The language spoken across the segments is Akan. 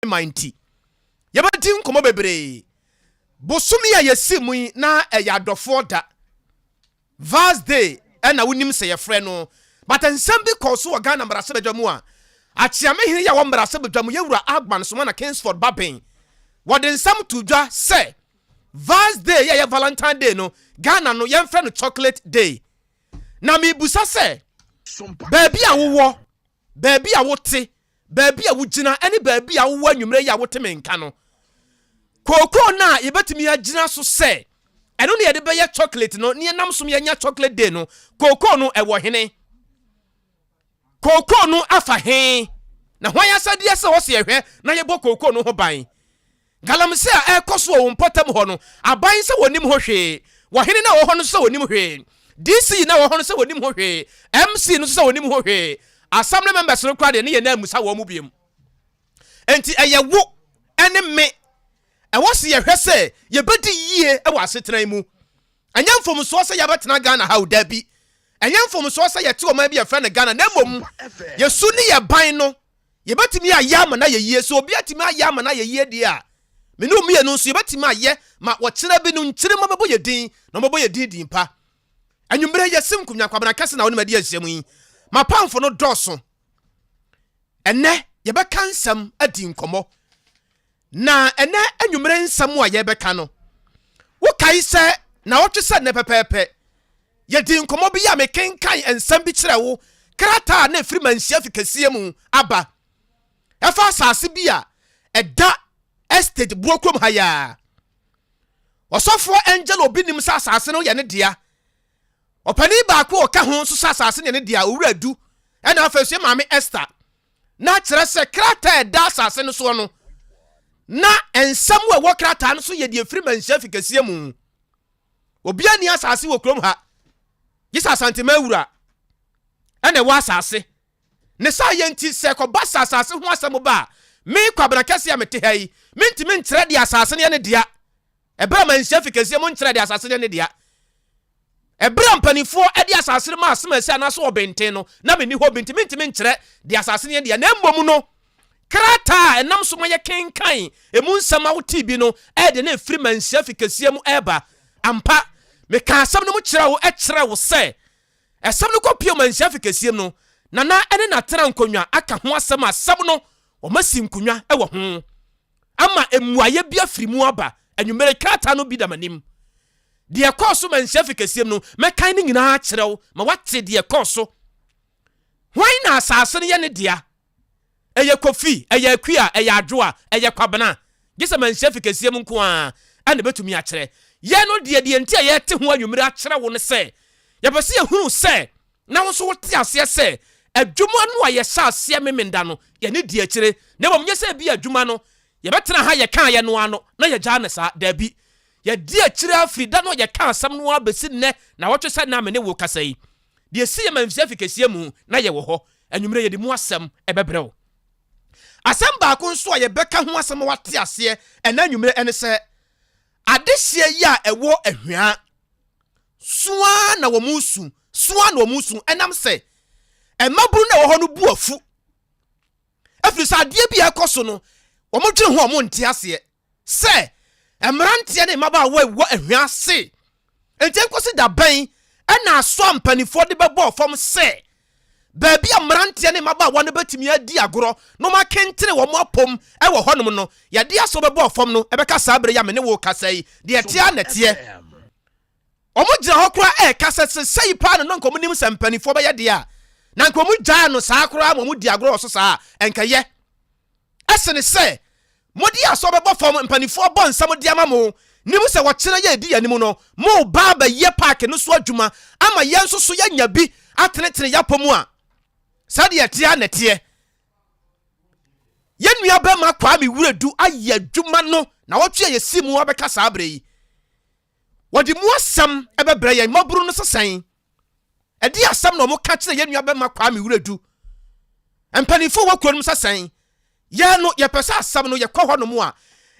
man nti, yɛbɛdi nkɔmmɔ bebree. Bosome a yɛsi mu yi na ɛyɛ adɔfoɔ da, Vals Day ɛna wonim sɛ yɛfrɛ no. But nsɛm bi kɔɔ so wɔ Ghana mmarahyɛbadwa mu a Akyeamehene yi a wɔ mmarahyɛbadwa mu, yɛwura Alban Sumana Kingsford Bagbin, wɔde nsɛm to dwa sɛ Vals Day yɛ Valentine Day no, Ghana no yɛmfrɛ no Chocolate Day. Na mebusa sɛ baabi a wowɔ, baabi a wote, baabi a wogyina ne baabi a wowɔ anwummerɛ yi a wote me nka no, kookoo no a yɛbɛtumi agyina so sɛ ɛno ne yɛde bɛyɛ chocolate no ne yɛnam so yɛnya Chocolate Day no, kookoo no ɛwɔ hene? Kookoo no afa he? Na hwan asɛdeɛ sɛ wɔsɛ yɛhwɛ na yɛbɔ kookoo no ho ban? Galamsey a ɛrekɔ so wɔ wɔn mpɔtam hɔ no, aban sɛ wɔnim ho hwee, wɔhene no a wɔwɔ hɔ no sɛ wɔnim hwee, DC na wɔwɔ hɔ no sɛ wɔnim ho hwee, MC no nso sɛ wɔnim ho hwee, assembly members no koraa deɛ ne yɛn nan musa wɔn mu biem. Nti ɛyɛ wo ɛne me ɛwɔ si yɛhwɛ sɛ yɛbɛdi yie ɛwɔ asetena yi mu. Ɛnyɛ mfomsoɔ sɛ yɛbɛtena Ghana ha o, dabi, ɛnyɛ mfomsoɔ sɛ yɛte ɔman bi yɛfrɛ no Ghana, na mmom yɛsu ne yɛ ban no yɛbɛtumi ayɛ ama no ayɛ yie. So obi atumi ayɛ ama no ayɛ yie deɛ a, me ne mmienu nso yɛbɛtumi ayɛ ma wɔkyerɛ bi no nkyerɛ ma bɛbɔ yɛ din na ɔbɛbɔ yɛ din din pa. Anwummerɛ yɛsi nkonnwa Kwabena Kɛse na wɔne adi ahyia mu yi, mapamfo no dɔɔso. Ɛnɛ yɛbɛka nsɛm adi nkɔmmɔ, na ɛnɛ anwummerɛ nsɛm a yɛbɛka no, wokae sɛ na wɔtwe sɛ nnɛ pɛpɛɛpɛ yɛdi nkɔmmɔ bi a mekenkan nsɛm bi kyerɛ wo, krataa na ɛfiri Manhyia fi kɛseɛ mu aba ɛfa asase bi a ɛda Estate buo kurom ha yaa. Ɔsɔfoɔ Angel Obi nim sɛ asase no yɛ ne dea. Ɔpanin baako a ɔka ho nso sɛ asase no yɛ ne dea, Owura Du, ɛna afei so yɛ Maame Esther. Na kyerɛ sɛ krataa a ɛda asase no soɔ no, na nsɛm a ɛwɔ krataa no so yɛ deɛ ɛfiri Manhyia fi kɛseɛ mu. Obiara ni asase wɔ kurom ha gye sɛ Asantema awura ɛna ɛwɔ asase ne saa yɛ. Nti sɛ kɔba sɛ asase ho asɛm ba a, me Kwabena Kɛse a mete ha yi, mentumi nkyerɛ deɛ asase no yɛ ne dea. Ɛberɛ a Manhyia fi kɛseɛ mu nkyerɛ deɛ asase no yɛ ne dea, ɛberɛ a mpanimfoɔ de asase no ma asɛm asi anaasɛ ɔbɛnten no, na menni hɔ bi, nti mentumi nkyerɛ deɛ asase no yɛ dea. Na mmom no, krataa a ɛnam so ma yɛ kenkan emu nsɛm a wotee bi no, ɛde ne ɛfiri Manhyia fi kɛseɛ mu ɛreba ampa. Meka asɛm no mu kyerɛ wo, ɛkyerɛ wo sɛ ɛsɛm no kɔpie Manhyia fi kɛseɛ mu no, Nana ɛne natena nkonnwa aka ho asɛm. Asɛm no wɔmasi nkonnwa ɛwɔ ho ama mmuayɛ bi afiri mu aba. Anwummere krataa no bi da m'anim. Deɛ ɛkɔɔ so Manhyia fi kɛseɛ mu no, mɛkan no nyinaa kyerɛ wo ma woate deɛ ɛkɔɔ so. Hwan na asase no yɛ ne dea? Ɛyɛ Kofi, ɛyɛ Akua, ɛyɛ Adwoa, ɛyɛ Kwabena? Gye sɛ Manhyia fi kɛseɛ mu nko a ɛna bɛtumi akyerɛ yɛn no. Deɛ nti a yɛte ho anwummere akyerɛ wo no sɛ yɛpɛ sɛ yɛhunu sɛ na wo nso wote aseɛ sɛ adwuma no a yɛhyɛ aseɛ Memenda no, yɛne di akyire, na mmom nyɛ sɛ bi adwuma no yɛbɛtena ha yɛka yɛ no ano na yɛgyaa ne saa. Daabi, yɛdi akyire afiri da no a yɛka asɛm no abɛsi nnɛ na wɔtwe sɛ na me ne wo kasa yi. Deɛ si yɛ Manhyia fi kɛseɛ mu na yɛwɔ hɔ. Anwummerɛ yɛde mu asɛm ɛbɛbrɛ wo. Asɛm baako nso a yɛbɛka ho asɛm a wate aseɛ ɛna anwummerɛ ɛne sɛ adehyeɛ yi a ɛwɔ Ahwia soa na wɔn su soa na wɔn su, ɛnam sɛ mmabunu na ɛwɔ hɔ no bu afu, ɛfiri sɛ adeɛ bi a ɛkɔ so no, wɔn dwene ho a wɔn nte aseɛ sɛ mmeranteɛ ne mmabaawa ɛwɔ Ahwia ase. Nti nkɔsi da bɛn ɛna aso a mpanimfoɔ de bɛbɔ fam sɛ baabi a mmeranteɛ ne mmabaawa no bɛtumi adi agorɔ na wɔn akentene wɔn apom ɛwɔ hɔnom no, yɛde aso bɛbɔ fam no ɛbɛka saa bere yi a me ne wo kasa yi deɛ ɛteɛ na ɛteɛ? Wɔn gyina hɔ koraa ɛɛka sɛ sɛsɛyi paa no nka wɔn nim sɛ mpanimfoɔ bɛyɛ deɛ a, na nka wɔn gyaa no saa koraa ma wɔn di agorɔ wɔ so saa ɛnkɛyɛ ɛsene sɛ mode asɔ bɛbɔ fam. Mpanimfoɔ bɔ nsɛm de ama mo nim sɛ wɔkyerɛ yɛ edi anim no, mo ba abɛyɛ park no so adwuma ama yɛn nso so yɛnya bi atenetene yɛapɔ mu a, sɛdeɛ ɛteɛ na ɛteɛ. Yɛn nua bɛrima Kwame Wuredu ayɛ adwuma no na wɔtwe a yɛsi mu abɛka saa berɛ yi, wɔde mu asɛm ɛbɛbrɛ yɛn. Mmabunu no sesɛn ɛde asɛm na wɔn ka kyerɛ yɛn nua bɛrima Kwame Wuredu? Mpanimfoɔ wɔ kuro no mu sesɛn yɛn no, yɛpɛ sɛ asɛm no yɛkɔ hɔ nom a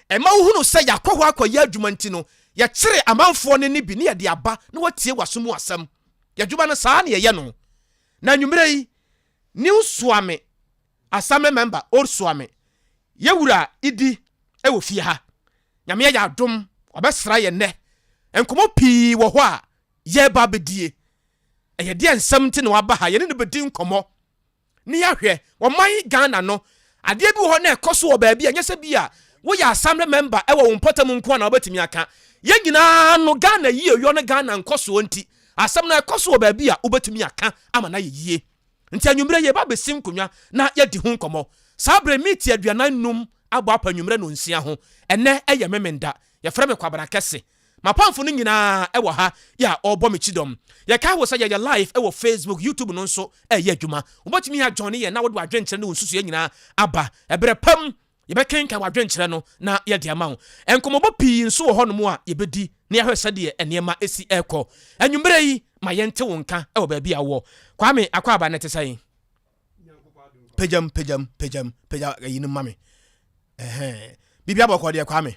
ɛma wohunu sɛ yɛakɔ hɔ akɔyɛ adwuma, nti no yɛkyere amanfoɔ no ne bi ne yɛde aba na wɔatie w'aso mu asɛm. Yɛadwuma no saa ne yɛyɛ no. Na anwummerɛ yi, New Suame assembly member, Old Suame, Yɛwura Idi wɔ fie ha. Nyame ayɛ adom, wabɛsra yɛn nnɛ. Nkɔmmɔ pii wɔ hɔ a yɛreba abɛdie. Ɛyɛ deɛ nsɛm nti na waba ha, yɛne no bɛdi nkɔmmɔ ne yɛahwɛ ɔman Ghana no. Adeɛ bi wɔ hɔ na ɛkɔ so wɔ baabi a ɛnyɛ sɛ bi a woyɛ assembly member wɔ wo mpɔtam nko a na wobɛtumi aka. Yɛn nyinaa no Ghana yieyɔ ne Ghana nkɔsoɔ nti, asɛm no ɛkɔ so wɔ baabi a wobɛtumi aka ama no ayɛ yie. Nti anwummerɛ yɛba abɛsi nkonnwa na yɛadi ho nkɔmmɔ. Saa berɛ miti 45 abɔ apa anwummerɛ nonsia ho. Ɛnnɛ yɛ Memenda. Yɛfrɛ me Kwabena Kɛse. M'apamfo no nyinaa wɔ ha yɛ a ɔrebɔ me kyidɔm. Yɛkae wo sɛ yɛyɛ live wɔ Facebook, YouTube no nso ɛreyɛ adwuma. Wobɛtumi a joine yɛn na wode w'adwenkyerɛ ne wo nsusuiɛ nyinaa aba. Ɛberɛ pa mu yɛbɛkenkan w'adwenkyerɛ no na yɛde ama wo. Nkɔmmɔbɔ pii nso wɔ hɔnom a yɛbɛdi na yɛahwɛ sɛdeɛ nneɛma si rekɔ. Anwummerɛ yi, ma yɛnte wo nka wɔ baabi a wowɔ. Kwame Akwaaba, ne te sɛn? Pagyam, pagyam, pagyam, pagya ayi no ma me. Ɛhɛn. Biribi abɔkɔ deɛ Kwame.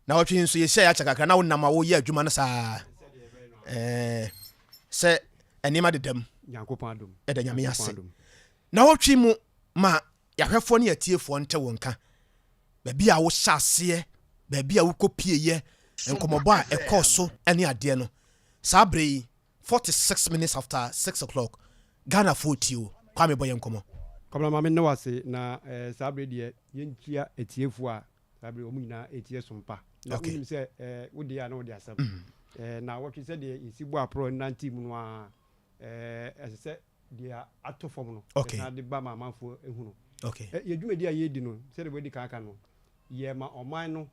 Na wɔtwe nso yɛhyia yɛ akyɛ kakra na wonam a woyɛ adwuma no saa. Ɛɛ sɛ nneɛma dedam. Ɛda Nyame ase. Na wɔtwe mu ma yɛahwɛfoɔ ne atiefoɔ nte wo nka. Baabi a wohyɛ aseɛ, baabi a wokɔpieeɛ, nkɔmmɔbɔ a ɛkɔɔ so ne adeɛ no. Saa berɛ yi, 46 minutes after 6 o'clock, Ghanafoɔ tie o. Kwame bɔ yɛn nkɔmmɔ. Kwabena ma me nne wo ase na eh, saa berɛ deɛ yɛnkyia atiefoɔ a saa berɛ wɔn nyinaa ɛretie som pa. Na wonim sɛ eh, wo deɛ a na wode asɛm. Eh, na wɔtwe sɛdeɛ yɛsi bɔ aporɔ nante mu no ara eh, ɛsɛ sɛ deɛ atɔ fam no yɛsan de ba ma amanfoɔ hu no. Yɛ dwumadi a yɛredi no, sɛdeɛ wɔadi kan aka no, yɛma ɔman no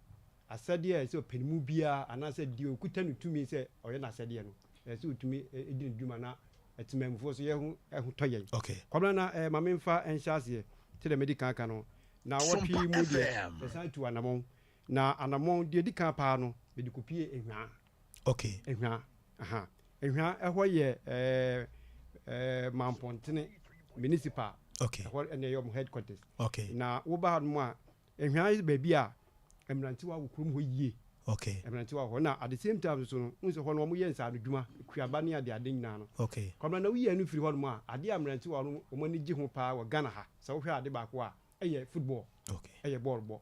asɛdeɛ a ɛsɛ ɔpanimu biara anaasɛ deɛ ɔkuta no tumi sɛ ɔyɛ n'asɛdeɛ no, ɛsɛ sɛ ɔtumi di ne dwuma na temanmufoɔ nso yɛ ho ho tɔ yɛn. Kwabena na eh, ma memfa nhyɛ aseɛ sɛdeɛ madi kan aka no, naawɔtwe yi mu deɛ yɛsan tu anamɔn, na anamɔn deɛ ɛdi kan paa no mede kɔpie Ehwaa. Ehwaa, aha. Ehwaa ɛhɔ yɛ eh, eh, Mampɔntene Municipal. Ɛhɔ ɛna ɛyɛ wɔn headquarters. Na woba ha nom a, Ehwaa yɛ baabi a mmerantewa wɔ kurom hɔ yie. Mmerantewa wɔ hɔ. Na at the same time nso no, wohu sɛ hɔ no wɔyɛ nsaanodwuma, kuaba ne ade ade nyinaa no. Kwabena, na woyi ɛno firi hɔ nom a, adeɛ a mmerantewa no wɔn ani gye ho paa wɔ Ghana ha, sɛ wohwɛ ade baako a, ɛyɛ football. Ɛyɛ bɔɔl bɔ.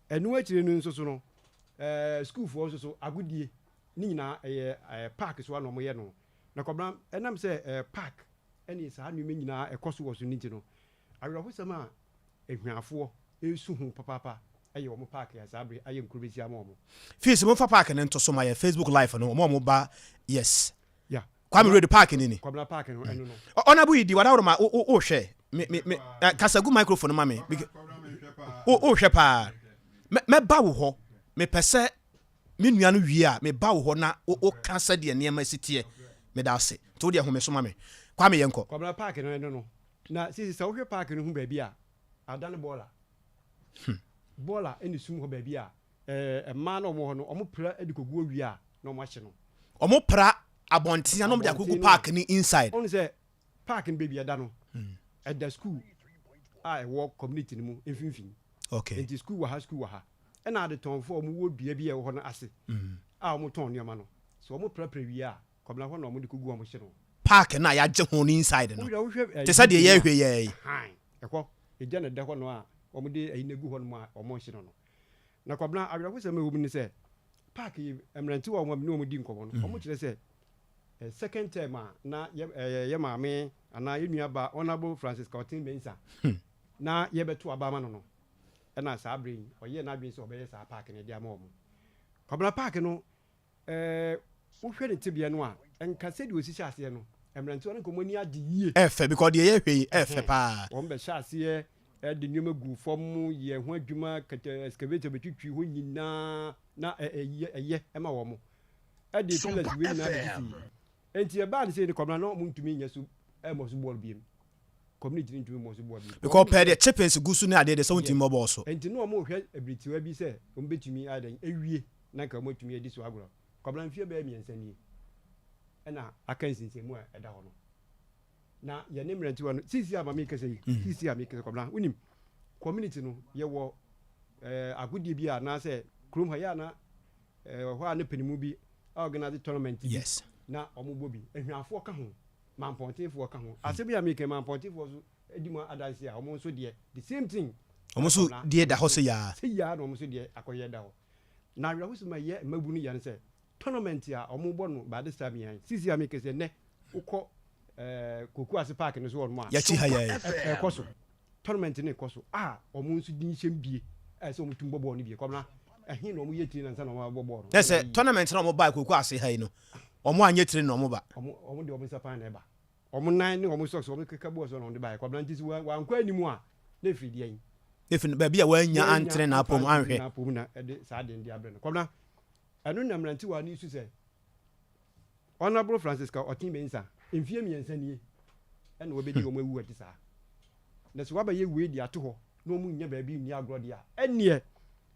Ɛno akyire no nso so no, ɛɛ sukuufoɔ nso so agodie ne nyinaa ɛyɛ ɛɛ park so a na wɔyɛ no. Na Kwabena, ɛnam sɛ ɛɛ park ɛne saa nneɛma nyinaa ɛkɔ so wɔ so no nti no, awerɛhosɛm a ahuafoɔ resu ho papaapa yɛ wɔn park a saa bere ayɛ nkurobesia ama wɔn. Fees momfa park no nto so ma yɛn Facebook live no wɔn a wɔn ba yes. Yeah. Kwame Road park ni ni. Kwabena park no ɛno no. Ɔnabu yi di wadaworo ma wo wo hwɛ me me me kasa gu microphone ma me wo wo hwɛ paa mɛba wo hɔ mepɛ sɛ me nua no wie a meba wo hɔ na wo ka sɛdeɛ nneɛma si teɛ meda ase nti wo deɛ home so ma me Kwame yɛnkɔ. Kwabena park no ɛno no na sisi sɛ wohwɛ park no ho baabi a adane bɔɔla. Bɔɔla ɛna esum hɔ baabi a ɛɛ mmaa na wɔn wɔ hɔ no wɔn pra de kɔgu owia a na wɔn ahye no. Wɔn pra abɔnten a na wɔn de akɔgu park no inside. Wɔn sɛ park no baabi ɛda no ɛda school a ɛwɔ community no mu mfimfini. Okay. Nti school wɔ ha school wɔ ha ɛna adetɔnfoɔ a wɔn wɔ dua bi a ɛwɔ hɔ no ase a wɔn tɔn nneɛma no sɛ wɔn prapra wie a Kwabena hɔ na wɔn de kɔgu wɔn hye no. Park no a yɛagye ho no inside no te sɛ deɛ yɛrehwɛ yi ara yi. Ahan, ɛhɔ, egya na ɛda hɔ no a wɔde ayi no agu hɔ nom a wɔrehye no no. Na Kwabena, awerɛhosɛm a ɛwɔ mu ne sɛ, park yi, mmerantewa a wɔn ne wɔn di nkɔmmɔ no, wɔkyerɛ sɛ second term a na yɛ, yɛ maame anaa yɛ nua ba Honourable Francis Kautin Mensah na yɛbɛto aba ama no no, ɛna saa berɛ yi ɔyɛɛ n'adwene sɛ ɔbɛyɛ saa park no de ama wɔn. Kwabena, park no, Ɛɛ, wohwɛ ne tebea no a, nka sɛdeɛ ɔsi hyɛ aseɛ no, mmerantewa no nka wɔn ani agye yie. Ɛfɛ because deɛ yɛhwɛ yi ɛfɛ paa. Wɔn bɛhyɛ aseɛ de nneɛma guu fam, yɛɛ ho adwuma, kɛtɛ excavator bɛtwitwi hɔ nyinaa na ɛyɛ ɛyɛ ma wɔn. Ɛde pillars wei nyinaa bɛsisi. Enti ɛbaa no sei no kɔmena na wɔn ntumi nyɛ so ɛmmɔ so bɔɔl biem. Community no ntumi mmɔ so bɔɔl biem. Because pɛɛ deɛ chippings gu so ne adeɛ deɛ sɛ wɔntumi mmɔ bɔɔl so. Enti na wɔn rehwɛ abiritiwa bi sɛ wɔn bɛtumi ayɛ dɛn awie na anka wɔatumi adi so agorɔ. Kwabena, mfeɛ bɛyɛ mmiɛnsa nie na aka nsinsianmu a ɛda hɔ no. Na yɛne mmerantewa no, seesei a ma mekasa yi, mm. seesei a mekasa Kwabena, wonim, community no, yɛwɔ eh, agodie bi a anaasɛ kurom ha yɛ a na eh, hɔ a ne panimu bi organize tournament bi yes. na wɔbɔ bi. Ahuafoɔ ka ho, mampɔntenfoɔ ka ho. Asɛm yi a meka mampɔntenfoɔ so di mu adanse a wɔn nso deɛ the same thing. Wɔn nso deɛ da hɔ sɛ yaa. Sɛ yaa na wɔn nso deɛ akɔyɛ da hɔ. Na awerɛhosɛm a ɛyɛ mmabunu ya ne sɛ tournament a wɔbɔ no by this time yɛn sisi a meka sɛ nnɛ wokɔ ɛɛ Koku Ase Park no so hɔ nom a Yɛakyi ha yɛn. ɛkɔ so tournament no rekɔ so a wɔn nso din hyɛm bie a ɛsɛ wɔn tum bɔ bɔɔl no bie kɔmna ɛhe na wɔn yɛ tiri nansa na wɔn abɔ bɔɔl no. Na sɛ tournament na wɔn ba Koku Ase ha yi no wɔn anyɛ tiri na wɔn ba. Wɔn wɔn de wɔn nsa pan na ɛba. Wɔn nan ne wɔn socks wɔn keka bɔɔ so na wɔn de baeɛ. Kwabena nti sɛ wankɔ anim a na ɛfiri deɛn? Ɛfiri baabi a wannya antere n'apɔ mu anhwɛ. N'apɔ mu na ɛde saa adeɛ no de abrɛ no. Kwabena, ɛno na mmerantewa no su sɛ Honourable Francisca Oteng Mensah mfeɛ mmiɛnsa nie ɛna wabɛdi wɔn awu ɛte saa. Na sɛ wabɛyɛ wei de ato hɔ na wɔn nnya baabi nni agorɔ deɛ a, ɛnneɛ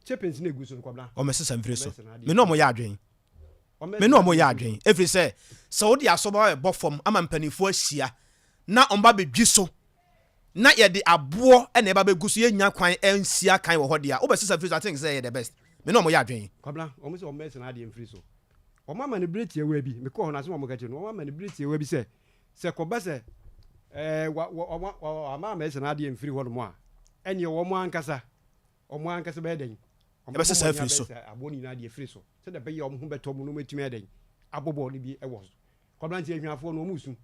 chippings no ɛgu so no Kwabena. Wɔmmɛsesa mfiri so. Me ne wɔn yɛ adwene. Me ne wɔn yɛ adwene, ɛfiri sɛ, sɛ wode asɔ ba bɛbɔ fam ama mpanimfoɔ ahyia na wɔba bɛdwi so na yɛde aboɔ na ɛba bɛgu so, yɛnnya kwan nsi akan wɔ hɔ deɛ a, wobɛsesa firi so, I think sɛ ɛyɛ the best. Me ne wɔn yɛ adwene. Kwabena, wɔn sɛ wɔmmɛsesa adeɛ mfiri so. Wɔn ama no bere tiawa bi, mekɔɔ hɔ no asɛm a wɔka kyerɛ no, wɔn ama no bere tiawa bi sɛ, sɛ kɔba sɛ ɛɛ wa wa wa wɔama ammɛsesa adeɛ mfiri hɔnom a, ɛnneɛ wɔn ankasa Wɔn ankasa bɛyɛ dɛn? Wɔbɛbɔ Ɛbɛsesa mmɔden afiri so. abɛsesa aboɔ no nyinaa de afiri so sɛdeɛ ɛbɛyɛ a wɔn ho bɛtɔ wɔn na wɔatumi ayɛ dɛn? Abɔ bɔɔl no bi wɔ so. Kwabena nti Ahiafoɔ no wɔresu.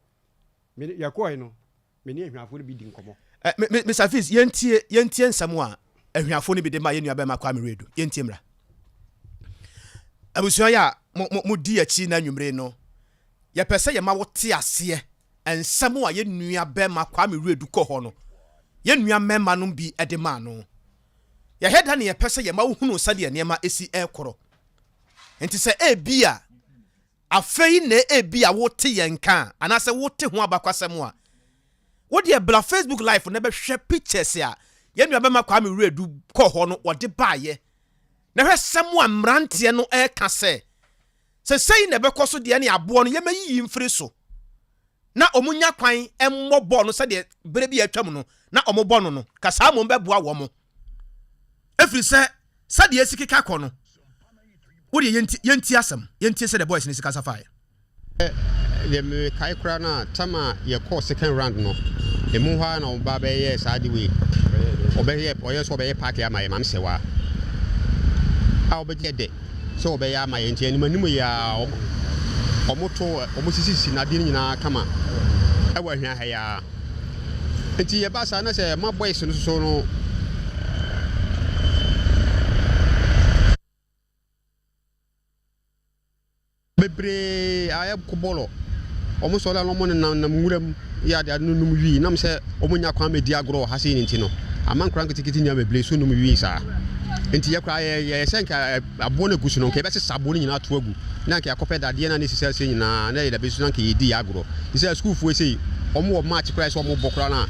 Me ne, yɛkɔɔe no, me ne Ahiafoɔ no bi di nkɔmmɔ. Ɛ, me, me, Mister Fizz, yɛntie, yɛntie nsɛm a Ahiafoɔ no bi de maa yɛn nuabarima Kwame Redu. Yɛntie mmra. Abusua yi a mo, mo, modi akyi na anwummere no, yɛpɛ sɛ yɛma wote aseɛ nsɛm a yɛn nua barima Kwame Wiredu kɔ hɔ no, yɛn nua mmarima nom bi de maa no. Yɛhwɛ da ne yɛpɛ sɛ yɛma wohunu sɛdeɛ nneɛma si rekorɔ. Nti sɛ ebia afei na ebia wote yɛn nka a, anaasɛ wote ho abakwasɛm a, wo deɛ bra Facebook live na bɛhwɛ pictures a yɛn nua barima Kwame Wiredu kɔ hɔ no wɔde baayɛ. Na hwɛ sɛm a mmeranteɛ no reka sɛ Sɛ sei na ɛbɛkɔ so deɛ ne aboɔ no yɛmɛyiyi mfiri so na wɔn nya kwan mmɔ bɔɔl no sɛdeɛ berɛ bi a atwam no na wɔn bɔ no no, ka saa mmom bɛboa wɔn. Ɛfiri sɛ sɛdeɛ ɛsi keka kɔ no, wodeɛ yɛnti, yɛntie asɛm, yɛntie sɛdeɛ boys no si kasa faeɛ. Deɛ mekae koraa no a tam a yɛkɔɔ second round no emu hɔ ara na ɔba bɛyɛɛ saa ade wei ɔbɛyɛ ɔyɛ sɛ ɔbɛyɛ party ama yɛ maame sɛwa a ɔbɛgye dɛ sɛ ɔbɛyɛ ama yɛ nti anim anim yɛ a ɔmo to ɔmo sisisi n'adeɛ no nyinaa kama ɛwɔ ahwia ha yi ara nti yɛba saa na sɛ ma boys no soso no. Bebree ayɛ kobɔlɔ. Wɔn sɔre a na wɔn nenam nam nwura mu yɛ ade ade no nom wii. Nam sɛ wɔn nya kwan mɛdi agorɔ wɔ ha sei no nti no, ama nkwadaa nketenkete nya bebree so nom wii saa. Nti yɛ koraa yɛ yɛyɛ sɛ nka aboɔ no agu so no nka yɛbɛsesa aboɔ no nyinaa ato agu na nka yɛakɔpɛ dadeɛ no a na ɛsisi aseɛ nyinaa na yɛde abɛsi so na nka yɛredi yɛ agorɔ. Te sɛ asukuufoɔ sei, wɔn wɔ match koraa sɛ wɔn bɔ koraa no a,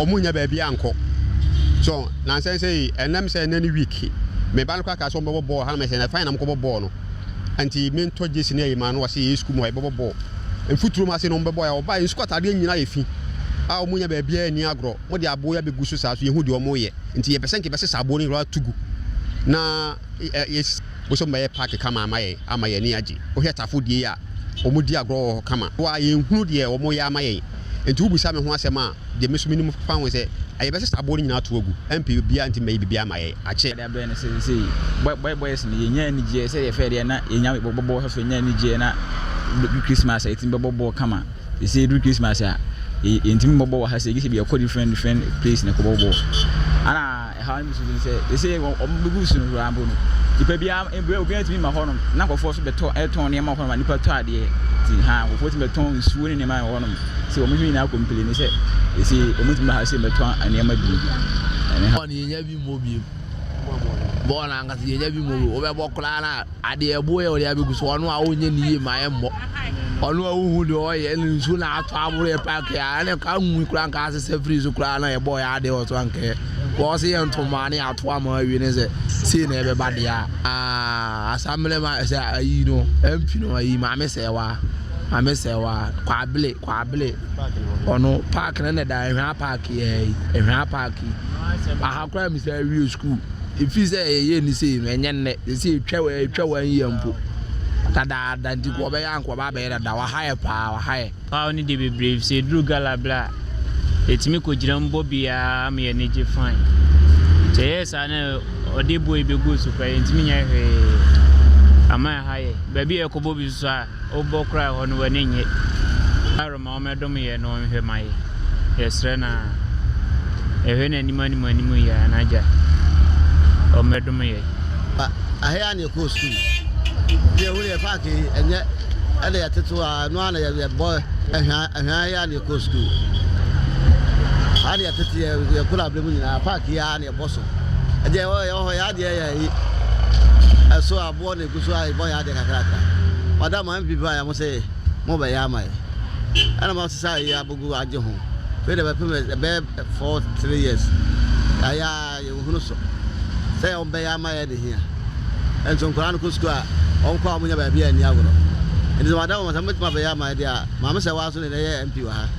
wɔn nnya baabi ankɔ. So nansa yi sei, ɛnam sɛ ɛnɛ ne week, me ba no koraa kaa sɛ wɔn bɛbɔ bɔɔl ha na mɛsɛ na fine na mokɔbɔ bɔɔl no. Nti me ntɔ gyesi ne ayi maa no ɔse yɛyɛ sukuu mu a yɛbɛbɔ bɔɔl mfuturo mu ase na ɔmo bɛbɔ yɛ ɔbaa yɛn sukuu ataadeɛ nyinaa yɛ fi a ɔmo nya baabiara nni agorɔ mo de aboɔ yi abɛgu so saa so yɛhu deɛ ɔmo yɛ nti yɛpɛ sɛ nka yɛbɛsesa aboɔ no nyinaa ato gu na yɛ wo sɛ ɔmo bɛyɛ park kama ama yɛn ama yɛn ani agye wohwɛ tafo die yi a ɔmo di agorɔ wɔ hɔ kama wa yɛnhunu deɛ ɔmo yɛ ama yɛn nti wobisa me ho asɛm a Deɛ me nso menim fa ho sɛ, yɛbɛsesa aboɔ no nyinaa ato agu, ɛmpɛ obiara ntumi mmɛyɛ biribiara mma yɛn, akyɛ. Ade abrɛ no sɛ seesei boy boy boys no yɛnya anigyeɛ sɛdeɛ fɛɛ deɛ na yɛnya bɔbɔ bɔɔl sɛ yɛnya anigyeɛ na du Christmas a yɛtumi bɛbɔ bɔɔl kama seesei du Christmas a yɛntumi mmɔ bɔɔl wɔ ha sɛ gye sɛ bi yɛkɔ different different place na ɛkɔbɔ bɔɔl ana Ɛhaw no bi nso ne sɛ, seesei wɔn bɛgu so no koraa mpo no, nipa biara mbrɛ obiara ntumi mma hɔnom na nkurɔfoɔ nso bɛtɔ ɛtɔn nneɛma wɔ hɔnom a nipa tɔ adeɛ ti ha nkurɔfoɔ tumi bɛtɔn nsuo ne nneɛma wɔ hɔnom sɛ wɔn nso nyinaa kɔmpleni sɛ seesei wɔn ntumi mma ha sɛ bɛtɔ nneɛma bi ɛne ha. Bɔɔl no yɛnya bi mmɔ bio. Bɔɔl no ankasa yɛnya bi mmɔ bio. Wobɛbɔ koraa na adeɛ ɛboɔ yɛ wɔde abɛgu so ɔno a wonyɛ ne yie ma yɛmmɔ. Ɔno a wohu deɛ ɔyɛ ɛna nsuo na atɔ aboro yɛ paake a ɛna nka nwui koraa nka asesa firi so koraa na yɛbɔɔ yɛ adeɛ wɔ so anka wɔn se yɛ ntoma ne ato ama awie ne sɛ sei na ɛbɛba deɛ a aa asamble ma sɛ ayi no MP no ayi maame sɛ wa maame sɛ wa kwabele kwabele ɔno paake no na da ɛhwaa paake yɛ ɛhwaa paake aha koraa mi sɛ awie school Ɛfiri sɛ yɛyɛ ni sei no, ɛnyɛ nnɛ. Sɛ ɛtwa ɛtwa wɔn yie mpo dadaada nti kɔ ɔbɛyɛ anka ɔba abɛyɛ dada. Waha yɛ paa, waha yɛ. Ɔhaw no deɛ bebree efisɛ ɛduru gala berɛ a, yɛtumi kɔgyina mu bɔ biara ma yɛn ani gye fine. Nti ɛyɛɛ saa na ɔde boɔ yi bɛguu so koraa yɛntumi nyɛ hwee. Ama ɛha yɛ. Baabi a yɛkɔbɔ bi nso a, wobɔ koraa ɛhɔ no w'ani nnye. Roma ɔmmɛdom yɛn na ɔnhwɛ ma yɛ. Yɛsrɛ no ara. Yɛhwɛ no anim anim anim yi ara na agya ɔmmɛdom yɛn. Ɛha yi ara na yɛkɔɔ sukuu. Nti yɛhu deɛ park yi ɛnyɛ ɛna yɛtete hɔ ara ɛno ara na yɛbɔ ɛhwa ɛhwa yi ara na yɛkɔɔ sukuu. Ha na yɛtete yɛ yɛkura abere mu nyinaa park yi ara na yɛbɔ so. Ɛdeɛ ɛwɔ yɛwɔ hɔ yɛ adeɛ yɛ yi ɛso aboɔ na egu so a yɛbɔ yɛ adeɛ kakrakra. Madam MP baa yɛ mo sɛ mo bɛyɛ ama yɛ. Ɛna mo sesa yi abogu agye ho. Fei de bɛpem ɛbɛyɛ 4 3 years. Yɛayɛ a yɛnhunu so. Sɛ wɔn bɛyɛ ama yɛ de hia. Nso nkwadaa no kɔ sukuu a wɔn kɔ a wɔn nya baabi a ani agorɔ. Nti sɛ madam wɔn sɛ mobɛtumi abɛyɛ ama yɛ deɛ a maame sɛ waa so na ɛyɛ MP wɔ ha.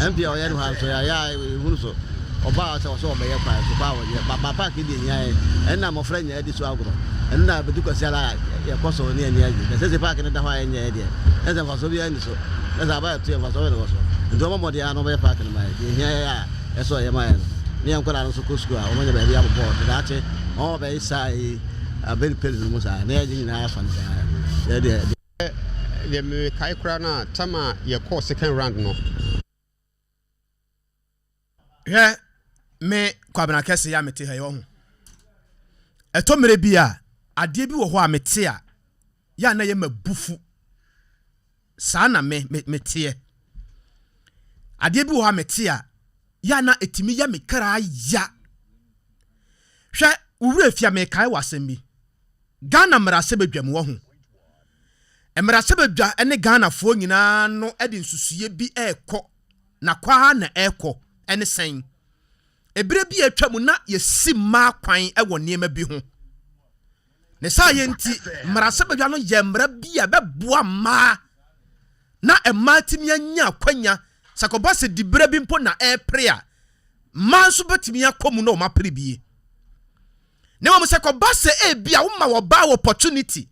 MP a ɔyɛ no ha nso yɛayɛ a yɛnhunu so. Ɔbaa sɛ ɔsɛ ɔbɛyɛ kwan so kɔ a wɔnyɛ. Ba ba park yi deɛ hia yɛn. Ɛno na mmɔfra nyinaa di so agorɔ. Ɛno na bɛdu Kwasiada a yɛkɔ so ne yɛn ani agye. Na sɛsei park no da hɔ a ɛnyɛɛ deɛ, na sɛ mfasoɔ biara nni so. Na sɛ aba a ɛto yɛn mfasoɔ bɛn na ɛwɔ so? Nti wɔmmɔ mmɔden ara na wɔbɛyɛ park no ma yɛn. Deɛ ɛhia yɛn a ɛsɛ ɔyɛ ma yɛn no, ne yɛn nkwadaa no nso kɔ sukuu a wɔanya baabi abɔ bɔɔl. Na daakye wɔn a wɔbɛyɛ saa yi abɛlipɛli no mu saa na yɛn nyinaa afa no saa. Yɛ deɛ. Deɛ mekae koraa no a, tam a yɛkɔɔ second round no. Hwɛ me Kwabena kɛse yi a mete ha yi, ɔho. Ɛtɔ mmerɛ bi a, adeɛ bi wɔ hɔ a mete a, yɛ a na ɛyɛ m'abufu. Saa na me, me, meteɛ. Adeɛ bi wɔ hɔ a mete a, yɛ a na ɛtumi yɛ me kra ya. Hwɛ, wo werɛ fi a mekae wɔ asɛm bi. Ghana mmarahyɛbadwam, wahu. Mmarahyɛbadwa ne Ghanafoɔ nyinaa no de nsusuiɛ bi rekɔ na kɔ ara na ɛrekɔ ne sɛn? Ɛberɛ bi a atwa mu na yɛsi mmaa kwan wɔ nneɛma bi ho. Ne saa yɛ nti, mmarahyɛbadwa no yɛ mmara bi a ɛbɛboa mmaa na mmaa atumi anya akwanya sɛ kɔba sɛ diberɛ bi mpo na ɛrepere a, mmaa nso bɛtumi akɔ mu na wɔn apere bie. Na mmom sɛ kɔba sɛ ebi a woma wɔbaa opportunity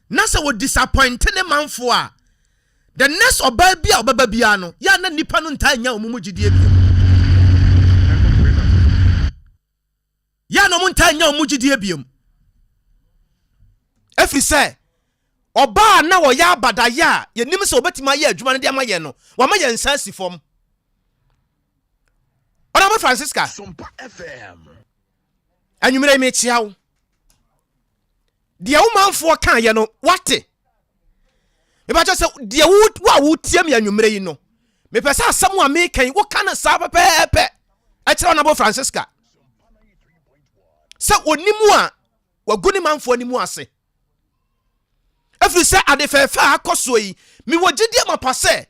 na sɛ wɔ disappoint ne manfoɔ a, The next ɔbaa bi a ɔbɛba biara no, yɛ a na nnipa no ntaa nnya wɔn mu gyidie bio. Yɛ a na wɔn ntaa nnya wɔn mu gyidie bio. Ɛfiri sɛ, ɔbaa a na ɔyɛ abadayɛ a yɛnim sɛ ɔbɛtumi ayɛ adwuma no de ama yɛn no, wama yɛn nsa asi fam. Honorable Francisca, anwummerɛ yi mekyea wo. Deɛ wo manfoɔ kaeɛ no, woate. Mepakyɛ sɛ deɛ wo wo a wotie me anwummerɛ yi no, mepɛ sɛ asɛm a meka yi woka no saa pɛpɛɛpɛ ɛkyerɛ Honorable Francisca sɛ ɔnim a wagu ne manfoɔ anim ase. Ɛfiri sɛ ade fɛɛfɛ a akɔ soɔ yi, mewɔ gyidie mapa sɛ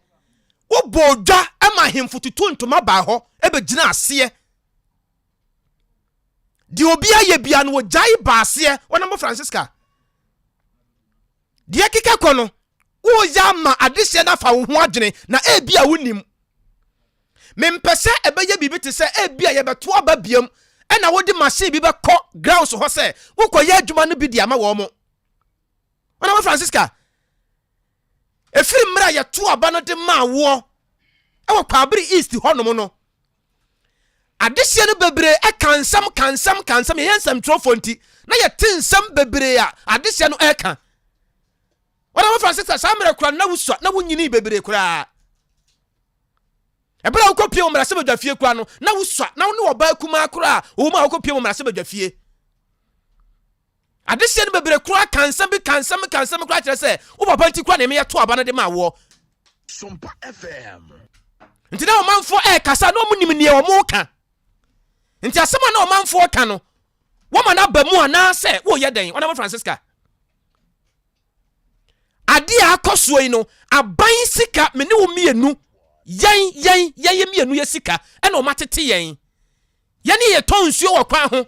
wobɔɔ dwa ma ahemfo tutu ntoma baa hɔ bɛgyina aseɛ. Deɛ obi ayɛ bia no wɔgyae ba aseɛ. Honorable Francisca, deɛ ɛkeka kɔ no, woyɛ ama adehyeɛ no afa wo ho adwene na ebi a wonim. Mempɛ sɛ ɛbɛyɛ biribi te sɛ ebi a yɛbɛto aba biam ɛna wode machine bi bɛkɔ grounds hɔ sɛ wokɔyɛ adwuma no bi de ama wɔn. Honorable Francisca, ɛfiri mmerɛ a yɛto aba no de maa woɔ ɛwɔ Kwaabere East hɔnom no, Adehyeɛ no bebree ka nsɛm ka nsɛm ka nsɛm yɛyɛ nsɛmtwerɛfoɔ nti na yɛte nsɛm bebree a adehyeɛ no ɛka. Wɔn a wɔfa sɛ saa mmerɛ koraa na wosua na wonyinii bebree koraa. Ɛberɛ a wokɔpie wɔ mmarahyɛbadwa fie koraa no na wosua na wo ne ɔbaa kumaa koraa wɔ mu a wokɔpie wɔ mmarahyɛbadwa fie. Adehyeɛ no bebree koraa ka nsɛm bi ka nsɛm ka nsɛm koraa kyerɛ sɛ wo papa nti koraa na ɛmɛ yɛto aba no de ma woɔ. Sompa FM. Nti na ɔmanfoɔ ɛrekasa na wɔn nim neɛ wɔn ka. Nti asɛm a na ɔmanfoɔ ka no wɔma no aba mu anaasɛ woyɛ dɛn? Ɔnam Francisca. Adeɛ a akɔ soɔ yi no aban sika me ne wo mmienu yɛn yɛn yɛn mmienu yɛ sika ɛna wɔn atete yɛn. Yɛne yɛtɔn nsuo wɔ kwan ho.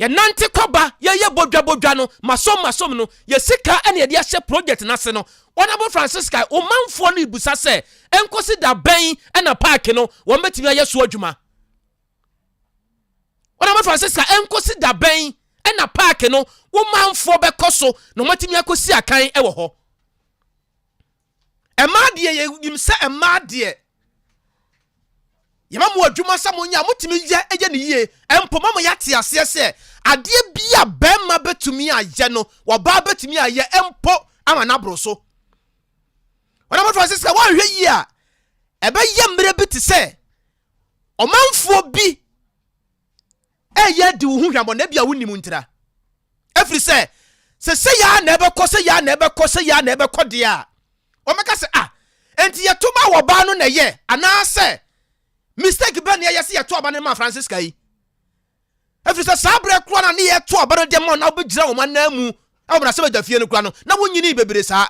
Yɛnante kɔba, yɛyɛ bodwabodwa no, masom masom no, yɛ sika na yɛde ahyɛ project no ase no. Honourable Francisca, wo manfoɔ no rebisa sɛ, ɛnkɔsi da bɛn na park no wɔn bɛtumi ayɛ so adwuma? Honourable Francisca, ɛnkɔsi da bɛn na park no wo manfoɔ bɛkɔ so na wɔatumi akɔsi akan wɔ hɔ? Mmaa deɛ yɛnim sɛ mmaa deɛ. Yɛma mo adwuma sɛ monyɛ a motumi yɛ yɛ no yie. Mpo mama yɛate aseɛ sɛ adeɛ bi a barima bɛtumi ayɛ no, ɔbaa bɛtumi ayɛ mpo ama no aboro so. Ɔnam Francisca, woanhwɛ yie a, ɛbɛyɛ mmerɛ bi te sɛ ɔmanfoɔ bi ɛyɛ adi wo ho hwammɔ na ebia wonnim ntira. Ɛfiri sɛ, sɛ sɛ yɛ na ɛbɛkɔ, sɛ yɛ na ɛbɛkɔ, sɛ yɛ na ɛbɛkɔ deɛ a, wɔbɛka sɛ, ah, enti yɛto ma wɔ baa no na ɛyɛ, anaasɛ mistake bɛ ne ɛyɛ sɛ yɛto aba no ma Francisca yi. Ɛfiri sɛ saa berɛ koraa na ne yɛto aba no deɛ ma na wobɛgyina wɔn anan mu ɛwɔ mmarahyɛbadwa fie no koraa no, na wonyinii bebree saa.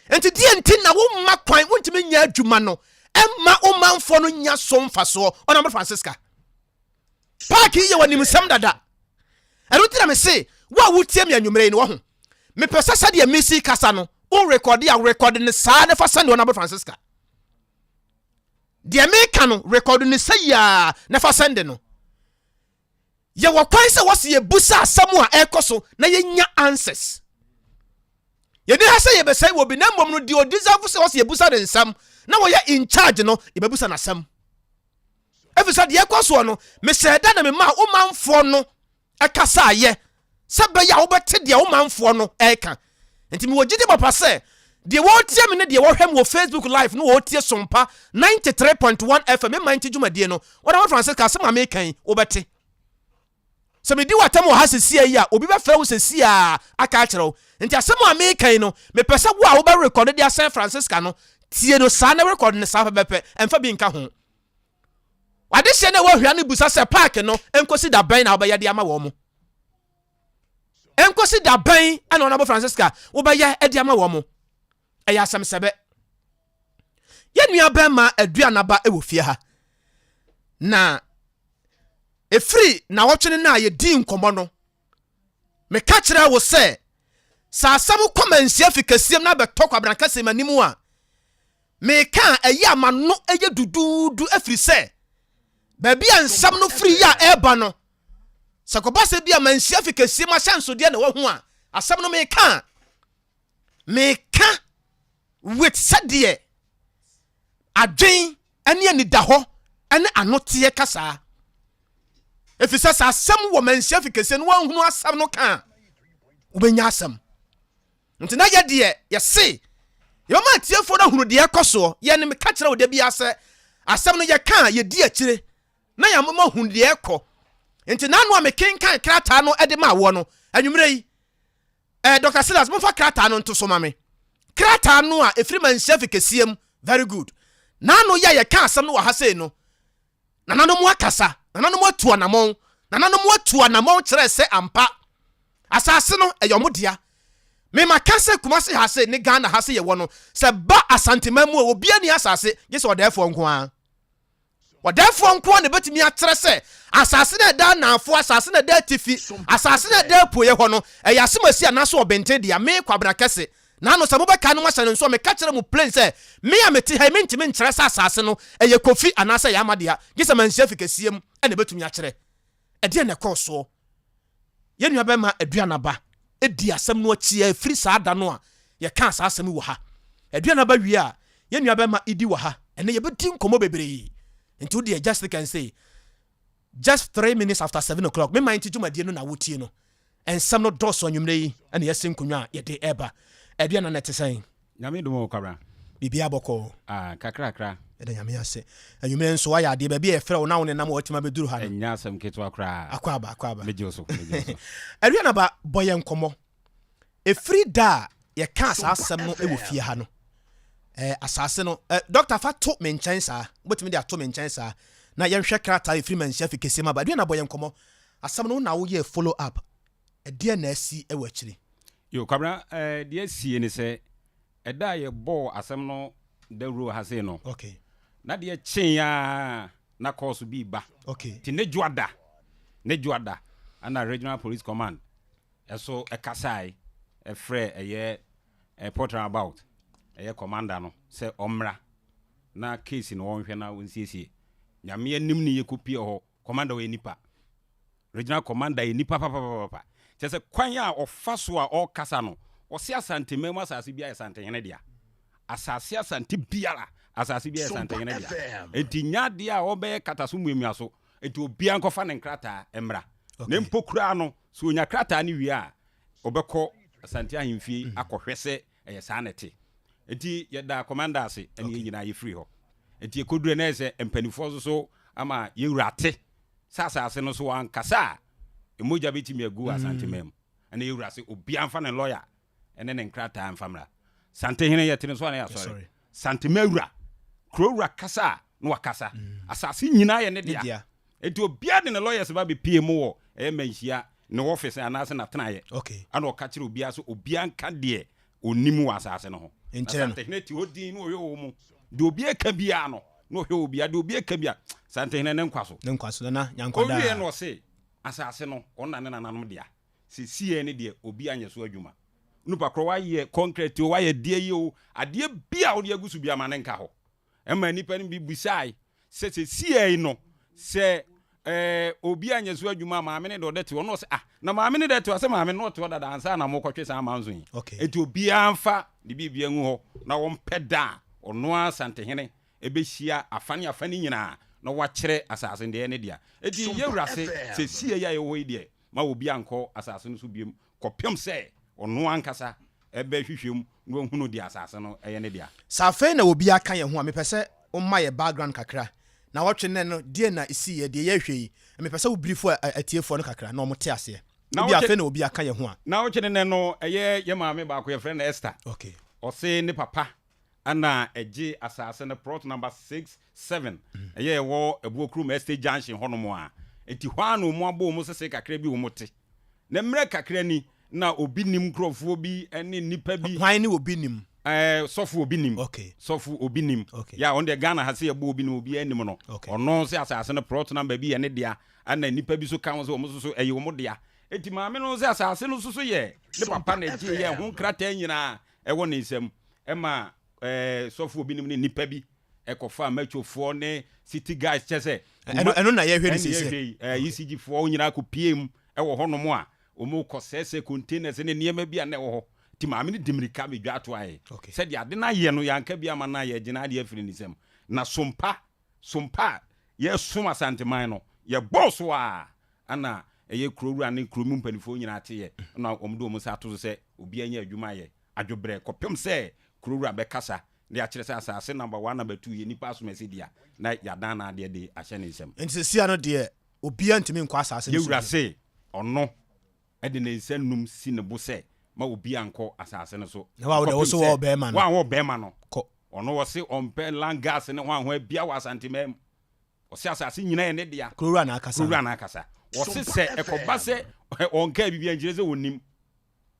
Enti deɛ nti na womma kwan wontumi nyɛ adwuma no ɛmma wo manfoɔ no nya so mfasoɔ? Honorable Francisca Park yi yɛ w'animsɛm dada. Ɛno nti na mese wo a wotie me anwummerɛ yi no wahu. Mepɛ sɛ sɛdeɛ mesi kasa no wo rekɔde a rekɔde no saa na fa sɛnde Honorable Francisca. Deɛ meka no rekɔde no sɛ yiaa na fa sɛnde no. Yɛwɔ kwan sɛ wɔsi yɛbusa asɛm a ɛrekɔ so na yɛnya answers. Yɛni ha sɛ yɛbɛsɛe wɔ bi na mmom no deɛ ɔdeserve sɛ wɔsi yɛbusa ne nsɛm na wɔyɛ in charge no yɛbɛbusa n'asɛm. Ɛfiri sɛ deɛ ɛkɔ soɔ no mesɛɛ da na memaa wo manfoɔ no ɛkasaeɛ sɛ bɛyɛ a wobɛte deɛ wo manfoɔ no ɛreka. Nti mewɔ gyidi papa sɛ deɛ wɔretie me ne deɛ wɔhwɛ me wɔ Facebook live no wɔretie Sompa 93.1 FM me man ti dwumadie no. Wɔde Francisca asɛm a meka yi wobɛte. Sɛ medi w'atam wɔ ha sesia yi a obi bɛfrɛ wo sesia aka akyerɛ wo. Nti asɛm a meka yi no mepɛ sɛ wo a wobɛrekɔdo de asɛn Francisca no tie no saa na rekɔdo no saa pɛpɛpɛ ɛmfa bi nka ho. Adehyeɛ no a ɛwɔ Hwea no bisa sɛ paake no nkosi da bɛn na wobɛyɛ de ama wɔn? Nkosi da bɛn na Honourable Francisca wobɛyɛ de ama wɔn? Ɛyɛ asɛm sɛbɛ. Yɛn nua bɛrima Aduanaba wɔ fie ha. Na ɛfiri nawɔtwe no no a yɛdii nkɔmmɔ no, meka kyerɛɛ wo sɛ sɛ asɛm kɔ manhyia fi kɛseɛm na bɛtɔ Kwabena kɛseɛm anim a, Meka a, ɛyɛ a m'ano yɛ duduudu ɛfiri sɛ baabi a nsɛm no firi yɛ a ɛreba no, sɛ kɔba sɛ bi a manhyia fi kɛsie mu ahyɛnsodeɛ na wahu a, asɛm no meka a, meka with sɛdeɛ adwen ne anidahɔ ne anoteɛ kasaa. Ɛfiri sɛ sɛ asɛm wɔ manhyia fi kɛsie no wanhunu asɛm no ka a, wobɛnya asɛm. Nti na yɛ deɛ yɛse yɛbɛma atiefoɔ no ahunu deɛ ɛkɔ soɔ. Yɛ ne meka kyerɛ wo da biara sɛ asɛm no yɛka a yɛdi akyire na yɛama ahunu deɛ ɛkɔ. Nti n'ano a mekenkan krataa no de maa woɔ no, anwummerɛ yi, eh, Dr. Silas, momfa krataa no nto so ma me. Krataa no a ɛfiri Manhyia fi kɛseɛ mu, very good. N'ano yɛ a yɛka asɛm no wɔ ha sei no, Nananom akasa, nananom atu anamɔn, nananom atu anamɔn kyerɛɛ sɛ ampa, asase no ɛyɛ ɔmo dea. Me ma ka sɛ Kumasi ha se ne Ghana ha se yɛwɔ no, sɛ ba Asanteman mu a obia ni asase gye sɛ ɔdɛɛfoɔ nko ara. Ɔdɛɛfoɔ nko ara na ɛbɛtumi akyerɛ sɛ asase no a ɛda anaafoɔ, asase no a ɛda atifi, asase no a ɛda apueɛ hɔ no, ɛyɛ asemasi anaasɛ ɔbenten dea. Me, Kwabena Kɛse, Naano sɛ mobɛkae no moahyɛ no nso a, meka kyerɛ mo plain sɛ, me a mete ha yi mentumi nkyerɛ sɛ asase no ɛyɛ Kofi anaasɛ ɛyɛ Ama dea, gye sɛ manhyia fi kɛseɛ mu na ɛbɛtumi akyerɛ. Ɛdeɛn na ɛkɔɔ soɔ? Yɛn nuabɛrima Aduanaba dii asɛm no akyi ara ɛfiri saa da no a yɛkaa saa asɛm yi wɔ ha. Aduanaba wie a, yɛn nuabɛrima Idi wɔ ha. Ɛnnɛ yɛbɛdi nkɔmmɔ bebree. Nti wo deɛ just take and say. Just 3 minutes after 7 o'clock, me man ti dwumadie no na wotie no. Nsɛm no dɔɔso anwummerɛ yi ɛna yɛsi nkonnwa a yɛde ɛreba. Aduana na ɛte sɛn? Nyame dom o, Kwabra. Biribiara bɔkɔɔ. Ah, kakrakra. Ɛda Nyame ase. Anwummerɛ nso wayɛ adeɛ baabi a yɛfrɛ wo na wo nenam a watumi abɛduru ha no. Ɛnyɛ asɛm ketewa koraa. Akɔ aba, akɔ aba. Megye wo so, megye wo so. Aduana ba, bɔ yɛn nkɔmmɔ. Ɛfiri da a yɛkaa saa asɛm no wɔ fie ha no, eh, asase no, eh, dɔkta fa to me nkyɛn saa, wobɛtumi de ato me nkyɛn saa, na yɛnhwɛ krataa ɛfiri Manhyia fi kɛseɛ mu aba. Aduana bɔ yɛn nkɔmmɔ. Asɛm no wo na woyɛɛ follow up. Ɛdeɛn na asi wɔ akyiri? Yo, Kwabena, eh, deɛ asie ne sɛ, ɛda a yɛbɔɔ asɛm no dawuro wɔ ha sei no, na deɛ kyeeɛ ara na kɔɔso bi reba. Nti ne dwoada, ne dwoada, ɛna Regional Police Command ɛso ɛkasae ɛfrɛ ɛyɛ Port Roundabout ɛyɛ commander no sɛ ɔmmra na case no ɔnhwɛ na ɔnsiesie. Nyame anim ne yɛkɔpie hɔ, commander ɔyɛ nipa. Regional commander yɛ nipa papapapa. Kyerɛ sɛ kwan a ɔfa so a ɔrekasa no, ɔse Asanteman mu asase biara yɛ Santehene dea. Asase Asante biara. Asase biara yɛ Santehene dea. Enti nyɛ adeɛ a wɔbɛyɛ kata so mmuamua so. Enti obiara nkɔfa ne nkrataa mmra. Na mpo koraa no, sɛ ɔnya krataa no wie a, ɔbɛkɔ Asante ahemfie akɔhwɛ sɛ ɛyɛ saa na ɛte. Enti yɛda commander ase ɛne yɛn nyinaa yɛfiri hɔ. Enti yɛkɔdurɛ na ɛyɛ sɛ mpanimfoɔ nso so ama yɛn wura ate sɛ asase no so wankasa a, mogya bɛtumi agu wɔ Asanteman mu. Ɛna yɛn wura se obiara mfa ne lɔya ne ne nkrataa mfa mmra. Santehene yɛte ne so a na yɛasɔre. Santema wura, kuro wura kasa a na wakasa. Asase nyinaa yɛ ne dea. Enti obiara de ne lawyers ba bɛpie mu wɔ ɛyɛ manhyia ne office anaasɛ n'atenaeɛ. Ɛna ɔka kyerɛ obiara sɛ obiara nka deɛ ɔnim wɔ asase no ho. Na Santehene te hɔ dinn na ɔhwɛ wɔn mu. Deɛ obiara ka biara no, na ɔhwɛ obiara. Deɛ obiara ka biara, Santehene ne nkwa so. Ɔwieɛ na ɔse asase no ɔno na ne nananom dea. Sesiei no deɛ obi anyɛ so adwuma. Onipa korɔ wayɛ kɔnkrɛte o, wayɛ deɛ yi o, adeɛ bi a wode agu so biara ma no nka hɔ. Ɛma nnipa no bi bisae sɛ sesiei no sɛ ɛɛ obi anyɛ so adwuma a maame no deɛ ɔde te hɔ. Na ɔsɛ ah na maame no deɛ te hɔ sɛ maame no ɔte hɔ dada ansa na mokɔtwe saa amanso yi. Okay. Enti obiara mfa ne biribi ngu hɔ na wɔmpɛ da a ɔno ara Asantehene ɛbɛhyia afa ne afa no nyinaa na wakyerɛ asase no deɛ ɛyɛ ne dea. Enti yɛwura se sesiei a yɛwɔ hɔ yi deɛ ma obiara nnkɔ asase no so bio kɔpem sɛ ɔno ankasa bɛhwehwɛ mu na wahunu deɛ asase no yɛ ne dea. Sɛ afei na obi aka yɛn ho a, mepɛ sɛ woma yɛ background kakra. Nawɔtwe nnɛ no, deɛn na ɛsiiɛ, deɛ yɛrehwɛ yi, mepɛ sɛ wo brief atiefoɔ no kakra na wɔte aseɛ. Ebia afei na obi aka yɛn ho a. Nawɔtwe nnɛ no, ɛyɛ yɛn maame baako, yɛfrɛ no Esther. Ɔse ne papa Ɛna ɛgye asase no plot number 6, 7 ɛyɛ ɛwɔ Abuokurom Estate Junction hɔ nom a. Enti hɔ ara na wɔn abɔ wɔn sese kakra bi wɔn te. Na mmerɛ kakra ni na Obi Nim nkorɔfoɔ bi ne nnipa bi. Hwan ne Obi Nim? Ɛɛ Sɔfo Obi Nim. Okay. Sɔfo Obi Nim. Okay. Yeah, ɔno deɛ Ghana ha sɛ yɛbɔ Obi Nim obiara nim no. Okay. Ɔno sɛ asase no plot number bi yɛ ne dea ɛna nnipa bi nso ka ho sɛ wɔn nso so ɛyɛ wɔn dea. Enti maame no sɛ asase no nso so yɛ ne papa na ɛgyeeɛ ɛho nkrataa nyinaa wɔ ne nsam ma sɔfoɔ binom ne nnipa bi kɔfaa machofoɔ ne city guys kyɛ sɛ ɛno ɛno na yɛhwɛ no sisi yɛhwɛ yi ECG foɔ nyinaa kɔ pie mu wɔ hɔnom a wɔn kɔ sɛsɛ containers ne nneɛma bi a na ɛwɔ hɔ ti maame no di mirika bɛdwa ato ayɛ sɛdeɛ ade no ayɛ no yɛanka bi ama no a yɛgyina adeɛ afiri ne nsam na sompa sompa a yɛsom Asanteman no yɛbɔɔ so a ana ɛyɛ kuro wura ne kuro mu mpanimfoɔ nyinaa teɛ na wɔn de wɔn nsa ato so sɛ obiara nya adwuma ayɛ adwobrɛ kɔpem sɛ kuro wura bɛkasa de akyerɛ sɛ asase number one, number two yɛ nipa asomasi dea na yɛadan n'adeɛ de ahyɛ ne nsam. Nti sesia no deɛ obiara ntumi nkɔ asase no so Yɛwura bio. se ɔno de ne nsa num si ne bo sɛ ma obiara nkɔ asase no so Na wa wo deɛ wo kɔpem so sɛ wɔ ɔbɛrima no wa wɔ bɛrima no kɔ. Ɔno ɔse ɔmpɛ land gas ne hwanhwan bia wɔ Asanteman mu. Ɔse asase nyina yɛ ne dea. Kurowura na akasa Kurowura na akasa. Ɔse sɛ ɛkɔba sɛ ɔnkaa biribi a nkyerɛ sɛ ɔnnim.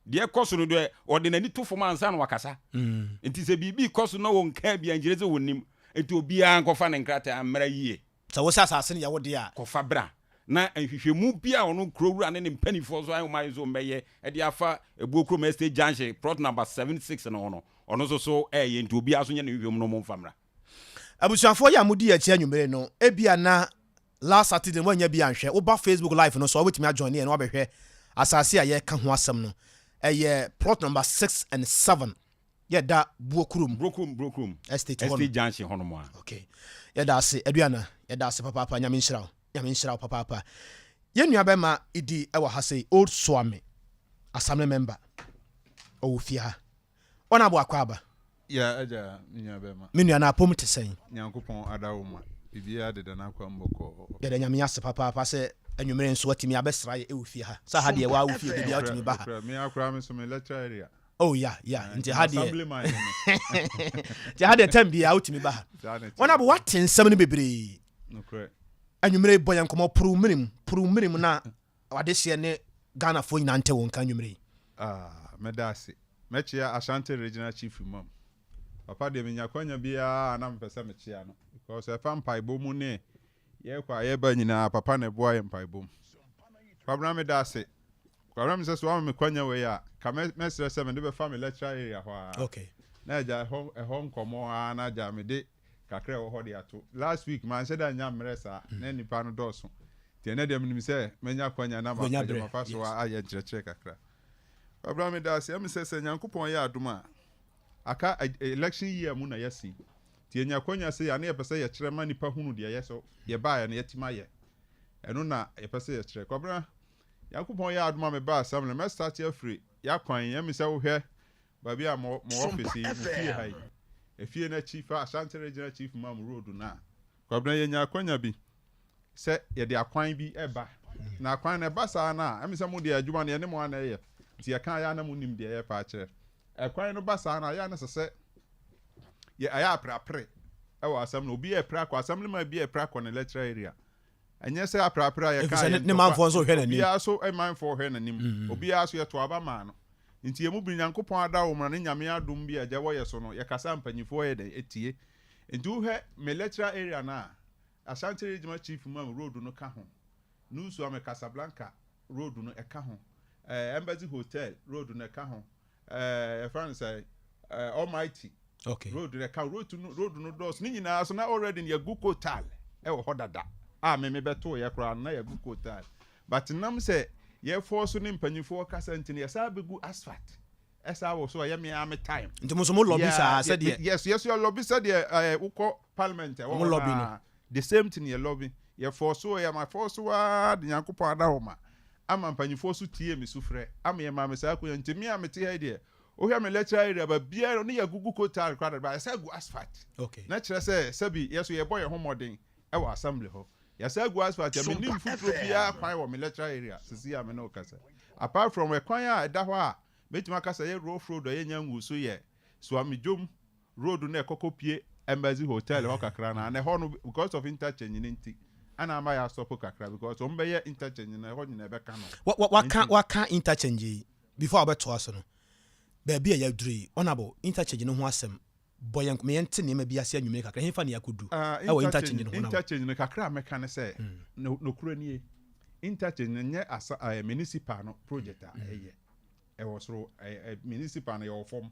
Deɛ ɛkɔ so no deɛ ɔde n'ani to fam ansa na wakasa. Nti sɛ biribi rekɔ so na ɔnkaa bi a nkyerɛ sɛ ɔnnim. Nti obiara nkɔfa ne nkrataa mmra yie. Sɛ wose asase no yɛ wo dea a. Kɔfa bra. Na nhwehwɛmu bi a ɔno kurowura ne ne mpanimfoɔ nso ayɛ wɔn ayɛ nso wɔbɛyɛ de afa Abuo Kurom Estate Junction plot number 76 no ho no, ɔno nso so ɛreyɛ nti obiara nso nyɛ ne nhwehwɛmu no momfa mmra. Abusuafoɔ yi a modi yɛn akyi anwummere no, ebia na last Saturday no woannya bi anhwɛ. Woba Facebook live no so a, wobɛtumi ajoine yɛn na woabɛhwɛ asase a yɛreka ho asɛm no. Ɛyɛ plot number 6 and 7. Yɛda Buokurom. Buokurom, Buokurom. Estate hɔ nom. Estate Junction hɔ nom a. Okay. Yɛda ase, Aduana. Yɛda ase papaapa. Nyame nhyira wo. Nyame nhyira wo papaapa. Yɛn nua bɛma Idi wɔ ha sei, Old Suame Assembly member. Ɔwɔ fie ha. Ɔna abo akwaaba. Ya agya me nua bɛma. Me nua na apom te sɛn? Nyankopɔn adawoma biribiara deda n'akwam bɔkɔɔ. Yɛda Nyame ase papaapa sɛ anwummere nso watumi abɛsra yɛ ɛwɔ fie ha. Sɛ ha deɛ waa wo fie da biara wotumi ba ha. Nokorɛ, me ara koraa me nso me lecture area. Oh ya ya nti ha deɛ Assembly man ne me. Nti ha deɛ time biara wotumi ba ha. Saa na ɛteɛ. Wɔn abo wate nsɛm no bebree. Nokorɛ. Anwummere bɔ yɛn nkɔmmɔ porow menem porow menem na W'adehyeɛ ne Ghanafoɔ nyinaa nte wo nka anwummerɛ yi. Ah mɛda ase. Mɛkyea Ashanti Regional Chief Imam. Papa deɛ menya kwanya biara a na mepɛ sɛ mekyea no because ɛfa mpaebɔ mu ne yɛkɔ a yɛba nyinaa papa na ɛboa yɛn mpaebɔ mu. Kwabena meda ase. Kwabena mesɛ sɛ woama me kwanya wei a ka mɛsrɛ sɛ mede bɛfa me lecturer area hɔ ara. Okay. Na agya ɛhɔ ɛhɔ nkɔmmɔ ara na agya mede kakra a ɛwɔ hɔ de ato. Last week manhyɛ da nnya mmerɛ saa, na nnipa no dɔɔso. Nti ɛnnɛ deɛ menim sɛ mɛnya akwanya na Wobɛnya agya berɛ, mafa so yes. ayɛ nkyerɛkyerɛ kakra. Kwabena meda ase. Ɛme sɛ sɛ Nyankopɔn yɛ adom a, aka election year mu na yɛasi. Nti yɛnya akwanya sei a na yɛpɛ sɛ yɛkyerɛ ma nnipa hunu deɛ yɛ so yɛbaeɛ no yɛatumi ayɛ. Ɛno na yɛpɛ sɛ yɛkyerɛ. Kwabena, Nyankopɔn yɛ adom a mebaa assembly no, mɛstarte afiri y'akwan yi, ɛmi sɛ wohwɛ baabi a mo mo office yi, mo fie ha yi, efie no akyi fa Ashanti Regional Chief Imam road no a, Kwabena yɛnya akwanya bi sɛ yɛde akwan bi ɛba, na akwan no ɛba saa no a, ɛmi sɛ mo deɛ adwuma no yɛne mo ara na ɛyɛ, nti yɛka a yɛ a na monim deɛ yɛrepa akyerɛ. Ɛkwan no ba saa no a, ɛyɛ a na ɛsɛ sɛ yɛ ɛyɛ aperapere ɛwɔ asɛm no, obi ɛrepere akɔ assembly man bi ɛrepere akɔ ne lecturer area. Ɛnyɛ sɛ aprapra a yɛka yɛ ntɔkwa. Obiara so manfoɔ hwɛ n'anim. Obiara so yɛto aba maa no. Nti yɛn mu bi Nyankopɔn adawomra ne Nyame adom bi a agya wɔ yɛ so no, yɛkasa a mpanyinfoɔ yɛ dɛn? Ɛtie. Nti wohwɛ me lecturer area no a, Ashanti Regional Chief Imam road no ka ho, Nunsuame Casablanca road no ɛka ho, eh, Embassy Hotel road no ɛka ho, ɛɛ yɛfrɛ no sɛ ɛɛ almighty okay road no ɛka road no road no dɔɔso ne nyinaa so na already no yɛgu kotal ɛwɔ hɔ dada a me mebɛtoo yɛ koraa no na yɛgu kotal but nam sɛ yɛfɔɔ so ne mpanyinfoɔ kasa nti no yɛsan bɛgu asphalt ɛsan wɔ so a ɛyɛ me ara me time nti mo nso mo lobby saa sɛdeɛ yes yes yɛ lobby sɛdeɛ ɛɛ wokɔ parliament ɛwɔ mo hɔ lobby no naa The same thing yɛ lobby yɛ force o yɛ ma force waa de Nyankopɔn ada hɔ ma ama mpanyinfoɔ so tie me sufrɛ ama yɛ maa me saa akonya nti me a mete ha yi deɛ wohwɛ me lecturer area baabiara no ne yɛ gugu coal tar koraa dada ba yɛsɛ agu asphalt okay na kyerɛ sɛ sɛbi yɛ so yɛbɔ yɛn ho mmɔden ɛwɔ assembly hɔ yɛsɛ agu asphalt a menni mfuturo biara kwan wɔ me lecturer area sisi a me ne wo kasa apart from ɛkwan a ɛda hɔ a mɛtumi aka sɛ yɛ rough road a yɛnya ngu so yɛ Suamidwom road no ɛkɔ kɔ pie Embassy hotel hɔ kakra no a na ɛhɔ no because of interchange no nti ana ama yɛ astɔpo kakra because wɔn bɛyɛ interchange no ɛhɔ nyina ɛbɛka no. Wa wa waka Nti. waka interchange yi before a wobɛtoa so no baabi a yɛaduru yi honourable interchange no ho asɛm bɔ yɛn ma yɛnte nneɛma bi ase anwummere kakra hefa na yɛakɔdu Ah, ɛwɔ interchange interchange no ho na interchange no kakra a mɛka ne sɛ no nokorɛ nie interchange no nyɛ asa eh, municipal no project a ɛyɛ ɛwɔ soro ɛ ɛ municipal no yɛwɔ fam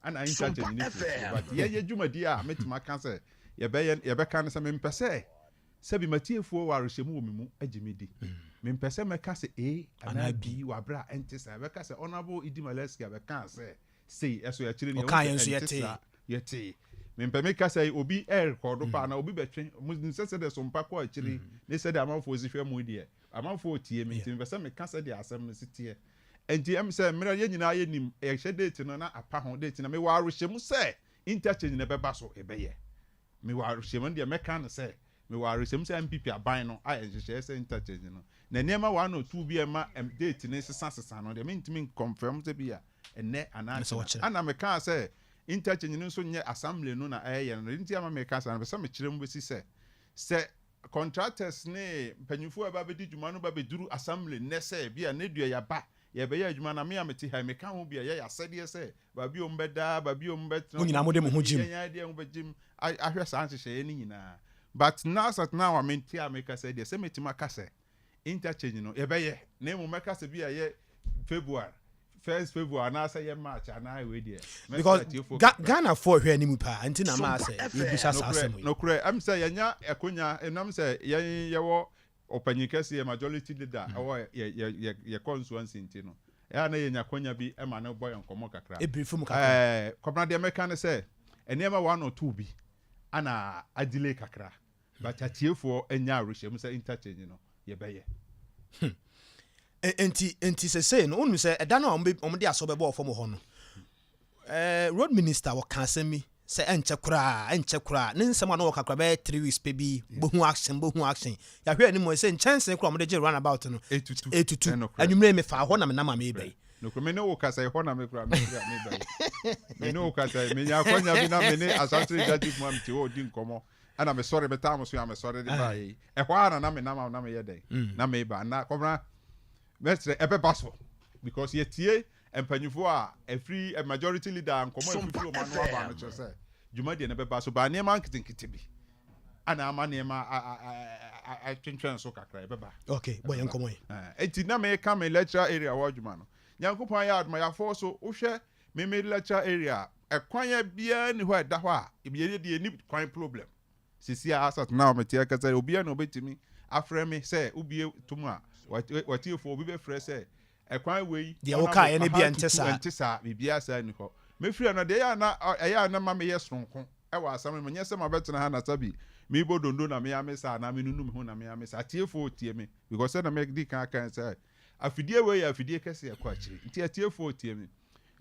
ɛna interchange no firi soro but yɛyɛ dwumadie a mɛtumi aka sɛ yɛbɛyɛ yɛbɛka no sɛ mempɛ sɛ sɛbi matiefoɔ wɔ arehyɛmu wɔ me mu agye me di mempɛ sɛ mɛka sɛ A anaa B wɔ aberɛ a ɛnte saa yɛbɛka sɛ Honourable Idi Malesky abɛkaa sɛ sei ɛso akyire no Ɔkaa yɛhu yɛn sɛ nso ɛnte yɛtee. saa yɛtee mempɛ meka sɛ obi ɛrekɔdo paa na obi bɛtwe mo nim sɛ sɛdeɛ sompa kɔ akyiri ne sɛdeɛ amanfoɔ si hwɛ mu deɛ amanfoɔ tie me nti mepɛ sɛ meka sɛdeɛ asɛm no si teɛ Enti ɛm sɛ mmerɛ yɛn nyinaa yɛ nim yɛhyɛ date no na apa ho date no mewɔ awerehyɛmu sɛ interchange no ɛbɛba so ɛbɛyɛ mewɔ awerehyɛmu ɛno deɛ mɛka no sɛ mewɔ awerehyɛmu sɛ NPP aban no ayɛ nhyehyɛeɛ sɛ interchange no na nneɛma one or two bi a ɛma date no sesa sesa no deɛ mentumi nconfirm sɛ bi a ɛnnɛ anaa kyena ɛna mekaa sɛ interchange no nso nyɛ assembly no na ɛyɛ no nti ama meka saa no pɛ sɛ mekyerɛ mu bɛsi sɛ sɛ Contractors ne mpanyimfoɔ a ɛba bɛdi dwuma no ba bɛduru assembly nnɛ sɛ bi a nnɛ dua yɛaba yɛrebɛyɛ adwuma na me a mete ha yi meka ho bi a ɛyɛ yɛn asɛdeɛ sɛ baabi a wɔbɛda, baabi a wɔbɛtena, Mo nyinaa mode mo ho gyim. yɛn ara deɛ wɔbɛgyem ahwɛ saa nhyehyɛeɛ no nyinaa. But now as at now a mente a mekasa yi deɛ sɛ mɛtumi aka sɛ Interchange no yɛbɛyɛ na mmom mɛka sɛ bi a ɛyɛ February, first February anaasɛ ɛyɛ March anaa wei deɛ mɛsrɛ Because atiefoɔ Ga kakra. Ghanafoɔ hwɛ anim paa nti na maa sɛ yɛbisa saa Nokorɛ, asɛm yi. nokorɛ, ɛm sɛ yɛnya akonya ɛnam sɛ yɛn yɛwɔ ɔpanyin kɛseɛ, majority leader, ɛwɔ yɛ yɛ yɛ yɛ constituency nti no, ɛyɛ a na yɛnya akonya bi ma no bɔ yɛn nkɔmmɔ kakra. Ɛbrief mu kakra. Ɛɛ, Kwabena deɛ mɛka ne sɛ, nneɛma one or two bi ana adelay kakra. But atiefoɔ anya awerɛhyɛmu sɛ interchange no yɛbɛyɛ. Hmm. Enti, enti sesei no, wonim sɛ ɛda no a wɔde asɔ bɛbɔɔ fam hɔ no, eh, road minister wɔka asɛm bi sɛ ɛnkyɛ koraa, ɛnkyɛ koraa. Ne nsɛm a na wɔka koraa bɛyɛ 3 weeks pɛ bi, bohu action, bohu action. Yɛahwɛ anim sɛ nkyɛnsee koraa wɔde gye runabout no, etutu. Etutu. Anwummerɛ mefaa hɔ na menam a meba yi. Nokorɛ, me ne wo kasa yi, hɔ na me koraa mefiri a meba yi. Me ne wo kasa yi, menya akwanya bi na me ne Asante Regional Chief Imam te hɔ redi nkɔmmɔ. Ɛna mesɔre, metaa mo so a mesɔre de baeɛ yi, ɛhɔ ara na na menam a na meyɛ dɛn? Na meba. Na Kwabena, mɛsrɛ, ɛbɛba so because yɛtie mpanyinfoɔ a ɛfiri majority leader a nkɔmmɔ a ɛfifiri wɔn ano aba no kyerɛ sɛ dwumadie no bɛba so, but nneɛma nketenkete bi ana ama nneɛma atwentwɛn so kakra, ɛbɛba. Okay, bɔ yɛn nkɔmmɔ yi. Enti na meka me lecturer area hɔ adwuma no. Nyankopɔn ayɛ adom a yɛafɔɔ so, wohwɛ Me me lecture area a ɛkwan a biara nni hɔ a ɛda hɔ a yɛyɛ deɛ yɛnni kwan problem. Sisi a as at now mete akasa yi obiara na obetumi afrɛ me sɛ wobie tom a watiefoɔ obi bɛfrɛ sɛ ɛkwan wei Deɛ wokaeɛ no bia nte saa. Ɛnte saa, biribiara saa nni hɔ. Mefiri ɛno deɛ ɛyɛ a na ɛyɛ a na ma meyɛ soronko. wɔ asɛm no mu. Nyɛ sɛ mabɛtena ha na sɛbi merebɔ dondo na me ara me saa anaa menunu me ho na me ara me saa. Atiefoɔ retie me because sɛdeɛ madi kan aka sɛ afidie wei yɛ afidie kɛseɛ ɛkɔ akyiri nti atiefoɔ retie me.